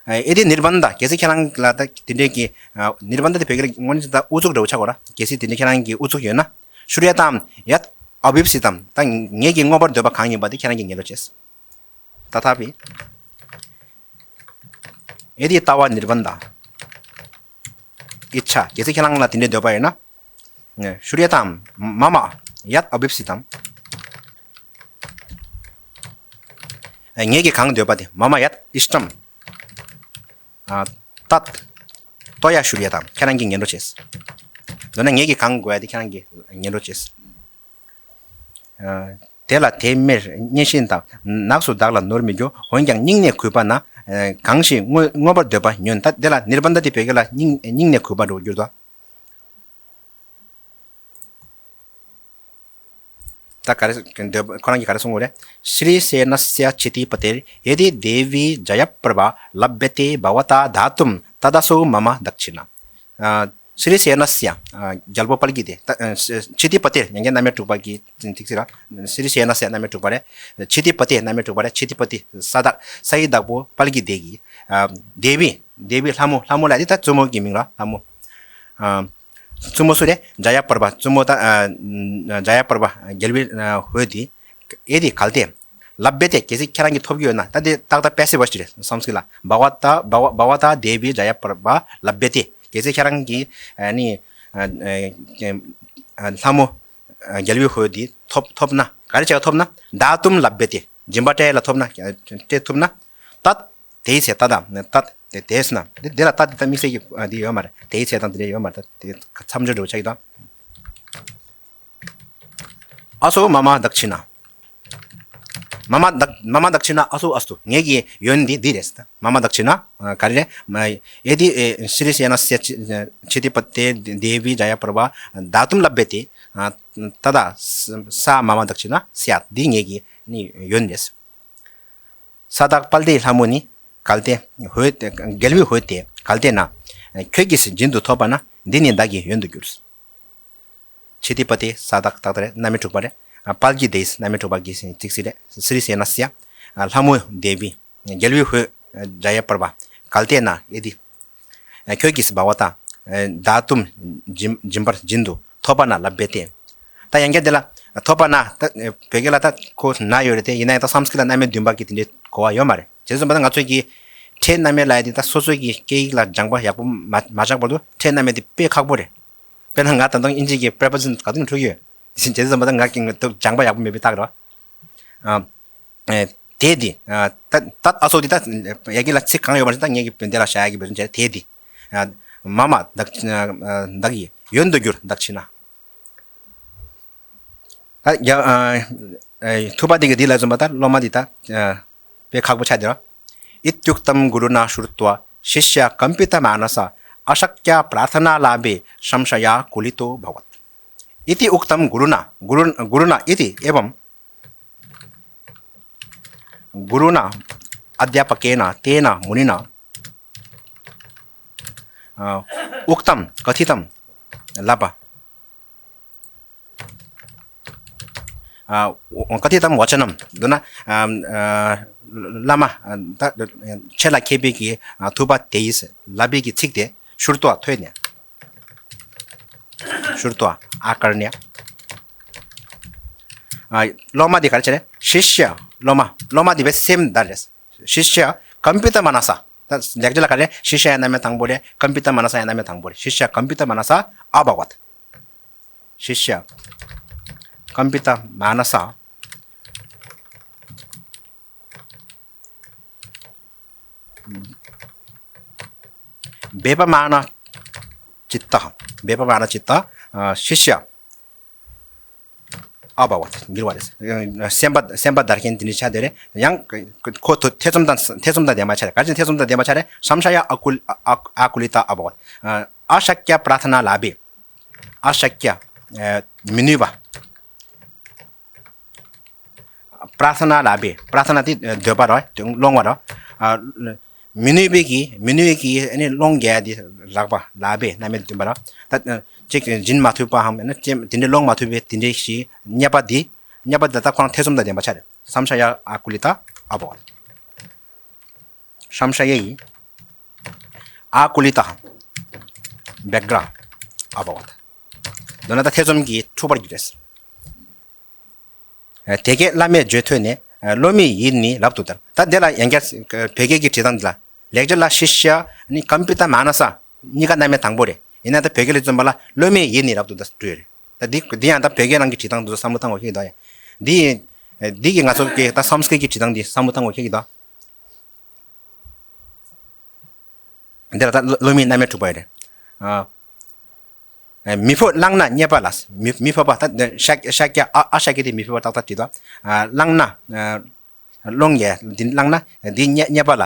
ཨེ་ཏི་ནིར་བན་དྷ། གལ་སྲིད་ཁྱེད་རང་ལ་ད་དེ་འདྲའི་གི་ཨ་ནིར་བན་དྷ་དེ་བོད་སྐད་ལ་དངོས་གནས་ད་ཨུ་ཚུགས་འདྲ་བོ་ཆགས་དགོས་ར། གལ་སྲིད་དེ་འདྲ་ཁྱེད་རང་གི་ཨུ་ཚུགས་ཡོད་ན། ཤྲུ་ཡ་ཏམ་ཡད་ཨ་བྷིབ་སི་ཏམ། ད་ངེད་ཀྱི་མངོན་པར་འདོད་པ་གང་ཡིན་པ་དེ་ཁྱེད་རང་གིས་ངེས་ལོ་བྱེད། ཏ་ཐཱ་པི། ཨེ་ཏི་ཏཱ་ཝ་ནིརྦན་དྷ། ཨིཆ་ཆ། གལ་སྲིད་ཁྱེད་རང་ལ་དེ་འདྲའི་འདོད་པ་ཡོད་ན། ཤྲུ་ཡ་ཐམ། མ་མ་ཡད་ཨ་བིབ་སི་ཏམ། ངེད་ཀྱིས་གང་འདོད་པ་དེ། མ་མ་ཡད་ཨིཤྟམ། ཨ། ཏད་ཏོ་ཡ་ཤྲུ་ཡ་ཐམ། ཁྱེད་རང་གིས་ཉན་རོགས་བྱས། མདོར་ན་ངེད་ཀྱིས་གང་དགོས་ཡ་དེ་ཁྱེད་རང་གིས་ཉན་རོགས་བྱས། ཨ། དེ་ལ་དེ་སྨྲས། མཉེས་གཤིན་དང་། ནགས་སུ་བདག་ལ་ནོར་མི་འགྱུར། འོན་ཀྱང་སྙིང་ནས་གུས་པ་ན། གང་ཞིག་མངོན་མངོན་པར་འདོད་པ་ཉོན། ད་དེ་ལ་ནིརྦན་དྷ་དེ་བོད་སྐད་ལ་སྙིང་སྙིང་ནས་གུས་པ་འགྲོ་གྱུར་ཏོ། ད་ག་རེ་འདོད་པ། ཁོ་རང་གིས་ག་རེ་གསུང་གི་རེད། ཤྲི་སེ་ནསྱ་ཆི་ཏི་པ་ཏེར་ཡེ་ཏི་དེ་བི་ཇ་ཡ་པྲ་བྷ་ལབ་བེ་ཏེ་བྷ་བ་ཏ་དྷཱ་ཏུམ་ཏ་དྷ་སོ་མ་མ་དཀ་ཤི་ན། ཨ། ཤྲི་སེ་ནསྱ། ཨ། རྒྱལ་པོ་དཔལ་གྱི་སྡེ། ད། ཨ། ཆི་ཏི་པ་ཏེར། ཡང་བསྐྱར་རྣམ་དབྱེ་དྲུག་པ་གི་ཚིག་ཟེར་ར། ཤྲི་སེ་ནསྱ་རྣམ་དབྱེ་དྲུག་པ་རེད། ཆི་ཏི་པ་ཏེ་རྣམ་དབྱེ་དྲུག་པ་རེད། ཆི་ཏི་པ་ཏེ་ས་བདག་སའི་བདག་པོ་དཔལ་གྱི་སྡེ་གི། ཨ། དེ་བི། དེ་བི་ལྷ་མོ། ལྷ་མོ་ལ་དེ་ད་བཙུན་མོ་གི་མིང་ར། ལྷ་མོ། ཨ། བཙུན་མོ་སུ་རེད། ཇ་ཡ་པྲ་བྷ། བཙུན་མོ་ད། ཨ། ཇ་ཡ་པྲ་བྷ། རྒྱལ་བའི། ཨ། ཧོད་དེ། ཨེ་དེ་གལ་ཏེ། ལབ་བེ་ཏེ། གལ་སྲིད་ཁྱེད་རང་གིས་ཐོབ་ཀྱི་ཡོད་ན། ད་དེ་ཏག་ཏག་པེ་སིབ་བོ་ཡིས་རེད། སཾ་སྐྲྀཏ་ལ། བྷ་བ་ཏ། བྷ་བ། བྷ་བ་ཏ་དེ་བི་ཇ་ཡ་པྲ་བྷ་ལབ་བེ་ཏེ། གལ་སྲིད་ཁྱེད་རང་གིས། ཨ་ནི། ཨ། ཨ། ལྷ་མོ། ཨ། རྒྱལ་བའི་ཧོད་དེ་ཐོབ་ཐོབ་ན། ག་རེ་བྱས་ཐོབ་ན། དྷཱ་ཏུམ་ལབ་བེ་ཏེ། སྦྱིན་པ་སྤྲད་ལ་ཐོབ་ན། སྤྲད་ཐུབ་ན། ཏད་དེ་ཡི་ཚེ། ཏ་དྷ། ཏད་དེ་དེས་ན། དེ་དེ་ལ་ཏད་དེ་ད་དམིགས་བསལ་གྱི་འདི་ཡོད་མ་རེད། དེ་ཡི་ཚེ་དང་དེ་འདྲ་ཡོད་མ་རེད། ད་དེ་མཚམས་སྦྱོར་འདྲ་བོ་ཆགས་ཀྱི་དང་། ཨ་སོ་མ་མ་དཀ་ཤི་ན། མ་མ་དཀ། མ་མ་དཀ་ཤི་ན་ཨ་སོ་ཨ་སྟུ། ངེད་ཀྱི་ཡོན་འདི་འདི་རེད། མ་མ་དཀ་ཤི་ན། ཨ། ག་རེ་རེད། མ། ཨེ་དེ། ཨེ། ཤྲི་སེ་ནསྱ་ཆི་ཏི་པ་ཏེར་དེ་བི་ཇ་ཡ་པྲ་བྷ་དྷཱ་ཏུམ་ལབ་བེ་ཏེ། ཨ། ཏ་དྷ་ས་མ་མ་དཀ་ཤི་ན་སྱ། འདི་ངེད་ཀྱི་ནི་ཡོན་རེད། ས་བདག་དཔལ་ལྡན་ལྷ་མོ་ནི། གལ་ཏེ། ཧོད། རྒྱལ་བའི་ཧོད་དེ་གལ་ཏེ་ན། ཁྱོད་ཀྱིས་སྦྱིན་དུ་ཐོབ་པ་ན། འདི་ནི་བདག་གི་ཡོན་དུ་འགྱུར། ཆི་ཏི་པ་ཏེ་ས་བདག་ཏག་ཏག་རེད། རྣམ་དབྱེ་དྲུག་པ་རེད། ཨ། དཔལ་གྱི་སྡེ་རྣམ་དབྱེ་དྲུག་པ་གི་ཚིག་ཟིག་རེད། ཤྲི་སེ་ནསྱ། ཨ། ལྷ་མོ་དེ་བི། རྒྱལ་བའི་ཧོད། ཇ་ཡ་པྲ་བྷ། གལ་ཏེ་ན་ཨེ་དེ། ཁྱོད་ཀྱིས་བྷ་བ་ཏ། དྷཱ་ཏུམ། སྦྱིན། སྦྱིན་པར་སྦྱིན་དུ་ཐོབ་པ་ན་ལབ་བེ་ཏེ། ད་ཡང་བསྐྱར་དེ་ལ་ཐོབ་པ་ན། ད་བོད་སྐད་ལ་ད་ཁོ་ན་ཡོད་རེད་དེ། ཡིན་ན་ཡང་ད་སཾ་སྐྲྀཏ་ལ་རྣམ་དབྱེ་བདུན་པ་གི་དེ་འདྲའི་གོ་བ་ཡོད་མ་རེད། བྱས་ཙང་ད་ང་ཚོས་ཀྱི་ཕྲད་རྣམ་དབྱེ་ལབ་ཡ་དེ་ད་སོ་སོའི་གི་སྐད་ཡིག་ལ་སྦྱངས་པ་ཡག་པོ་མ་མ་ཆགས་བར་དུ་ཕྲད་རྣམ་དབྱེ་དེ་དཔེ་ཁག་པོ་རེད། དཔེར་ན་ང་ད་དུང་དབྱིན་ཇི་གི་པྲེ་པོ་ཟི་ཤན་ག་དུས་ནས་འཁྲུག་ཡོད། བྱས་ཙང་ད་ང་གི་ད་སྦྱངས་པ་ཡག་པོ་མེད་པའི་རྟགས་རེད། ཨ། ཨེ། དེ་དེ། ཨ། ཏ་ཏ་ཨ་སོ་དེ་ད་ཡ་གི་ལ་ཚིག་གང་ཡོད་པ་ཞིག་ད་ངེད་ཀྱི་བོད་འདི་ལ་བྱ་ཡ་གི་བོད་དོན་བྱས། དེ་དེ། ཨ། མ་མ་དཀ། ཨ། དཀ་ཡི་ཡོན་དུ་འགྱུར་དཀ་ཤི་ན། ད་ཡ། ཨ། ཨ། ཐུབ་པ་དེ་གིས་དེ་ལ་བཟུང་བ་ད་སློབ་མ་དེ་ད། ཨ། དཔེ་ཁག་པོ་ཆགས་དེ་ར། ཨིཏྱུཀྟམ་གུ་རུ་ན་ཤྲུ་ཏྭ་ཤི་ཤྱ་ཀམ་པི་ཏ་མ་ན་ས་ཨ་ཤ་ཀྱ་པྲཱར་ཐ་ན་ལ་བྷེ་སཾ་ཤ་ཡ་ཀུ་ལི་ཏོ་ཨ་བྷ་ཝད། ཨི་ཏི་ཨུཀྟམ་གུ་རུ་ན། གུ་རུ་གུ་རུ་ན་ཨི་ཏི་ཨེ་བམ། གུ་རུ་ན་ཨ་དྷྱ་པ་ཀེ་ན་ཏེ་ན་མུ་ནི་ན། ཨ། ཨུཀྟམ་ཀ་ཐི་ཏམ་ལབ་པ། ཨ། ཀ་ཐི་ཏམ་བ་ཅ་ནམ། མདོར་ན། ཨ། ཨ། བླ་མ། ཨ། ད་ཆེ་ལ་མཁས་པའི་གི། ཨ། ཐུབ་པ་དེ་ཡིས་ལབ་པའི་གི་ཚིག་དེ་ཤྲུ་ཏྭ་ཐོས་ནས། ཤྲུ་ཏྭ་ཨ་ཀར་ནྱ། ཨ། སློབ་མ་དེ་ག་རེ་བྱས་རེད། ཤི་ཤྱ། སློབ་མ། སློབ་མ་དེ་བས་སེམས་དལ་རེད། ཤི་ཤྱ་ཀམ་པི་ཏ་མ་ན་ས། ད་ལེགས་སྦྱར་ལ་ག་རེ། ཤི་ཤྱ་ཡ་རྣམ་དབྱེ་དང་པོ་རེད། ཀམ་པི་ཏ་མ་ན་ས་ཡ་རྣམ་དབྱེ་དང་པོ་རེད། ཤི་ཤྱ་ཀམ་པི་ཏ་མ་ན་ས་ཨ་བྷ་ཝད། ཤི་ཤྱ་ཀམ་པི་ཏ་མ་ན་ས། བྷེ་པ་མ་ན་ཅི་ཏ། བྷེ་པ་མ་ན་ཅི་ཏ། ཨ། ཤི་ཤྱ་ཨ་བྷ་ཝད་འགྱུར་བ་རེད། སེམས་པ་སེམས་པ་དར་མཁན་དེ་འདྲ་ཆགས་བསྡད་རེད། ཡང་ཁོ་ཐོ་ཐེ་ཚོམ་དང་ཐེ་ཚོམ་དང་ལྡན་པ་ཆགས་རེད། ག་རེ་བྱས་ཐེ་ཚོམ་དང་ལྡན་པ་ཆགས་རེད། སཾ་ཤ་ཡ་ཨ་ཀུ་ཨ་ཨ་ཀུ་ལི་ཏ་ཨ་བྷ་ཝད། ཨ་ཤ་ཀྱ་པྲཱར་ཐ་ན་ལ་བྷེ། ཨ་ཤ་ཀྱ། ཨ། མི་ནུས་པ། པྲཱར་ཐ་ན་ལ་བྷེ། པྲཱར་ཐ་ན་དེ་འདོད་པ་རེད། སློང་བ་རེད། ཨ། མི་ནུས་པའི་གི་མི་ནུས་པའི་གི་ཨ་ནི་སློང་རྒྱག་དེ་རགས་པ་ལ་བྷེ་རྣམ་དབྱེ་བདུན་པ་རེད། ད་ཅིག་སྦྱིན་མ་ཐུབ་པའམ་ཨ་ནི་དེ་འདྲའི་སློང་མ་ཐུབ་པའི་དེ་འདྲའི་ཞིག་རྙེད་པ་དེ། རྙེད་པ་དེ་ད་ཁོ་རང་ཐེ་ཚོམ་དང་ལྡན་པ་ཆགས་རེད། སཾ་ཤ་ཡ་ཨ་ཀུ་ལི་ཏ་ཨ་བྷ་ཝད། སཾ་ཤ་ཡ་ཨ་ཀུ་ལི་ཏ་བྱེ་བྲག་ཨ་བྷ་ཝད། མདོར་ན་ད་ཐེ་ཚོམ་གྱིས་འཁྲུགས་པར་འགྱུར་རེད། དེ་སྐད་བླ་མས་བརྗོད་ཐོས་ནས། སློབ་མའི་ཡིད་ནི་ལག་ཏུ་དར། ད་འདི་ལ་ཡང་བསྐྱར་བོད་སྐད་ཀྱི་བྲིས་སྟངས་འདི་ལ། ལེགས་སྦྱར་ལ་ཤི་ཤ་ནི་ཀམ་པི་ཏ་མ་ན་ས་གཉིས་ཀ་རྣམ་དབྱེ་དང་པོ་རེད། ཡིན་ན་ད་བོད་སྐད་ལ་བརྩོན་པ་ལ་བློ་མེད་ཡིད་ནི་རབ་ཏུ་ད་བྲིས་ཡོད་རེད། ད་འདི་འདི་ཡང་ད་བོད་སྐད་རང་གི་བྲིས་སྟངས་འདུག་བསམ་བློ་བཏང་དགོས་ཀྱི་འདུག་ཡ། འདི་འདི་གི་ང་ཚོ་གི་ད་སཾ་སྐྲྀཏ་གི་བྲིས་སྟངས་འདི་བསམ་བློ་བཏང་དགོས་ཀྱི་འདུག་འདི་ལ་ད་བློ་མེད་རྣམ་དབྱེ་དྲུག་པ་ཡོད་རེད། ཨ། མི་ཕོད་བླངས་ན་རྙེད་པ་ལ། མི་མི་ཕོད་པ་ད་ཤཱཀྱ་ཤཱཀྱ་ཨ་ཨ་ཤཱཀྱ་དེ་མི་ཕོད་པ་ཏག་ཏག་བྲིས་དང་། བླངས་ན། སློང་ཡས་འདི་བླངས་ན་འདི་རྙེད་རྙེད་པ་ལ། ལ་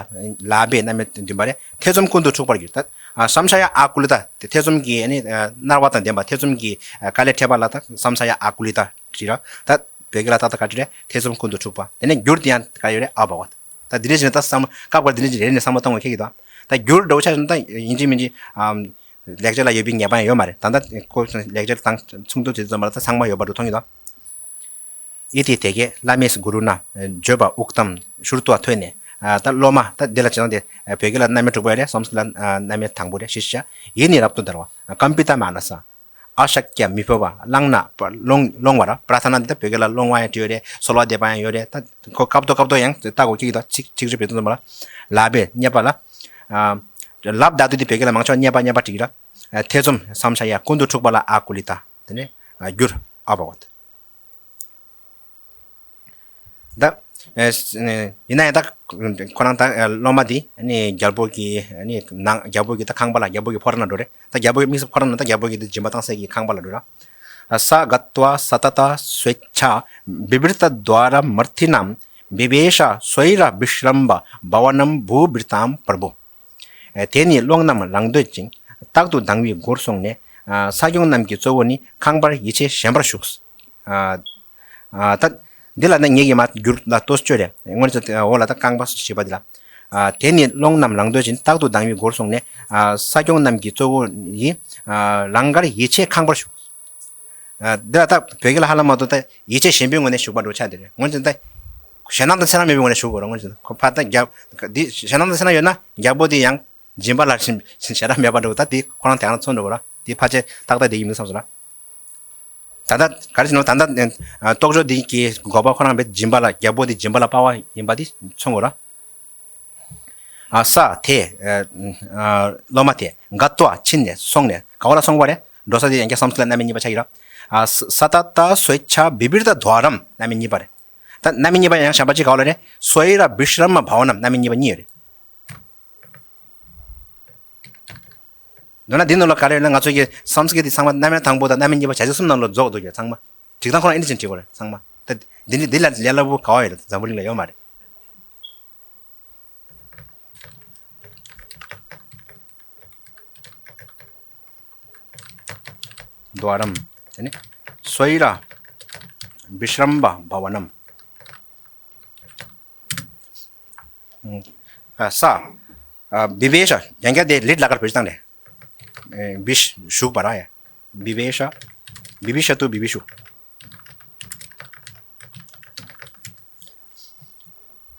བས་རྣམ་དབྱེ་བདུན་པ་རེད། ཐེ་ཚོམ་ཀུན་ཏུ་འཁྲུགས་པར་འགྱུར། ད་སཾ་ཤ་ཡ་ཨ་ཀུ་ལི་ཏ། ཐེ་ཚོམ་གྱི་ནི་མནར་བ་དང་ལྡན་པ། ཐེ་ཚོམ་གྱི་དཀའ་ལས་འཕྲད་པ་ལ་ད་སཾ་ཤ་ཡ་ཨ་ཀུ་ལི་ཏ་བྲིས་ར། ད་བོད་སྐད་ལ་ཏག་ཏག་ག་བྲིས་རེད། ཐེ་ཚོམ་ཀུན་ཏུ་འཁྲུགས་པ། དེ་ནས་འགྱུར་དེ་ཡང་ག་ཡོད་རེད། ཨ་བྷ་བ། ད་འདི་འདྲ་ཞིག་ནས་ད་བསམ་སྐབས་འགར་འདི་འདྲ་ཞིག་རེ་རེ་ནས་བསམ་བློ་གཏོང་དགོས་ཁེལ་གྱི་འདུག་ད་འགྱུར་འདྲ་བོ་ཆ་བཞག་ན་ད་ཡིན་གཅིག་མིན་གཅིག་ཨམ། ལེགས་སྦྱར་ལ་ཡོད་པའི་ངེས་པ་ཡང་ཡོད་མ་རེད། ད་ལྟ་ཁོ་ལེགས་སྦྱར་དང་མཚུངས་བསྡུར་བྱེད་དུས་ཙམ་པ་ལ་ད་ཚང་མ་ཡོད་པ་འདྲ་ཐོན་གྱི་འདུག་ཨི་ཏི་དེ་གེ་བླ་མེས་གུ་རུ་ན་བརྗོད་པ་ཨུཀྟམ་ཤྲུ་ཏྭ་ཐོས་ནས། ད་སློབ་མ་ད་འདི་ལ་བྱེད་སྟངས་དེ་བོད་སྐད་ལ་རྣམ་དབྱེ་དྲུག་པ་རེད། སཾ་སྐྲྀཏ་ལ་རྣམ་དབྱེ་དང་པོ་རེད། ཤི་ཤ་ཡིད་ནི་རབ་ཏུ་འདར་བ། ཀམ་པི་ཏ་མ་ན་ས། ཨ་ཤཱཀྱ་མི་ཕོད་པ། བླངས་ན་སློང་སློང་བ་ར། པྲ་ཐ་ན་འདི་ད་བོད་སྐད་ལ་སློང་བ་ཡང་བྲིས་ཡོད་རེད། གསོལ་བ་འདེབས་པ་ཡང་ཡོད་རེད། ད་ཁོ་སྐབས་ཐོག་སྐབས་ཐོག་ཡང་ལྟ་དགོས་ཀྱི་འདུག་ཚིག་ཚིག་སྦྱོར་བེད་སྤྱོད་གཏོང་བ་ལ། ལ་བས་རྙེད་པ་ལ། ལབ་ད་དུ་འདི་བོད་སྐད་ལ་མང་ཆེ་བ་རྙེད་པ་རྙེད་པ་བྲིས་ཀྱི་ར། ཐེ་ཚོམ་སཾ་ཤ་ཡ་ཀུན་ཏུ་འཁྲུགས་པ་ལ་ཨ་ཀུ་ལི་ཏ། དེ་ནས་འགྱུར་ཨ་བྷ་བ། ད། ཡིན་ན་ཡང་ད། ཁོ་རང་ད་སློབ་མ་འདི་ནི་རྒྱལ་པོ་གི་ནི་ནང་རྒྱལ་པོ་གི་ད་ཁང་པ་ལ་རྒྱལ་པོ་གི་ཕོ་བྲང་ལ་འགྲོ་རེད། ད་རྒྱལ་པོ་གི་དམིགས་སུ་ཁོ་རང་ནང་ད་རྒྱལ་པོ་གི་འདི་སྦྱིན་པ་བཏང་སའི་གི་ཁང་པ་ལ་འགྲོ་ར། ས་ག་ཏྭ་སཏ་ཏ་སྭེ་ཆ་བི་བིར་ཏ་དྭ་ར་མར་ཐི་ནམ་བི་བེ་ཤ་སྭེ་ར་བི་ཤྲམ་བྷ་བ་ནམ་བྷུ་བིར་ཏམ་པྲ་བྷུ། དེ་ནི་སློང་རྣམས་ལང་འདོད་ཅིང་རྟག་ཏུ་སྡང་བའི་སྒོར་སོང་ནས། ས་སྐྱོང་རྣམས་ཀྱི་གཙོ་བོ་ནི་ཁང་པར་ཡིད་ཆེས་ཞེན་པར་ཞུགས། ད་འདི་ལ་ནི་ངེད་ཀྱིས་མ་འགྱུར་ལ་ལྟོས་བཅོས་རེད། སྔོན་ཆད་འོ་ལ་ད་རྐང་པ་བཞི་པ་འདི་ལ། དེ་ནི་སློང་རྣམས་ལང་འདོད་ཅིང་རྟག་ཏུ་སྡང་བའི་སྒོར་སོང་ནས། ས་སྐྱོང་རྣམས་ཀྱི་གཙོ་བོ་ཡི། ལང་ཀར་ཡིད་ཆེས་ཁང་པར་ཞུགས། འདི་ལ་ད་བོད་སྐད་ལ་ཧ་ལམ་མ་གཏོགས་ད་ཡིད་ཆེས་ཞེན་པའི་ངོས་ནས་ཞུགས་པ་འགྲོ་ཆགས་དེ་རེད། སྔོན་ཆད་ད་ཞེད་སྣང་དང་འཚེར་སྣང་མེད་པའི་ངོས་ནས་ཞུགས་དགོས་རེད། སྔོན་ཆད་ཁོ་ཕར་ད་རྒྱ་འདི་ཞེད་སྣང་དང་འཚེར་སྣང་ཡོད་ན་རྒྱལ་པོ་དེ་ཡང་སྦྱིན་པ་ལ་ཞེད་སྣང་མེད་པ་འགྲོ། ད་དེ་ཁོ་རང་དེ་རང་མཚོན་འགྲོ་གི་ར། དེ་ཕལ་ཆེར་ཏག་ཏག་དེ་ཡིན་མིན་བསམ་སོང་ར། ད་ལྟ་ག་རེ་བྱས་ན་ད་ལྟ་རྟོགས་བརྗོད་འདི་གི་དགོས་པ་ཁོ་རང་བས་སྦྱིན་པ་ལ་རྒྱལ་པོ་དེ་སྦྱིན་པ་ལ་དཔའ་བ་ཡིན་པ་དེ་མཚོན་དགོས་ར། ས་དེ། སློབ་མ་དེ་ག་ཏྭ་ཕྱིན་ནས་སོང་ནས་ག་བ་ལ་སོང་བ་རེད། འགྲོ་ས་དེ་ཡང་བསྐྱར་སཾ་སྐྲྀཏ་རྣམ་དབྱེ་གཉིས་པ་ཆགས་ཀྱི་ར། སཏྭ་ཏ་སྭེ་ཆ་བི་བིར་ཏ་དྭ་རམ་རྣམ་དབྱེ་གཉིས་པ་རེད། ད་རྣམ་དབྱེ་གཉིས་པ་ཡང་གཞན་པ་གཅིག་ག་བ་ལ་རེད། སྭེ་ར་བི་ཤྲམ་བྷ་བ་ནམ་རྣམ་དབྱེ་གཉིས་པ་གཉིས་ཡོད་རེད། མདོར་ན་འདི་ནང་ལ་ག་རེ་ཡོད་ན་ང་ཚོ་གི་སཾ་སྐྲྀཏ་ཚང་མ་རྣམ་དབྱེ་དང་པོ་དང་རྣམ་དབྱེ་གཉིས་པ་བྱ་བྱེད་གསུམ་ནང་ལ་རྫོགས་འདུག་ཡོད་ཚང་མ། བྲིས་སྟངས་ཁོ་རང་ཨེ་འདྲ་ཅིག་བྲིས་དགོས་རེད་ཚང་མ། ད་འདི་འདི་ལ་ལས་སླ་པོ་ག་བ་ཡོད་རེད། འཛམ་བུ་གླིང་ལ་ཡོད་མ་རེད། དྭ་རམ། དེ་ནི་སྭེ་ར་བི་ཤྲམ་བྷ་བ་ནམ། ས། བི་བེ་ཤ། ཡང་བསྐྱར་དེ་ལིཊ་ལ་ཀར་བེད་སྤྱོད་བཏང་རེད། བི་ཤ་ཞུགས་པ་ར་ཡ། བི་བེ་ཤ། བི་བི་ཤ་ཏུ་བི་བི་ཤུ།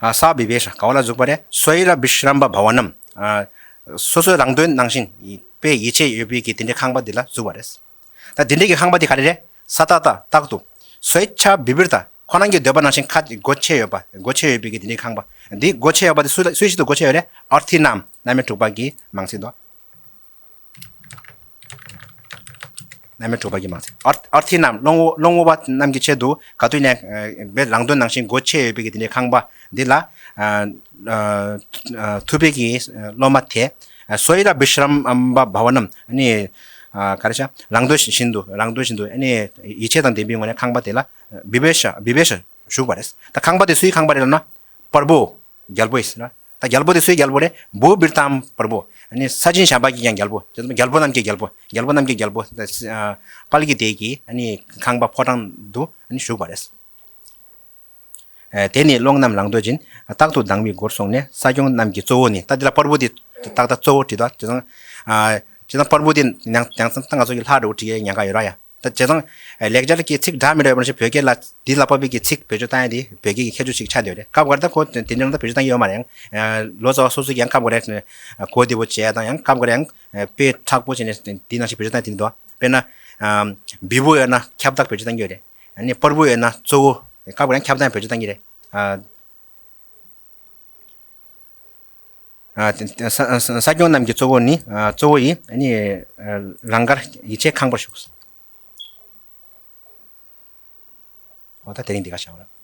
ས་བི་བེ་ཤ་ག་བ་ལ་ཟུག་པ་རེད། སྭེ་ར་བི་ཤྲམ་བྷ་བ་ནམ། སོ་སོའི་རང་དོན་ནང་བཞིན་དཔེ་ཡིད་ཆེས་ཡོད་པའི་གི་དེ་འདྲའི་ཁང་པ་འདི་ལ་ཟུག་པ་རེད། ད་དེ་འདྲའི་གི་ཁང་པ་འདི་ག་རེ་རེད། སཏྭ་ཏ་རྟག་ཏུ། སྭེ་ཆ་བི་བིར་ཏ། ཁོ་རང་གི་འདོད་པ་ནང་བཞིན་ཁ་སྒོ་ཕྱེ་ཡོད་པ། སྒོ་ཕྱེ་ཡོད་པའི་གི་དེ་འདྲའི་ཁང་པ། འདི་སྒོ་ཕྱེ་ཡོད་པ་དེ་སུ་ལ་སུའི་ཆེད་དུ་སྒོ་ཕྱེ་ཡོད་རེད། ཨར་ཐི་ནམ་རྣམ་དབྱེ་དྲུག་པ་གི་མང་ཚིག་འདུག་རྣམ་དབྱེ་དྲུག་པ་གི་མང་ཚིག་ཨར་ཨར་ཐི་ནམ་སློང་བོ་སློང་བོ་པ་རྣམས་ཀྱི་ཆེད་དུ་ག་དུས་ནས་བའི་རང་དོན་ནང་བཞིན་སྒོ་ཕྱེ་ཡོད་པའི་གི་དེ་འདྲའི་ཁང་པ་འདི་ལ། ཐུབ་པའི་གི་སློབ་མ་དེ། སྭེ་ར་བི་ཤྲམ་བྷ་བ་ནམ་ནི། ག་རེ་ཤ་རང་འདོད་བཞིན་དུ་རང་འདོད་བཞིན་དུ་ནི་ཡིད་ཆེས་དང་ལྡན་པའི་ངོས་ནས་ཁང་པ་དེ་ལ་བི་བེ་ཤ་བི་བེ་ཤ་ཞུགས་པ་རེད། ད་ཁང་པ་དེ་སུའི་ཁང་པ་རེད་ལབ་ན། པྲ་བྷུ། རྒྱལ་པོ་ཡིན་ཟེར་ན། ད་རྒྱལ་པོ་དེ་སུའི་རྒྱལ་པོ་རེད། བྷུ་བིར་ཏམ་པྲ་བྷུ། ཨ་ནི་ས་ཆེན་གཞན་པ་གི་ཀྱང་རྒྱལ་པོ། རྒྱལ་པོ་རྣམས་ཀྱི་རྒྱལ་པོ། རྒྱལ་པོ་རྣམས་ཀྱི་རྒྱལ་པོ། དཔལ་གྱི་སྡེ་གི་ཨ་ནི་ཁང་པ་ཕོ་བྲང་དུ་ཨ་ནི་བཞུགས་པ་རེད། དེ་ནི་སློང་རྣམས་ལང་འདོད་ཅིང་རྟག་ཏུ་སྡང་བའི་སྒོར་སོང་ནས་ས་སྐྱོང་རྣམས་ཀྱི་གཙོ་བོ་ནི། ད་འདི་ལ་པར་བུ་དེ་ཏག་ཏག་གཙོ་བོ་བྲིས་ཏོ། བྱས་ཙང་། བྱས་ཙང་པར་བུ་དེ་ཡང་ཡང་ཙང་ད་ང་ཚོ་གི་ལྷག་འགྲོ་བྲིས་ཡ་ཉེན་ཁ་ཡོད་ར་ཡ། ད་བྱས་ཙང་། ལེགས་སྦྱར་གྱི་ཚིག་འདྲ་མི་འདྲ་ཡོད་པ་ནང་བཞིན་བོད་སྐད་ལ་འདི་ལ་བབས་པའི་གི་ཚིག་བེད་སྤྱོད་བཏང་ཡ་དེ་བོད་སྐད་ཀྱི་ཁྱད་ཆོས་ཤིག་ཆགས་བསྡད་ཡོད་རེད། སྐབས་འགར་ད་ཁོ་དེ་འདྲ་ནང་ད་བེད་སྤྱོད་བཏང་གི་ཡོད་མ་རེད། ཡང་། ལོ་ཙཱ་བ་སོ་སོ་གི་ཡང་སྐབས་འགར་ཡང་། གོ་བདེ་པོ་བྱས་དང་ཡང་སྐབས་འགར་ཡང་། དཔེ་མཁྲེགས་པོ་བྱས་ནས་འདི་ནང་བཞིན་བེད་སྤྱོད་བཏང་དེ་འདུག་དཔེར་ན། བི་བྷུ་ཡོད་ན་ཁྱབ་བདག་བེད་སྤྱོད་བཏང་གི་ཡོད་རེད། ཨ་ནི་པར་བུ་ཡོད་ན་གཙོ་བོ། སྐབས་འགར་ཡང་ཁྱབ་བདག་བེད་སྤྱོད་བཏང་གི་རེད། ཨ། ཨ་དེ་དེ་ས་ས་ས་སྐྱོང་རྣམས་ཀྱི་གཙོ་བོ་ནི་ཨ་གཙོ་བོ་ཡི་ཨ་ནི་ཨ་རང་དགར་ཡིད་ཆེས་ཁང་པར་བཞུགས། འོ་ད་དེ་རིང་འདི་ག་བྱ་བ་ར།